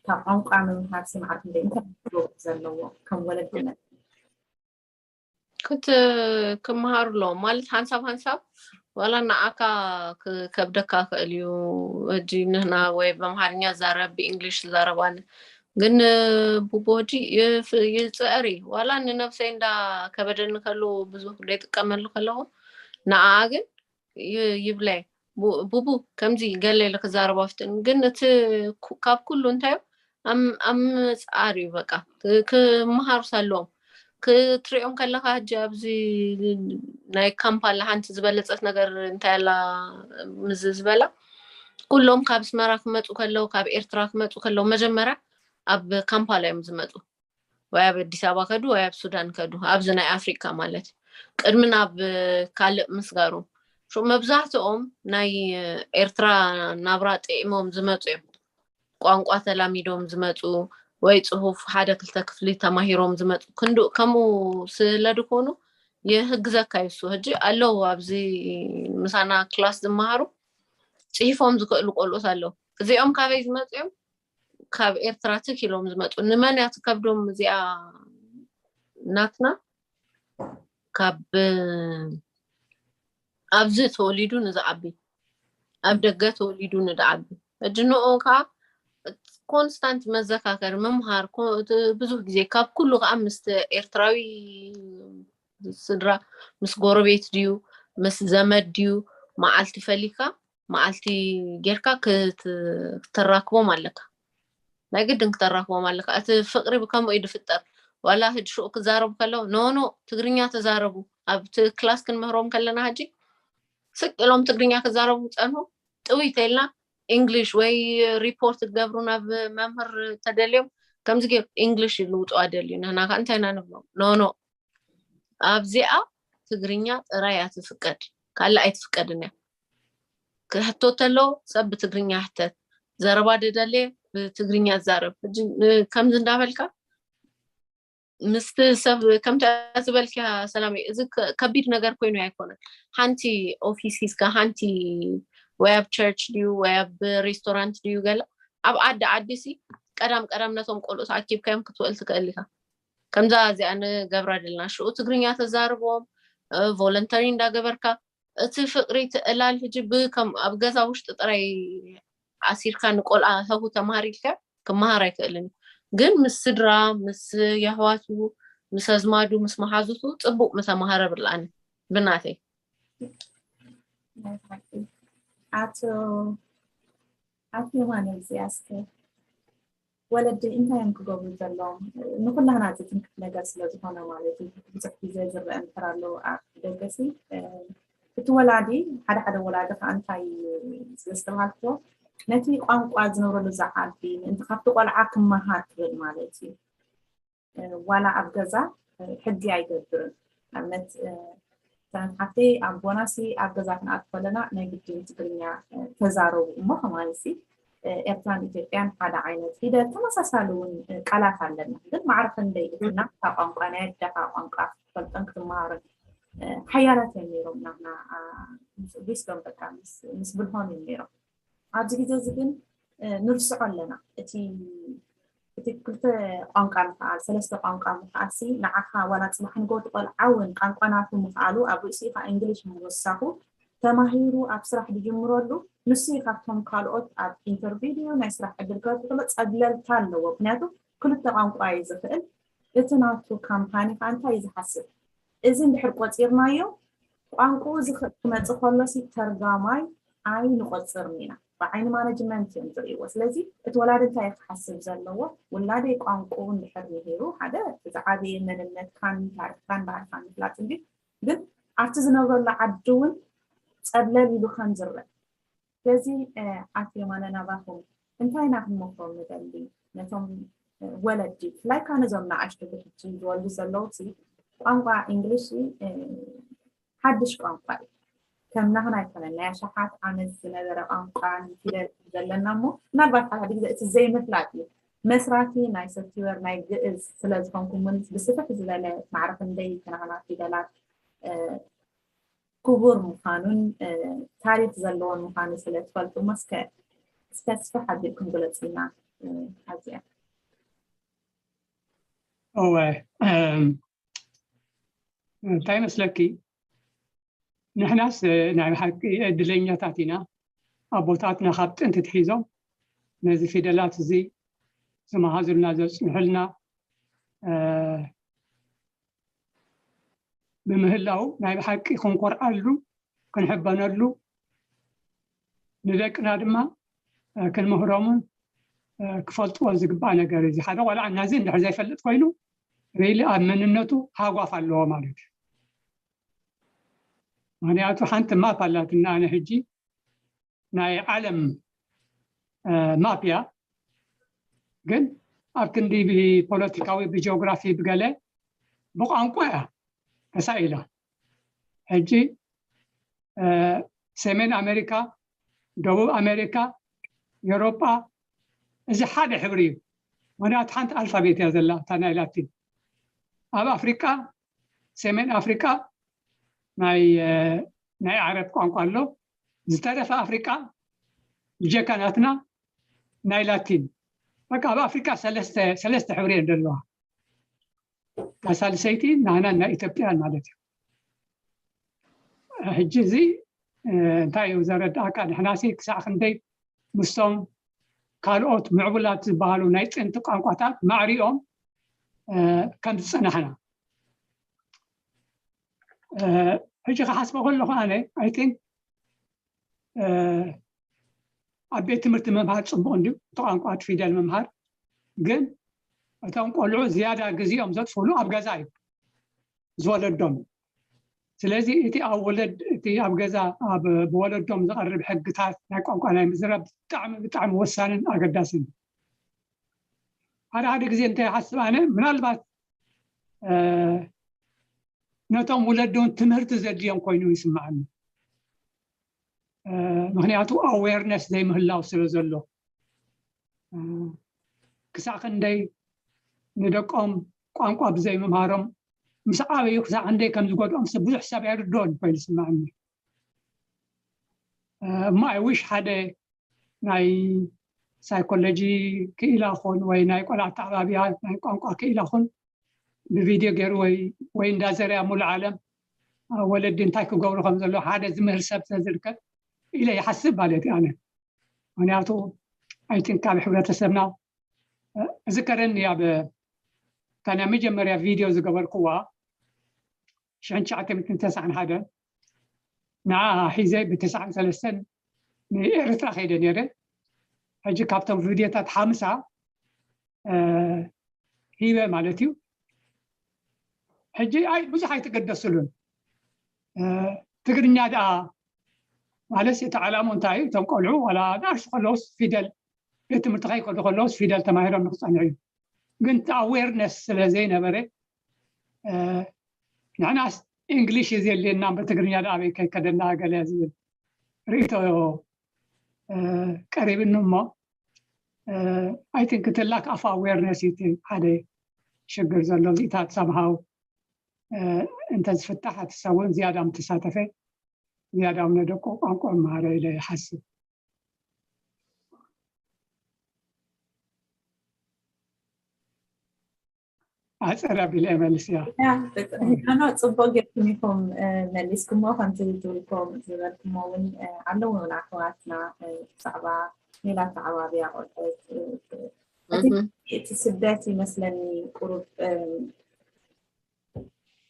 ካብ ቋንቋ ምምሃር ስምዓት እንደ እንታይ ክገብሩ ዘለዎ ከም ወለዲ መጠን ክት ክመሃሩ ኣለዎም ማለት ሓንሳብ ሓንሳብ ዋላ ንዓካ ከብደካ ክእል እዩ እጂ ንህና ወይ በምሃርኛ ዛረብ ብእንግሊሽ ዛረባን ግን ቡቦጂ ይፅዕር እዩ ዋላ ንነብሰይ እንዳ ከበደኒ ከሉ ብዙ ዘይጥቀመሉ ከለኹ ንዓ ግን ይብለይ ቡቡ ከምዚ ገለ ኢለ ክዛረብ ኣፍትን ግን እቲ ካብ ኩሉ እንታይ ኣብ ምፅዓር እዩ በቃ ክመሃሩስ ኣለዎም ክትሪኦም ከለካ ሕጂ ኣብዚ ናይ ካምፓላ ሓንቲ ዝበለፀት ነገር እንታይ ኣላ ምዝ ዝበላ ኩሎም ካብ ኣስመራ ክመፁ ከለዉ ካብ ኤርትራ ክመፁ ከለዉ መጀመርያ ኣብ ካምፓላ እዮም ዝመፁ ወይ ኣብ ኣዲስ ኣበባ ከዱ ወይ ኣብ ሱዳን ከዱ ኣብዚ ናይ ኣፍሪካ ማለት እዩ ቅድሚ ናብ ካልእ ምስጋሩ መብዛሕትኦም ናይ ኤርትራ ናብራ ጥዒሞም ዝመፁ እዮም ቋንቋ ተላሚዶም ዝመፁ ወይ ፅሁፍ ሓደ ክልተ ክፍሊ ተማሂሮም ዝመፁ ክንዱ ከምኡ ስለ ድኮኑ የህግዘካ ይሱ ሕጂ ኣለዉ ኣብዚ ምሳና ክላስ ዝመሃሩ ፅሒፎም ዝክእሉ ቆልኡት ኣለዉ እዚኦም ካበይ ዝመፁ እዮም ካብ ኤርትራ ትክ ኢሎም ዝመፁ ንመን እያ ትከብዶም እዚኣ ናትና ካብ ኣብዚ ተወሊዱ ንዝዓቢ ኣብ ደገ ተወሊዱ ንዝዓቢ ሕጂ ንኡ ከዓ ኮንስታንት መዘካከሪ ምምሃር ብዙሕ ግዜ ካብ ኩሉ ከዓ ምስ ኤርትራዊ ስድራ ምስ ጎረቤት ድዩ ምስ ዘመድ ድዩ መዓልቲ ፈሊካ መዓልቲ ጌርካ ክተራክቦም ኣለካ ናይ ግድን ክተራክቦም ኣለካ እቲ ፍቅሪ ብከምኡ እዩ ዝፍጠር ዋላ ህድ ሽኡ ክዛረቡ ከለዉ ኖኖ ትግርኛ ተዛረቡ ኣብቲ ክላስ ክንምህሮም ከለና ሕጂ ስቅ ኢሎም ትግርኛ ክዛረቡ ዝፀንሑ ጥውይ ተልና እንግሊሽ ወይ ሪፖርት ትገብሩ ናብ መምህር ተደልዮም ከምዚ ገይሩ እንግሊሽ ይልውጡ ኣደልዩ ንህና ከዓ እንታይ ኢና ንብሎም ኖኖ ኣብዚኣ ትግርኛ ጥራይ እያ ትፍቀድ ካልእ ኣይትፍቀድን እያ ክሕቶ ተሎ ሰብ ብትግርኛ ሕተት ዘረባ ደደልየ ብትግርኛ ዛረብ ከምዚ እንዳበልካ ምስቲ ሰብ ከምቲ ዝበልክያ ሰላም እዚ ከቢድ ነገር ኮይኑ ኣይኮነን ሓንቲ ኦፊስ ሂዝካ ሓንቲ ወይ ኣብ ቸርች ድዩ ወይ ኣብ ሬስቶራንት ድዩ ገለ ኣብ ዓዲ ዓዲ ሲ ቀዳም ቀዳም ነቶም ቆልኡት ኣኪብካዮም ክትውእል ትክእል ኢካ ከምዛ እዚኣ ንገብራ ደለና ሽኡ ትግርኛ ተዛርቦም ቮለንተሪ እንዳገበርካ እቲ ፍቅሪ ትእላል ሕጂ ብከም ኣብ ገዛ ውሽጢ ጥራይ ኣሲርካ ንቆልዓ ህሁ ተማሃር ኢልካ ክመሃር ኣይክእልን እዩ ግን ምስ ስድራ ምስ የህዋቱ ምስ ኣዝማዱ ምስ መሓዙቱ ፅቡቅ ምተማሃረ ብልኣኒ ብናተይ ኣቶ ኣቶ የማነ እዚኣ እስከ ወለዲ እንታይ እዮም ክገብሩ ዘለዎም? ንኩላህና ዘትንክፍ ነገር ስለ ዝኾነ ማለት እዩ። ብዙሕ ግዜ ዝረአ እንድሕር ኣሎ ኣብ ደገሲ እቲ ወላዲ፣ ሓደ ሓደ ወላዲ ከዓ እንታይ ስለ ዝተባሃልክዎ፣ ነቲ ቋንቋ ዝነብረሉ እዛ ዓዲ ምእንቲ ካብቲ ቆልዓ ክመሃር ክብል ማለት እዩ። ዋላ ኣብ ገዛ ሕጊ ኣይገብርን። ኣብነት ሓፍተይ ኣቦናሲ ኣብ ገዛ ክንኣት ከለና ናይ ግድን ትግርኛ ተዛረቡ እሞ ከማይሲ ኤርትራን ኢትዮጵያን ሓደ ዓይነት ፊደል ተመሳሳሊ እውን ቃላት ኣለና። ግን ማዕረ ክንደይ እትና እታ ቋንቋ ናይ ኣደኻ ቋንቋ ክትፈልጦን ክትመሃርን ሓያላት እዮም ነይሮም ናና ዊስዶም በቃ ምስ ብልሆም እዮም ነይሮም። ኣብዚ ግዜ እዚ ግን ንርስዖ ኣለና። እቲ እቲ ክልተ ቋንቋ ምክኣል ሰለስተ ቋንቋ ምክኣልሲ ንዓኻ ዋላ ፅባሕ ንጎ ትቆልዓ እውን ቋንቋ ናቱ ምክኣሉ ኣብ ርእሲኡ ከዓ እንግሊሽ ምውሳኹ ተማሂሩ ኣብ ስራሕ ዝጅምረሉ ንሱ ካብቶም ካልኦት ኣብ ኢንተርቪው ናይ ስራሕ ዕድል ከብሎ ፀብለልታ ኣለዎ። ምክንያቱ ክልተ ቋንቋ እዩ ዝኽእል። እቲ ናቱ ካምፓኒ ከዓ እንታይ እዩ ዝሓስብ? እዚ እንድሕር ቆፂርናዮ ቋንቋኡ ዝኽእል ክመፅእ ከሎሲ ተርጋማይ ኣይንቆፅርን ኢና። ብዓይኒ ማነጅመንት እዮም ዝርእይዎ። ስለዚ እቲ ወላዲ እንታይ ክሓስብ ዘለዎ? ውላደይ ቋንቋኡ እንድሕር ምሂሩ ሓደ ዝዓበየ መንነትካን ታሪክካን ባህልካን ምፍላጥ እንዲ ግን ኣብቲ ዝነብረሉ ዓዲ እውን ፀብለል ኢሉ ከም ዝረአ ስለዚ ኣቶ የማነ ናባኹም እንታይ ኢና ክንመክሮም ንደሊ ነቶም ወለዲ ብፍላይ ከዓ ነዞም ንኣሽቱ ብሕጂ ዝወልዱ ዘለዉ ቋንቋ እንግሊሽ ሓድሽ ቋንቋ እዩ። ከም ናህና ኣይኮነን ናይ ኣሽሓት ዓመት ዝነበረ ቋንቋን ፊደል ዘለና እሞ ምናልባት ሓደ ግዜ እቲ ዘይምፍላጥ እዩ። መስራቲ ናይ ሶፍትዌር ናይ ግእዝ ስለዝኾንኩ ብስፍሕ ዝበለ ማዕረ ክንደይ ተናህና ፊደላት ክቡር ምዃኑን ታሪክ ዘለዎን ምዃኑ ስለ ትፈልጡ እሞ እስከ እስከ ስፍሕ ኣቢልኩም ግለፁልና። ኣዚኣ እወ እንታይ መስለኪ ንሕናስ ናይ ብሓቂ እድለኛታት ኢና ኣቦታትና ካብ ጥንቲ ትሒዞም ነዚ ፊደላት እዚ ዝመሃዙልና ዘፅንሑልና ብምህላው ናይ ብሓቂ ክንኮርዓሉ ክንሕበነሉ ንደቅና ድማ ክንምህሮምን ክፈልጥዎ ዝግባእ ነገር እዩ። ሓደ ቆልዓ ናዚ እንድሕር ዘይፈልጥ ኮይኑ ሪሊ ኣብ መንነቱ ሃጓፍ ኣለዎ ማለት እዩ። ምክንያቱ ሓንቲ ማፕ ኣላትና ኣነ ሕጂ ናይ ዓለም ማፕ እያ፣ ግን ኣብ ክንዲ ብፖለቲካዊ ብጂኦግራፊ ብገለ ብቋንቋ እያ ተሳኢላ። ሕጂ ሰሜን ኣሜሪካ፣ ደቡብ ኣሜሪካ፣ ኤውሮጳ እዚ ሓደ ሕብሪ እዩ። ምክንያቱ ሓንቲ ኣልፋቤት እያ ዘላ እታ ናይ ላቲን። ኣብ ኣፍሪቃ ሰሜን ኣፍሪቃ ናይ ናይ ዓረብ ቋንቋ ኣሎ። ዝተረፈ ኣፍሪቃ ብጀካ ናትና ናይ ላቲን በቃ ኣብ ኣፍሪቃ ሰለስተ ሰለስተ ሕብሪ እየን ዘለዋ። እታ ሳልሰይቲ ናህና ናይ ኢትዮጵያን ማለት እዩ። ሕጂ እዚ እንታይ እዩ ዘረዳእካ? ንሕናሲ ክሳዕ ክንደይ ምስቶም ካልኦት ምዕቡላት ዝበሃሉ ናይ ጥንቲ ቋንቋታት ማዕሪኦም ከም ዝፀናሕና ሕጂ ክሓስቦ ከለኹ ኣነ ኣይ ቲንክ ኣብ ቤት ትምህርቲ ምምሃር ፅቡቅ እንድዩ እቲ ቋንቋ እቲ ፊደል ምምሃር ግን እቶም ቆልዑ ዝያዳ ግዜኦም ዘጥፍሉ ኣብ ገዛ እዩ ዝወለዶም ስለዚ እቲ ኣብ ወለድ እቲ ኣብ ገዛ ብወለዶም ዝቀርብ ሕግታት ናይ ቋንቋ ናይ ምዝራብ ብጣዕሚ ብጣዕሚ ወሳንን ኣገዳስን ሓደ ሓደ ግዜ እንታይ ሓስብ ኣነ ምናልባት ነቶም ውለዶም ትምህርቲ ዘድልዮም ኮይኑ ይስምዓኒ ምክንያቱ ኣዌርነስ ዘይምህላው ስለ ዘሎ ክሳዕ ክንደይ ንደቆም ቋንቋ ብዘይምምሃሮም ምስ ዓበዩ ክሳዕ ክንደይ ከም ዝጎድኦም ብዙሕ ሰብ ኣይርድኦን ኮይኑ ይስምዓኒ እሞ ኣይ ዊሽ ሓደ ናይ ሳይኮሎጂ ክኢላ ኹን ወይ ናይ ቆልዓ ኣተዓባብያ ናይ ቋንቋ ክኢላ ኹን ብቪድዮ ገይሩ ወይ ወይ እንዳዘረያ ሙሉ ዓለም ወለዲ እንታይ ክገብሩ ከም ዘለዎ ሓደ ዝምህር ሰብ ስለዝርከብ ኢለ ይሓስብ ማለት እዩ ኣነ ምክንያቱ ኣይትን ካብ ሕብረተሰብና እዝከረኒ ኣብ እታ ናይ መጀመርያ ቪድዮ ዝገበርክዋ ሽሕን ትሽዓተ ሚእትን ተስዓን ሓደን ንዓ ሒዘ ብተስዓን ሰለስተን ንኤርትራ ከይደ ነይረ ሕጂ ካብቶም ቪድዮታት ሓምሳ ሂበ ማለት እዩ። ሕጂ ኣይ ብዙሕ ኣይትገደስሉን። ትግርኛ ደኣ ማለት እቲ ዓላሙ እንታይ እዩ? እቶም ቆልዑ ዋላ ንኣሽቱ ከለውስ ፊደል ቤት ትምህርቲ ከይከዱ ከለውስ ፊደል ተማሂሮም ንክፀንዑ እዩ። ግን እቲ ኣዌርነስ ስለ ዘይነበረ ንሕናስ እንግሊሽ እዩ ዘድልየና እምበር ትግርኛ ደኣ ኣበይ ከይከደና ገለ ዝብል ርእቶ ቀሪብኒ እሞ I think እቲ lack of awareness እዩ እቲ ሓደ ሽግር ዘሎ። እዚታት somehow እንተዝፍታሕ እቲ ሰብ እውን ዝያዳ ምተሳተፈ ዝያዳ እውን ነደቁ ቋንቋ መሃረ ኢለ ይሓስብ። ኣፀር ኣቢለ መልስ እያ። ኖ ጽቡቅ ጌርኩም ኢኹም መሊስኩሞ። ከምቲ ትብልኩም ዝበልኩሞ እውን ኣለዉ እውን ኣሕዋትና ብዛዕባ ሜላ ተዓባብያ ቆልዑት እቲ ስደት ይመስለኒ ቁሩብ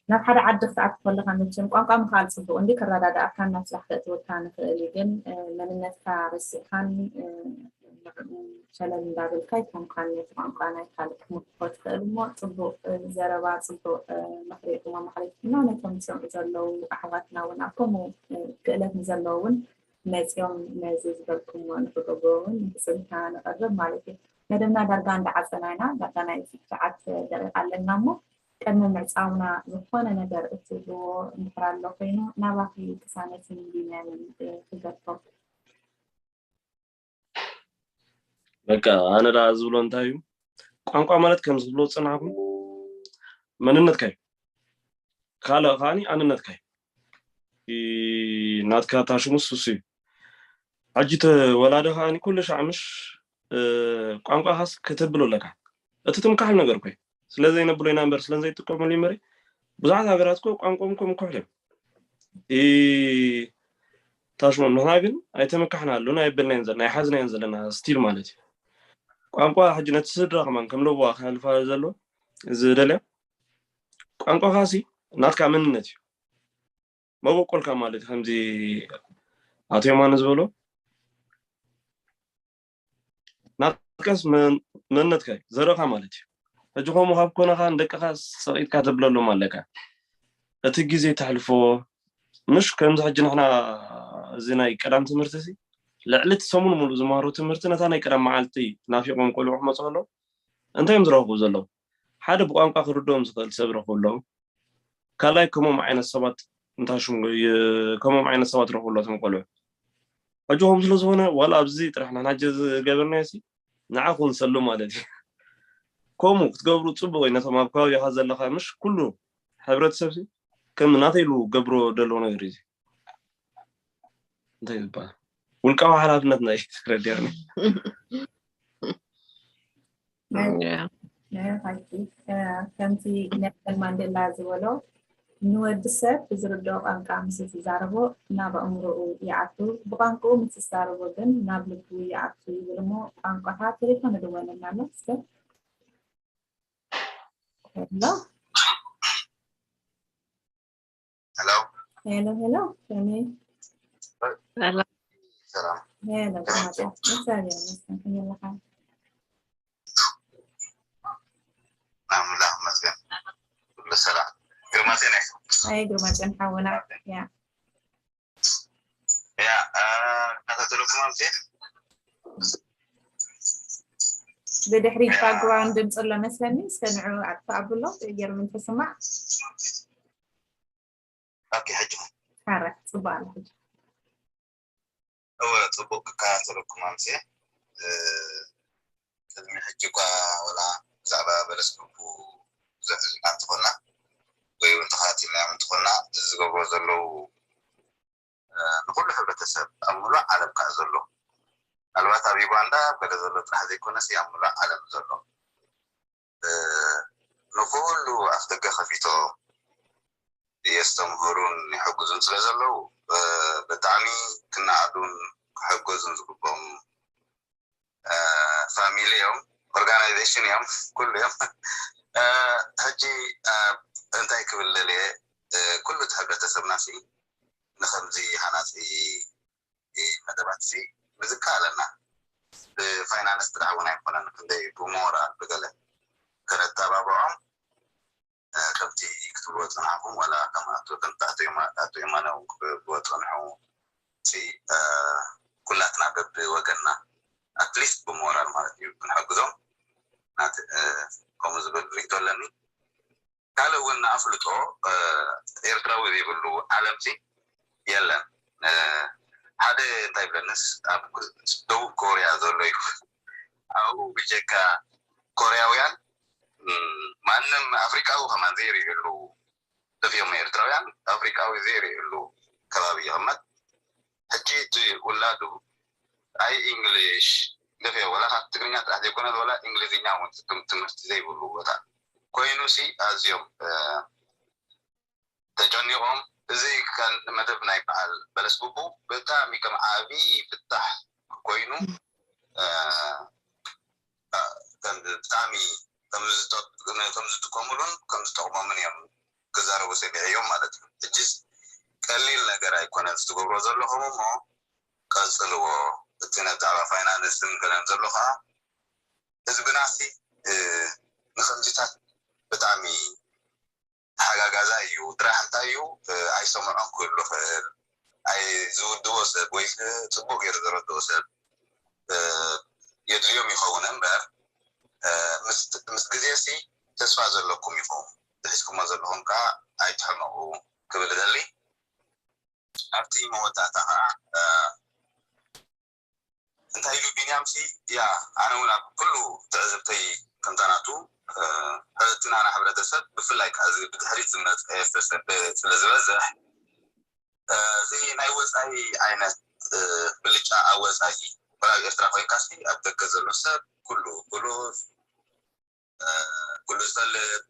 ናብ ሓደ ዓዲ ክትኣቱ ከለካ መቸም ቋንቋ ምክኣል ፅቡቅ እንዲ ከረዳድኣካ ናብ ስራሕ ከእትወካ ንክእል እዩ። ግን መንነትካ ረሲዕካን ንዕኡ ሸለል እንዳበልካ ኣይኮንካን ነቲ ቋንቋ ናይ ካልእ ክትምክኮ ትክእል እሞ ፅቡቅ ዘረባ ፅቡቅ ምክሪ ኢኹም ኣማሓሊፍኩምና ነቶም ዝሰምዑ ዘለዉ ኣሕዋትና እውን ኣብ ከምኡ ክእለት ንዘለዎ እውን መፂኦም ነዚ ዝበልኩሞ ንክገብሩ እውን ብፅንታ ንቀርብ ማለት እዩ። መደብና ዳርጋ እንዳዓፀና ኢና ዳርጋ ናይ ሰዓት ደቂቃ ኣለና እሞ ቅድሚ ምዕፃውና ዝኾነ ነገር እትብልዎ እንድሕር ኣሎ ኮይኑ ናባኺ ቅሳነትን ቢንያምን ክገድፎም። በቃ ኣነ ደኣ ዝብሎ እንታይ እዩ ቋንቋ ማለት ከም ዝብሎ ዝፅናሕኩም መንነትካ እዩ ካልእ ከዓኒ ኣንነትካ እዩ ናትካ ታሽሙስ እሱ እዩ ሕጂ ተወላደ ከዓኒ ኩሉ ሻዕ ምሽ ቋንቋኻስ ከተብሎ ኣለካ እቲ ትምካሕሉ ነገር እኮ ስለ ዘይነብሎ ኢና እምበር ስለ ዘይጥቀመሉ እዩ መሪ ብዙሓት ሃገራት እኮ ቋንቋም እኮ ምኩሕል እዮም ታሽሞም ንሕና ግን ኣይተመካሕናሉን ኣይበልናዮን ዘለና ኣይሓዝናዮን ዘለና ስቲል ማለት እዩ ቋንቋ ሕጂ ነቲ ስድራ ከማን ከም ለዋ ክሕልፋ ዘሎ ዝደልያ ቋንቋኻ ሲ ናትካ መንነት እዩ መበቆልካ ማለት እዩ ከምዚ ኣቶ የማነ ዝበሎ ናትካስ መንነትካ እዩ ዘረኻ ማለት እዩ ሕጂ ከምኡ ካብ ኮነኻ ንደቅኻ ሰቂጥካ ተብለሎም ኣለካ እቲ ግዜ ተሕልፎ ምሽ ከምዚ ሕጂ ንሕና እዚ ናይ ቀዳም ትምህርቲ ሲ ልዕሊ እቲ ሰሙን ሙሉ ዝመሃሮ ትምህርቲ ነታ ናይ ቀዳም መዓልቲ ናፊቆም ቆልዑ ክመፁ ከለዉ እንታይ እዮም ዝረኽቡ ዘለዉ ሓደ ብቋንቋ ክርድኦም ዝኽእል ሰብ ረኽቡ ኣለዉ ካልኣይ ከምኦም ዓይነት ሰባት እንታይ ሽም ከምኦም ዓይነት ሰባት ረኽቡ ኣለዉ እቶም ቆልዑ ሕጂ ከም ስለ ዝኾነ ዋላ ኣብዚ ጥራሕ ንሕና ሕጂ ዝገበርናዮ ሲ ንዓ ክውንሰሉ ማለት እዩ ከምኡ ክትገብሩ ፅቡቅ እዩ ነቶም ኣብ ከባቢኻ ዘለካ ምሽ ኩሉ ሕብረተሰብ ሲ ከም ናተይ ኢሉ ገብሮ ደለዎ ነገር እዩ እንታይ ዝበሃል ውልቃዊ ሓላፍነትና እዩ ተረዲርኒ ከምቲ ኔልሰን ማንዴላ ዝበሎ ንወዲ ሰብ ብዝርድኦ ቋንቋ ምስ ዝዛረቦ ናብ ኣእምሮኡ ይኣቱ ብቋንቋኡ ምስ ዝዛረቦ ግን ናብ ልቡ ይኣቱ ይብል እሞ ቋንቋኻ ቴሌፎን እድወለና ኣሎ እስከ ሄሎ ሄሎ ሄሎ ሄሎ ከመይ ሰላም ሰላም ሄሎ ግርማጽዮን እግዚኣብሔር ይመስገን ከመይ ኣለኻ ኣምላኽ ይመስገን ኩሉ ሰላም ግርማጽዮን ኣይ ግርማጽዮን ሓውና ያ ያ እናተተለኩም ኣምፅእ ብድሕሪት ባክግራውንድ ድምፂ ኣሎ መስለኒ እስከ ንዑ ኣጥፋእ ኣብሎ ገይሩ ምንተስማዕ ኦኬ ሕጂ ሓረ ፅቡቅ ኣሎ ሕጂ እወ ፅቡቅ ክከታተለኩም ኣምፅእ ቅድሚ ሕጂ እኳ ወላ ብዛዕባ በለስ ግቡ ዘዕልና እንትኾና ወይ እውን ተኸታቲልናዮም እንትኾና እዚ ዝገብሮ ዘለዉ ንኩሉ ሕብረተሰብ ኣብ ሙሉእ ዓለም ከዓ ዘሎ ምናልባት ኣብ ዩጋንዳ ኣብ ገለ ዘሎ ጥራሕ ዘይኮነስ ኣብ ሙሉእ ዓለም ዘሎ ንኩሉ ኣፍደገ ከፊቶም የስተምህሩን ይሕግዙን ስለ ዘለዉ ብጣዕሚ ክነኣዱን ክሕገዙን ዝግቦም ፋሚሊ እዮም ኦርጋናይዜሽን እዮም ኩሉ እዮም ሕጂ እንታይ ክብል ደልየ ኩሉ እቲ ሕብረተሰብና ሲ ንከምዚ ሃናፂ መደባት ሲ ምዝካ ኣለና ብፋይናንስ ጥራሕ እውን ኣይኮነን፣ ክንደይ ብሞራል ብገለ ከነተባብዖም፣ ከምቲ ክትብልዎ ዝጸናሕኩም፣ ዋላ ከም ኣቶ ከም ኣቶ የማ ኣቶ የማነ እውን ክብልዎ ዝጸንሑ፣ እቲ ኩላትና በብወገንና፣ ኣትሊስት ብሞራል ማለት እዩ፣ ክንሕግዞም ናት ከምኡ ዝብል ርእይቶ ኣለኒ። ካልእ እውን ንኣፍልጦ ኤርትራዊ ዘይብሉ ዓለምሲ የለን። ሓደ እንታይ ብለንስ፣ ኣብ ደቡብ ኮርያ ዘሎ እዩ። ኣብኡ ብጀካ ኮርያውያን ማንም ኣፍሪቃዊ ከማን ዘይርእየሉ፣ ደፊኦም ኤርትራውያን ኣፍሪቃዊ ዘይርእየሉ ከባቢ ይቕመጥ። ሕጂ እቲ ውላዱ ኣይ ኢንግሊሽ ደፊኦ፣ ወላ ካብ ትግርኛ ጥራሕ ዘይኮነ፣ ወላ እንግሊዝኛ እውን ትም ትምህርቲ ዘይብሉ ቦታ ኮይኑሲ ኣዝዮም ተጨኒቖም። እዚ መደብ ናይ በዓል በለስ ቡቡ ብጣዕሚ ከም ዓብዪ ፍታሕ ኮይኑ፣ ብጣዕሚ ከም ዝጥቀምሉን ከም ዝጠቕሞምን እዮም ክዛረቡ ሰሚዐዮም ማለት እዩ። ሕጂስ ቀሊል ነገር ኣይኮነን ዝትገብሮ ዘለኹም እሞ ቀጽልዎ። እቲ ነብዛዕባ ፋይናንስን ገለን ዘሎ ከዓ ህዝብናሲ ንከምዚታት ብጣዕሚ ተሓጋጋዛይ እዩ። ድራሕ እንታይ እዩ ኣይሰምዖን ክህሉ ክእል፣ ኣይ ዝውድቦ ሰብ ወይ ጽቡቅ ገይሩ ዝረድኦ ሰብ የድልዮም ይኸውን እምበር ምስ ግዜ ሲ ተስፋ ዘለኩም ኢኹም፣ ዝሒዝኩሞ ዘለኹም ከዓ ኣይትሕመቑ ክብል እደሊ። ኣብቲ መወዳእታ ከዓ እንታይ ኢሉ ቢንያም ሲ ያ ኣነ እውን ኣብ ኩሉ ትዕዝብተይ ከምታ ናቱ ሕእትናና ሕብረተሰብ ብፍላይ ከዓ እዚ ብድሕሪት ዝመፀ ሕብረተሰብ ስለ ዝበዝሕ እዚ ናይ ወፃኢ ዓይነት ብልጫ ኣብ ወፃኢ ወላ ኣብ ኤርትራ ኮይንካ ሲ ኣብ ደገ ዘሎ ሰብ ኩሉ ብሉፅ ኩሉ ዝፈልጥ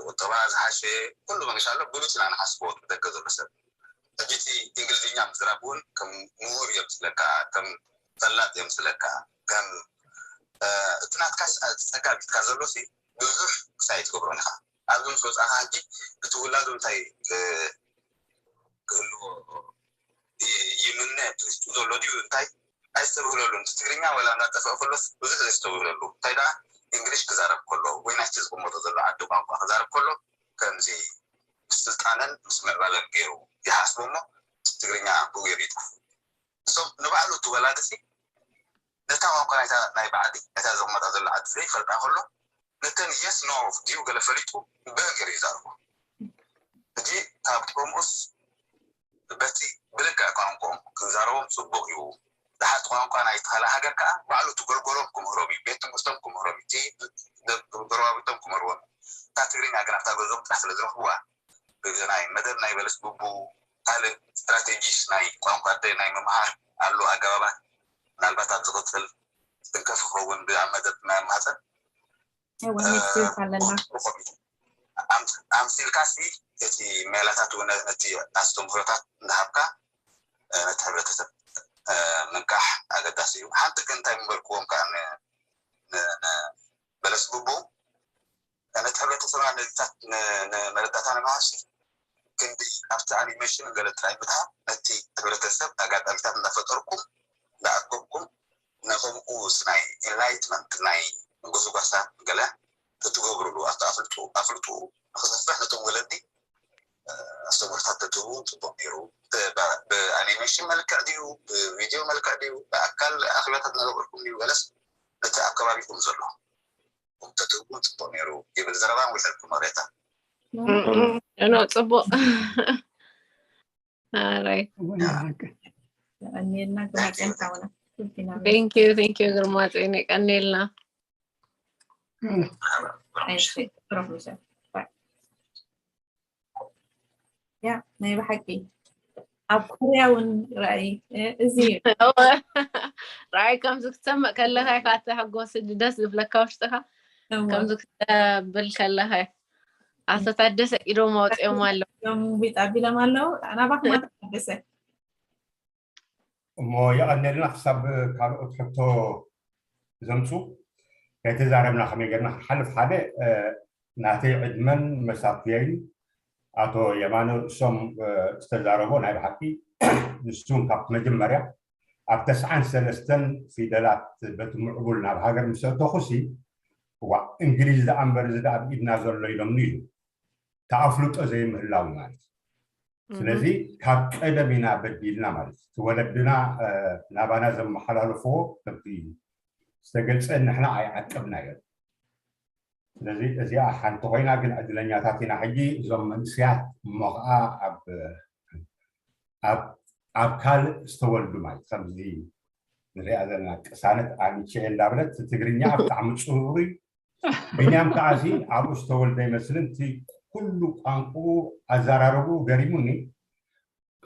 ቁጠባ ዝሓሸ ኩሉ መገሻ ኣሎ ብሉፅ ኢና ንሓስቦ ደገ ዘሎ ሰብ ሕጂ እቲ እንግሊዝኛ ምዝራብ እውን ከም ምሁር የምስለካ ከም ፈላጥ የምስለካ ከም እቲ ናትካ ጸጋ ቢትካ ዘሎ ሲ ብዙሕ ክሳይ ትገብሮን ኢኻ ኣብዚ ምስ ወፃኻ ሕጂ እቲ ውላዱ እንታይ ክህልዎ ይምነ ውስጡ ዘሎ ድዩ እንታይ ኣይስተብህለሉን። እቲ ትግርኛ ወላ እንዳጠፍአ ከሎስ ብዙሕ ዘስተብህለሉ እንታይ ደኣ እንግሊሽ ክዛረብ ከሎ ወይ ናይቲ ዝቕመጦ ዘሎ ዓዲ ቋንቋ ክዛረብ ከሎ ከምዚ ምስ ስልጣነን ምስ ምዕባለን ገይሩ ይሓስቦ እሞ እቲ ትግርኛ ብኡ ገይሩ ይጥፍእ። እሶም ንባዕሉ እቲ ወላዲ ሲ ነታ ቋንቋ ናይታ ናይ ብዓዲ ነታ ዘቕመጣ ዘሎ ዓዲ ዘይፈልጣ ከሎ ነተን የስ ኖ ድዩ ገለ ፈሊጡ ብኡ ገይሩ ይዛርቦ። ሕጂ ካብ ከምኡስ በቲ ብልክዕ ቋንቋኦም ክንዛረቦም ጽቡቕ እዩ። ደሓር እቲ ቋንቋ ናይቲ ካልእ ሃገር ከኣ ባዕሉ እቲ ጎልጎሎም ክምህሮም እዩ፣ ቤት ትምህርቶም ክምህሮም እዩ፣ እቲ ጎረባብቶም ክምህርዎም እዩ። እታ ትግርኛ ግን ኣብታ ገዝኦም ጥራሕ ስለ ዝረኽብዋ ብናይ መደብ ናይ በለስ ቡቡ ካልእ ስትራቴጂስ ናይ ቋንቋ ኣደይ ናይ ምምሃር ኣሎ ኣገባባት ምናልባት ኣብ ዝቕጽል ትንከፍ ክኸውን ብኣብ መደብ ናይ ማህፀን እወ ኔክስት ዊክ ኣለና። ኣምሲልካ ሲ እቲ ሜላታት እውን ነቲ ኣስተምህሮታት እንዳሃብካ ነቲ ሕብረተሰብ ምንቃሕ ኣገዳሲ እዩ። ሓንቲ ግን እንታይ ምበልክዎም ከዓ በለስ ብቡ ነቲ ሕብረተሰብና ነዚታት ንመረዳእታ ንምሃብ ሲ ክንዲ ኣብቲ ኣኒሜሽን ገለ ጥራይ ምትሃብ ነቲ ሕብረተሰብ ኣጋጣሚታት እንዳፈጠርኩም እንዳኣከብኩም ነከምኡ ናይ ኢንላይትመንት ናይ ጎስጓሳ ገለ ተትገብሩሉ ኣብቲ ኣፍልጡ ኣፍልጡ ንክሰፍሕ ነቶም ወለዲ ኣስተምህሮታት ተትህቡ እውን ፅቡቅ ነይሩ። ብኣኒሜሽን መልክዕ ድዩ ብቪድዮ መልክዕ ድዩ ብኣካል ኣክላታት እናገበርኩም ድዩ ገለስ ነቲ ኣብ ከባቢኩም ዘሎ ተትህቡ እውን ፅቡቅ ነይሩ ይብል ዘረባ ውሕድ ክመሬታ ኖ ፅቡቅ ኣራይ የቀንየልና ግርማፅዮን ሓውና thank you thank you ግርማፅዮን የቀንየልና ያ ናይ ብሓቂ ኣብ ኮርያ እውን ራእይ እዚ እዩ ራእይ ከምዚ ክትሰምዕ ከለካ ኢካ እተሐጎስ ደስ ዝብለካ ውሽጥካ ከምዚ ክትብል ከለካ ኣቶ ታደሰ ኢዶም ኣውፅኦም ኣለዉ ቢጣ ቢሎም ኣለዉ ናባኩም ኣቶ ታደሰ እሞ የቐነልና ክሳብ ካልኦት ሕቶ ዘምፁ ከይተዛረብና ከመይ ገርና ክንሓልፍ ሓደ ናተይ ዕድመን መሳትየይን ኣቶ የማነ ርእሶም ዝተዛረቦ ናይ ብሓቂ ንሱን ካብቲ መጀመርያ ኣብ ተስዓን ሰለስተን ፊደላት በቲ ምዕቡል ናብ ሃገር ምስ ኣተኹሲ፣ ዋ፣ እንግሊዝ ደኣ እምበር እዚ ደኣ ኣብ ኢድና ዘሎ ኢሎምኒ ኢሉ። ተኣፍልጦ ዘይምህላው ማለት እዩ። ስለዚ ካብ ቀደም ኢና በዲልና ማለት እዩ። እቲ ወለድና ናባና ዘመሓላለፍዎ ከምቲ ዝተገልጸ ንሕና ኣይዓቀብናዮን። ስለዚ እዚኣ ሓንቲ ኮይና፣ ግን ዕድለኛታት ኢና ሕጂ እዞም መንእሰያት እሞ ከዓ ኣብ ኣብ ኣብ ካልእ ዝተወልዱ ማለት ከምዚ ንሪኣ ዘለና ቅሳነት ኣሚቼ እንዳበለት ትግርኛ ብጣዕሚ ፅሩሩ እዩ። ቢንያም ከዓ ሲ ኣብኡ ዝተወልደ ይመስልን እቲ ኩሉ ቋንቋኡ ኣዘራረቡ ገሪሙኒ።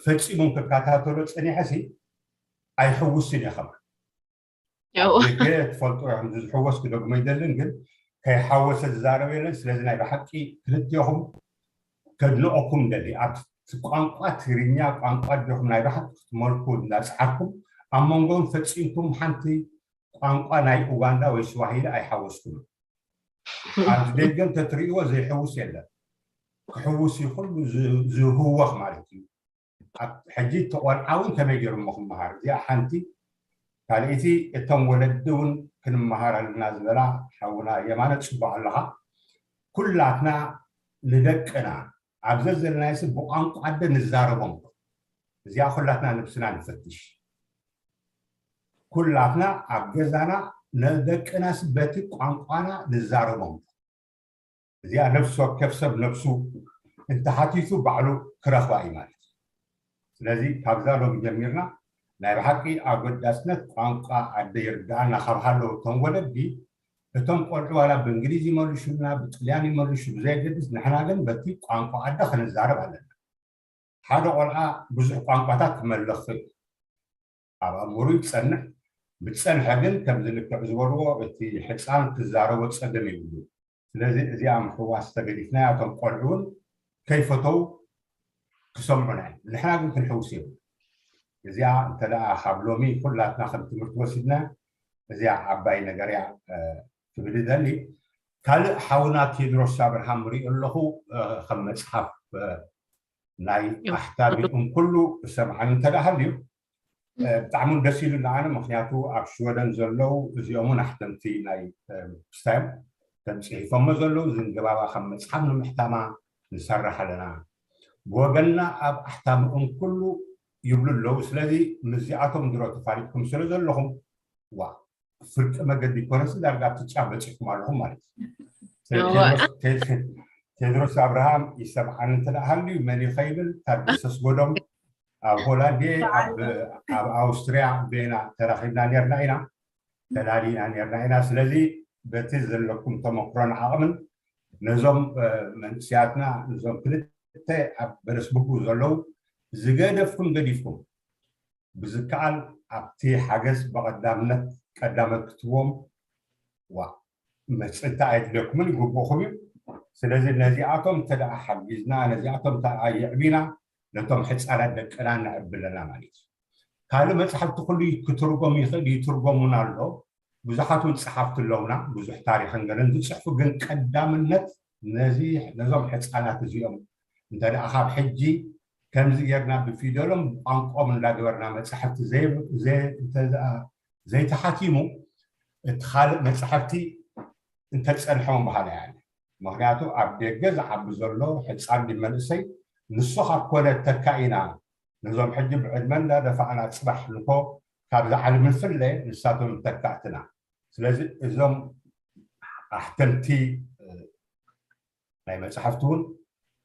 ፈፂሙ ክከታተሎ ፀኒሐ ሲ ኣይሕውስን እየ ከማ ደገ ትፈልጡ ኢኹም ዝሕወስ ክደግሞ ይደልን ግን ከይሓወሰ ዝዛረብ የለን። ስለዚ ናይ ብሓቂ ክልቲኹም ከድንቐኩም ደሊ ኣብቲ ቋንቋ ትግርኛ ቋንቋ ዲኹም ናይ ብሓቂ ክትመልኩ እንዳፅዓርኩም ኣብ መንጎን ፈፂምኩም ሓንቲ ቋንቋ ናይ ኡጋንዳ ወይ ስዋሂሊ ኣይሓወስኩም። ኣብዚ ደገ እንተትርእይዎ ዘይሕውስ የለን። ክሕውስ እዩ ኩሉ ዝህወኽ ማለት እዩ። ሕጂ እቲ ቆልዓ እውን ከመይ ገይሩ እሞ ክመሃር እዚኣ ሓንቲ ካልእቲ እቶም ወለዲ እውን ክንመሃር ኣለና ዝበላ ሓውና የማነ ፅቡቅ ኣለኻ። ኩላትና ንደቅና ኣብ ዘዘለናዮ ብቋንቋ ኣደ ንዛረቦም እዚኣ ኩላትና ንብስና ንፈትሽ። ኩላትና ኣብ ገዛና ንደቅናስ በቲ ቋንቋና ንዛረቦም። እዚኣ ነፍሲ ወከፍ ሰብ ነብሱ እንተሓቲቱ ባዕሉ ክረኽባ እዩ ማለት እዩ። ስለዚ ካብዛ ሎሚ ጀሚርና ናይ ብሓቂ ኣገዳስነት ቋንቋ ኣደ ይርድኣና ካብ ሃለዉ እቶም ወለዲ እቶም ቆልዑ ዋላ ብእንግሊዝ ይመልሹልና ብጥልያን ይመልሹ ብዘየገድስ ንሕና ግን በቲ ቋንቋ ኣደ ክንዛረብ ኣለና። ሓደ ቆልዓ ብዙሕ ቋንቋታት ክመልኽ ይኽእል። ኣብ ኣእምሩ ይፀንሕ። ብፀንሐ ግን ከምዚ ልክዕ ዝበልዎ እቲ ሕፃን ክዛረቦ ፀገም ይብሉ። ስለዚ እዚኣ ምሕዋስ ተገዲፍና እቶም ቆልዑ እውን ከይፈተው ክሰምዑና እዮም። ንሕና ግን ክንሕውስ የብሉ። እዚኣ እንተ ካብ ሎሚ ኩላትና ከም ትምህርቲ ወሲድና እዚኣ ዓባይ ነገር እያ ክብል ይደሊ። ካልእ ሓውና ቴድሮስ ኣብርሃም ሪኦ ኣለኹ ከም መፅሓፍ ናይ ኣሕታሚኡም ኩሉ ዝሰምዓኒ እንተ ደኣ ሃልዩ ብጣዕሚ እውን ደስ ኢሉ ንዓነ። ምክንያቱ ኣብ ሽወደን ዘለዉ እዚኦም እውን ኣሕተምቲ ናይ ስታዮም ከም ፅሒፎሞ ዘለዉ ዝንገባባ ከም መፅሓፍ ንምሕታማ ንሰርሕ ኣለና። ብወገንና ኣብ ኣሕታሚኡም ኩሉ ይብሉ ኣለዉ። ስለዚ ምስዚኣቶም ድሮ ተፋሊጥኩም ስለ ዘለኹም ዋ ፍርቂ መገዲ ኮነሲ ዳርጋ ኣብቲ ጫፍ በፂሕኩም ኣለኹም ማለት እዩ። ቴድሮስ ኣብርሃም ይሰምዓኒ እንተ ደኣ ሃልዩ መን እዩ ከይብል ታደሰ ኣስጎዶም ኣብ ሆላንድ እየ ኣብ ኣውስትርያ ቬና ተራኺብና ነርና ኢና ተላሊና ነርና ኢና። ስለዚ በቲ ዘለኩም ተመክሮን ዓቕምን ነዞም መንእስያትና ነዞም ክልተ ኣብ በለስ ብጉ ዘለዉ ዝገደፍኩም ገዲፍኩም ብዝከኣል ኣብቲ ሓገዝ ብቐዳምነት ቀዳመት ክትዎም ዋ መፅእታ ኣየድልየኩምን ይግብእኹም እዩ። ስለዚ ነዚኣቶም እንተ ደኣ ሓጊዝና ነዚኣቶም እንተ ደኣ የዕቢና ነቶም ሕፃናት ደቅና ነዕቢ ኣለና ማለት እዩ። ካልእ መፅሓፍቲ ኩሉ ክትርጎም ይኽእል ይትርጎሙን ኣሎ። ብዙሓት እውን ፀሓፍቲ ኣለውና ብዙሕ ታሪኽን ገለን ዝፅሕፉ ግን ቀዳምነት ነዚ ነዞም ሕፃናት እዚኦም እንተ ደኣ ካብ ሕጂ ከምዚ ጌርና ብፊደሎም ብቋንቋኦም እንዳገበርና መፃሕፍቲ ዘይተሓቲሙ እቲ ካልእ መፃሕፍቲ እንተፀንሖም በሃላ እያ። ምክንያቱ ኣብ ደገ ዝዓቢ ዘሎ ሕፃን መንእሰይ ንሱ ካብ ኮነ ተካኢና ነዞም ሕጂ ብዕድመ እንዳደፋእና ፅባሕ ንኮ ካብዚ ዓለም ንፍለ ንሳቶም ተካእትና። ስለዚ እዞም ኣሕተምቲ ናይ መፅሓፍቲ እውን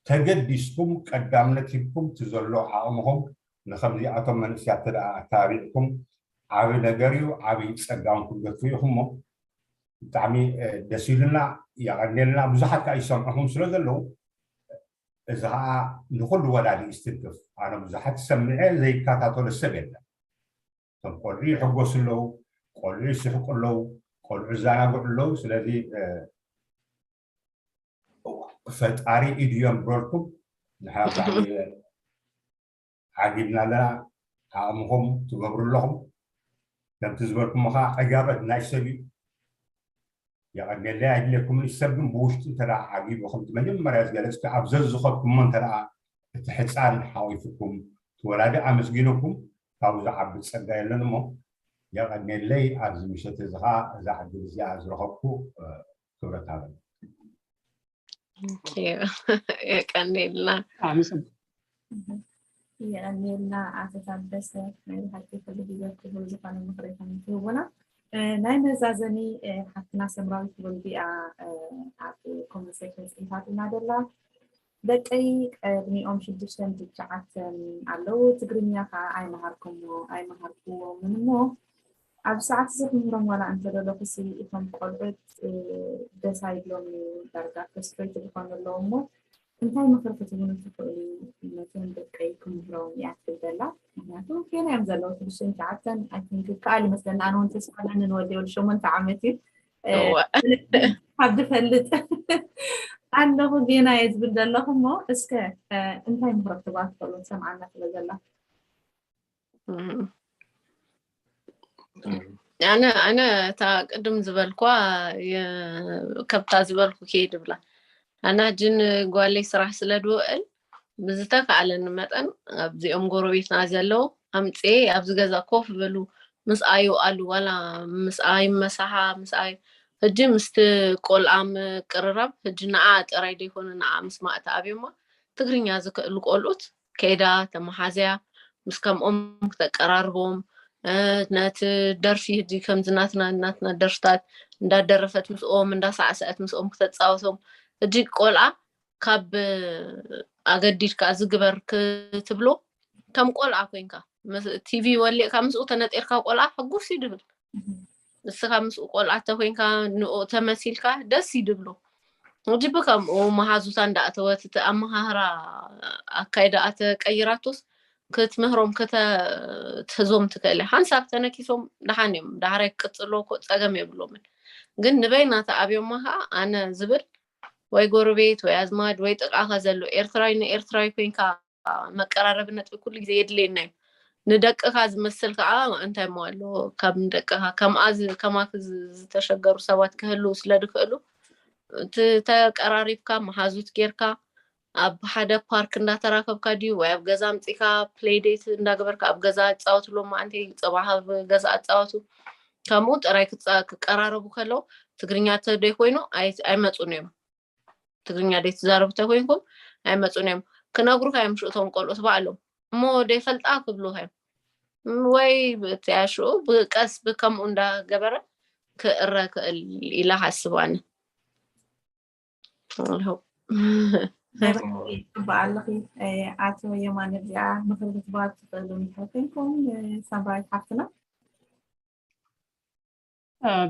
ተገዲስኩም ቀዳምነት ሂብኩም እቲ ዘሎ ዓቕምኹም ንከምዚኣቶም መንእስያት ተደኣ ኣተባቢዕኩም ዓብ ነገር እዩ። ዓብ ፀጋውን ክንገቱ ኢኹም እሞ ብጣዕሚ ደስ ኢሉና። የቐንየልና። ብዙሓት ከዓ ይሰምዑኹም ስለ ዘለዉ እዚ ከዓ ንኩሉ ወላዲ ይስትንክፍ። ኣነ ብዙሓት ሰሚዐ ዘይከታተሎ ሰብ የለን። እቶም ቆልዑ ይሕጎሱ ኣለዉ፣ ቆልዑ ይስሕቁ ኣለዉ፣ ቆልዑ ይዘናግዑ ኣለዉ። ስለዚ ፈጣሪ ኢዱ የንብረልኩም። ንሕና ብጣዕሚ ዓጊብና ኣለና። ዓቕምኹም ትገብሩ ኣለኹም። ከምቲ ዝበልኩሞ ከዓ ዕጋበት ናይ ሰብ እዩ። የቐንየለይ ኣይድልየኩምን እዩ። ሰብ ግን ብውሽጡ እንተ ደኣ ዓጊቡ ከምቲ መጀመርያ ዝገለፅኩ ኣብ ዘዝኸድኩሞ እንተ ደኣ እቲ ሕፃን ሓቒፉኩም እቲ ወላዲ ኣመስጊኑኩም ካብኡ ዝዓቢ ጸጋ የለን እሞ፣ የቐንየለይ። ኣብዚ ምሸት እዚ ኸዓ እዛ ዕድል እዚኣ ዝረኸብኩ፣ እ፣ ክብረት ሃበኒ። የቀንየልና። ኣምስም የቀንየልና ኣቶ ታደሰ፣ ናይ ብሓቂ ኩሉ ግዜ ክቡር ዝኾነ ምኽሪ ከም ትህቡና። እ፣ ናይ መዛዘሚ፣ እ፣ ሓፍትና ሰምራዊት ወልዲያ፣ እ፣ ኣብ ኮመንት ሴክሽን ጽሒፋትና ደላ። ደቀይ ቅድሚኦም ሽዱሽተን ትሽዓተን ኣለዉ። ትግርኛ ከዓ ኣይመሃርኩሞ ኣይመሃርኩዎምን እሞ፣ ኣብ ሰዓት እዚ ክምህሮም ዋላ እንተደለኹሲ፣ እቶም ቆልዑት፣ እ፣ ደስ ኣይብሎም እዩ፣ ዳርጋ ፍርስትሬትድ ይኾኑ ኣለዉ እሞ፣ እንታይ ምኽሪ ክትህቡኒ ትኽእሉ ነቶም ደቀይ ክምህሮም እያ ትብል ዘላ? ምኽንያቱ ገና እዮም ዘለዉ፣ ሽዱሽተን ትሽዓተን፣ ኣይ ቲንክ፣ ይከኣል ይመስለኒ። ኣነ እውን ተስፋ ኣለኒ፣ ንወደይ ወዲ ሸሞንተ ዓመት እዩ። እ፣ እወ። ካብ ዝፈልጥ ኣለኹ፣ ገና እየ ዝብል ዘለኹ እሞ፣ እስከ፣ እ፣ እንታይ ምኽሪ ክትህባ ትኽእሉ ትሰምዓና ስለ ዘላ? እም። ኣነ ኣነ እታ ቅድም ዝበልኳ የ- ከብታ ዝበልኩ ከይድ ብላ፣ ኣነ ሕጂ ንጓለይ ስራሕ ስለ ድውዕል ብዝተካኣለኒ መጠን ኣብዚኦም ጎረቤትና ዘለዉ ኣምፅኤ ኣብዚ ገዛ ኮፍ በሉ ምስኣ ይውኣሉ ዋላ ምስኣ ይመሳሓ ምስኣ ይ- ሕጂ ምስቲ ቆልዓ ምቅርራብ ሕጂ ንዓ ጥራይ ዘይኮነ ንዓ ምስ ማእታ ኣብዮማ ትግርኛ ዝክእሉ ቆልኡት ከይዳ ተመሓዝያ ምስ ከምኦም ክተቀራርቦም ነቲ ደርፊ ህጂ ከምዚ ናትና ናትና ደርፍታት እንዳደረፈት ምስኦም እንዳሳዕሰዐት ምስኦም ክተፃወቶም ህጂ ቆልዓ ካብ ኣገዲድካ ዝግበር ክትብሎ ከም ቆልዓ ኮይንካ ቲቪ ወሊዕካ ምስኡ ተነጢርካ ቆልዓ ሕጉስ እዩ ድብል ንስኻ ምስኡ ቆልዓ ተኮይንካ ንኡ ተመሲልካ ደስ ይድብሎ ሕጂ ብከምኡ መሃዙታ እንዳእተወት እቲ ኣመሃህራ ኣካይዳኣ ተቀይራቶስ ክትምህሮም ክትሕዞም ትክእል ሓንሳብ ተነኪሶም ደሓን እዮም ዳሕራይ ክቅፅሎ እኮ ፀገም የብሎምን ግን ንበይና ተኣብዮማ ከዓ ኣነ ዝብል ወይ ጎረቤት ወይ ኣዝማድ ወይ ጥቃካ ዘሎ ኤርትራዊ ንኤርትራዊ ኮይንካ መቀራረቢ ነጥቢ ኩሉ ግዜ የድልየና እዩ ንደቅኻ ዝመስል ከዓ እንታይ ሞ ኣሎ ካብ ንደቅኻ ከምኣ ከማክ ዝተሸገሩ ሰባት ክህልው ስለ ዝክእሉ ተቀራሪብካ መሓዙት ጌርካ ኣብ ሓደ ፓርክ እንዳተራከብካ ድዩ ወይ ኣብ ገዛ ኣምፂካ ፕሌይ ዴት እንዳገበርካ ኣብ ገዛ ይፃወትሎም ማዓንተ ይፀባሃብ ገዛ ኣፃወቱ ከምኡ ጥራይ ክቀራረቡ ከለው ትግርኛ ተደይ ኮይኑ ኣይመፁን እዮም ትግርኛ ደይ ትዛረቡ ተኮይንኩም ኣይመፁን እዮም ክነግሩካ እዮም ሽእቶም ቆልኡት ባዕሎም እሞ ደይፈልጣ ክብሉካ እዮም ወይ ብትያሽኡ ብቀስ ብከምኡ እንዳገበረ ክእረ ክእል ኢላ ሓስባኒ ጽቡቅ ኣለኺ ኣቶ የማነ እዚኣ ምክሪ ክትበሃል ትኽእሉ እንተኮይንኩም ሳምራዊት ሓፍትና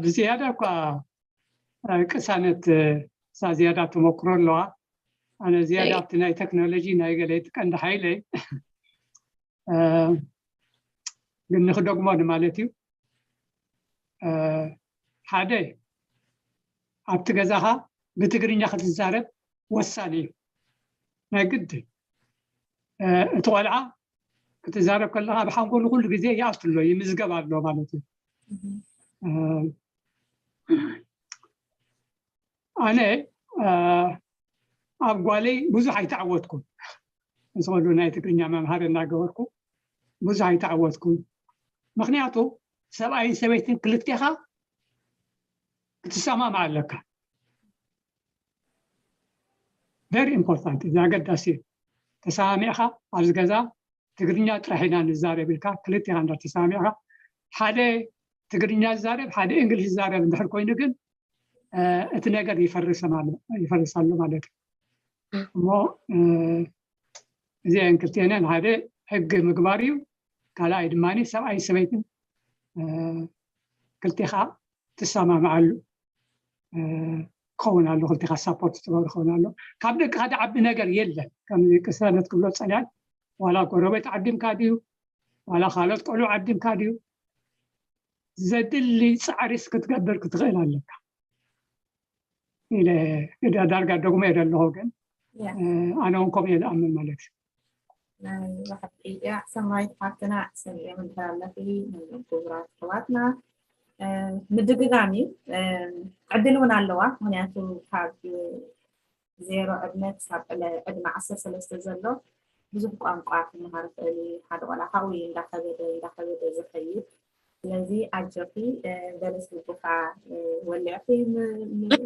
ብዝያዳ እኳ ቅሳነት እሳ ዝያዳ ተመክሮ ኣለዋ ኣነ ዝያዳ ኣብቲ ናይ ቴክኖሎጂ ናይ ገለ ቀንዲ ሓይለይ ግን ንክደግሞ ንማለት እዩ ሓደ ኣብቲ ገዛኻ ብትግርኛ ክትዛረብ ወሳኒ እዩ ናይ ግድ እቲ ቆልዓ ክትዛረብ ከለካ ኣብ ሓንጎሉ ኩሉ ግዜ ይኣቱ ኣሎ ይምዝገብ ኣሎ ማለት እዩ ኣነ ኣብ ጓለይ ብዙሕ ኣይተዓወትኩን ዝኸሉ ናይ ትግርኛ መምሃሪ እናገበርኩ ብዙሕ ኣይተዓወትኩን ምክንያቱ ሰብኣይን ሰበይትን ክልቴኻ ክትሰማማ ኣለካ very important እዚ ኣገዳሲ እዩ ተሰማሚዕካ ኣብዚ ገዛ ትግርኛ ጥራሕ ኢና ንዛረብ ኢልካ ክልቴኻ እንዳተሰማሚዕካ ሓደ ትግርኛ ዝዛረብ ሓደ እንግሊሽ ዝዛረብ እንድሕር ኮይኑ ግን እቲ ነገር ይፈርስ ኣሎ ማለት እዩ እሞ እዚአን ክልቴነን ሓደ ሕጊ ምግባር እዩ ካልኣይ ድማ ሰብኣይ ሰበይትን ክልቴኻ ትሰማምዓሉ ክኸውን ኣሎ ክልቴኻ ሳፖርት ትገብሩ ክኸውን ኣሎ ካብ ደቅኻ ድዓቢ ነገር የለን ከም ቅሳነት ክብሎ ፀኒዐን ዋላ ጎረቤት ዓዲምካ ድዩ ዋላ ካልኦት ቆልዑ ዓዲምካ ድዩ ዘድሊ ፃዕሪስ ክትገብር ክትኽእል ኣለካ ኢለ ዳርጋ ደግሞ እየ ዘለኹ ግን ኣነ እውን ከምኡ እየ ዝኣምን ማለት እዩ ናይ ብሓቂ እያ ሰማይት ሓፍትና ሰሚዐ ምድር ኣለኺ ክቡራት ኣሕዋትና ምድግጋም እዩ ዕድል እውን ኣለዋ ምክንያቱ ካብ ዜሮ ዕድመ ክሳብ ዕድመ ዓሰርተ ሰለስተ ዘሎ ብዙሕ ቋንቋ ክመሃር ይኽእል እዩ። ሓደ ቆልዓ ካብኡ እዩ እንዳኸበደ እንዳኸበደ ዝኸይድ። ስለዚ ኣጆኺ፣ በለስ ልብኻ ወሊዕኺ ይዝምካ።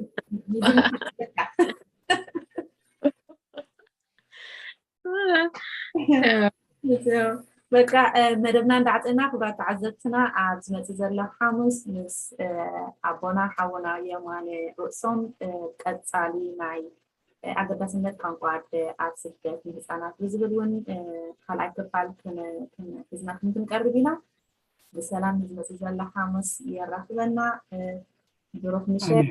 በቃ መደብና እንዳዓፀና ክቡራት ተዓዘብትና፣ ኣብ ዝመፅእ ዘሎ ሓሙስ ምስ ኣቦና ሓውና የማነ ርእሶም ቀፃሊ ናይ ኣገዳስነት ቋንቋ ኣደ ኣብ ስደት ንህፃናት ብዝብል እውን ካልኣይ ክፋል ሒዝናኩም ክንቀርብ ኢና። ብሰላም ንዝመፅእ ዘሎ ሓሙስ የራኽበና። ብሩኽ ምሸት።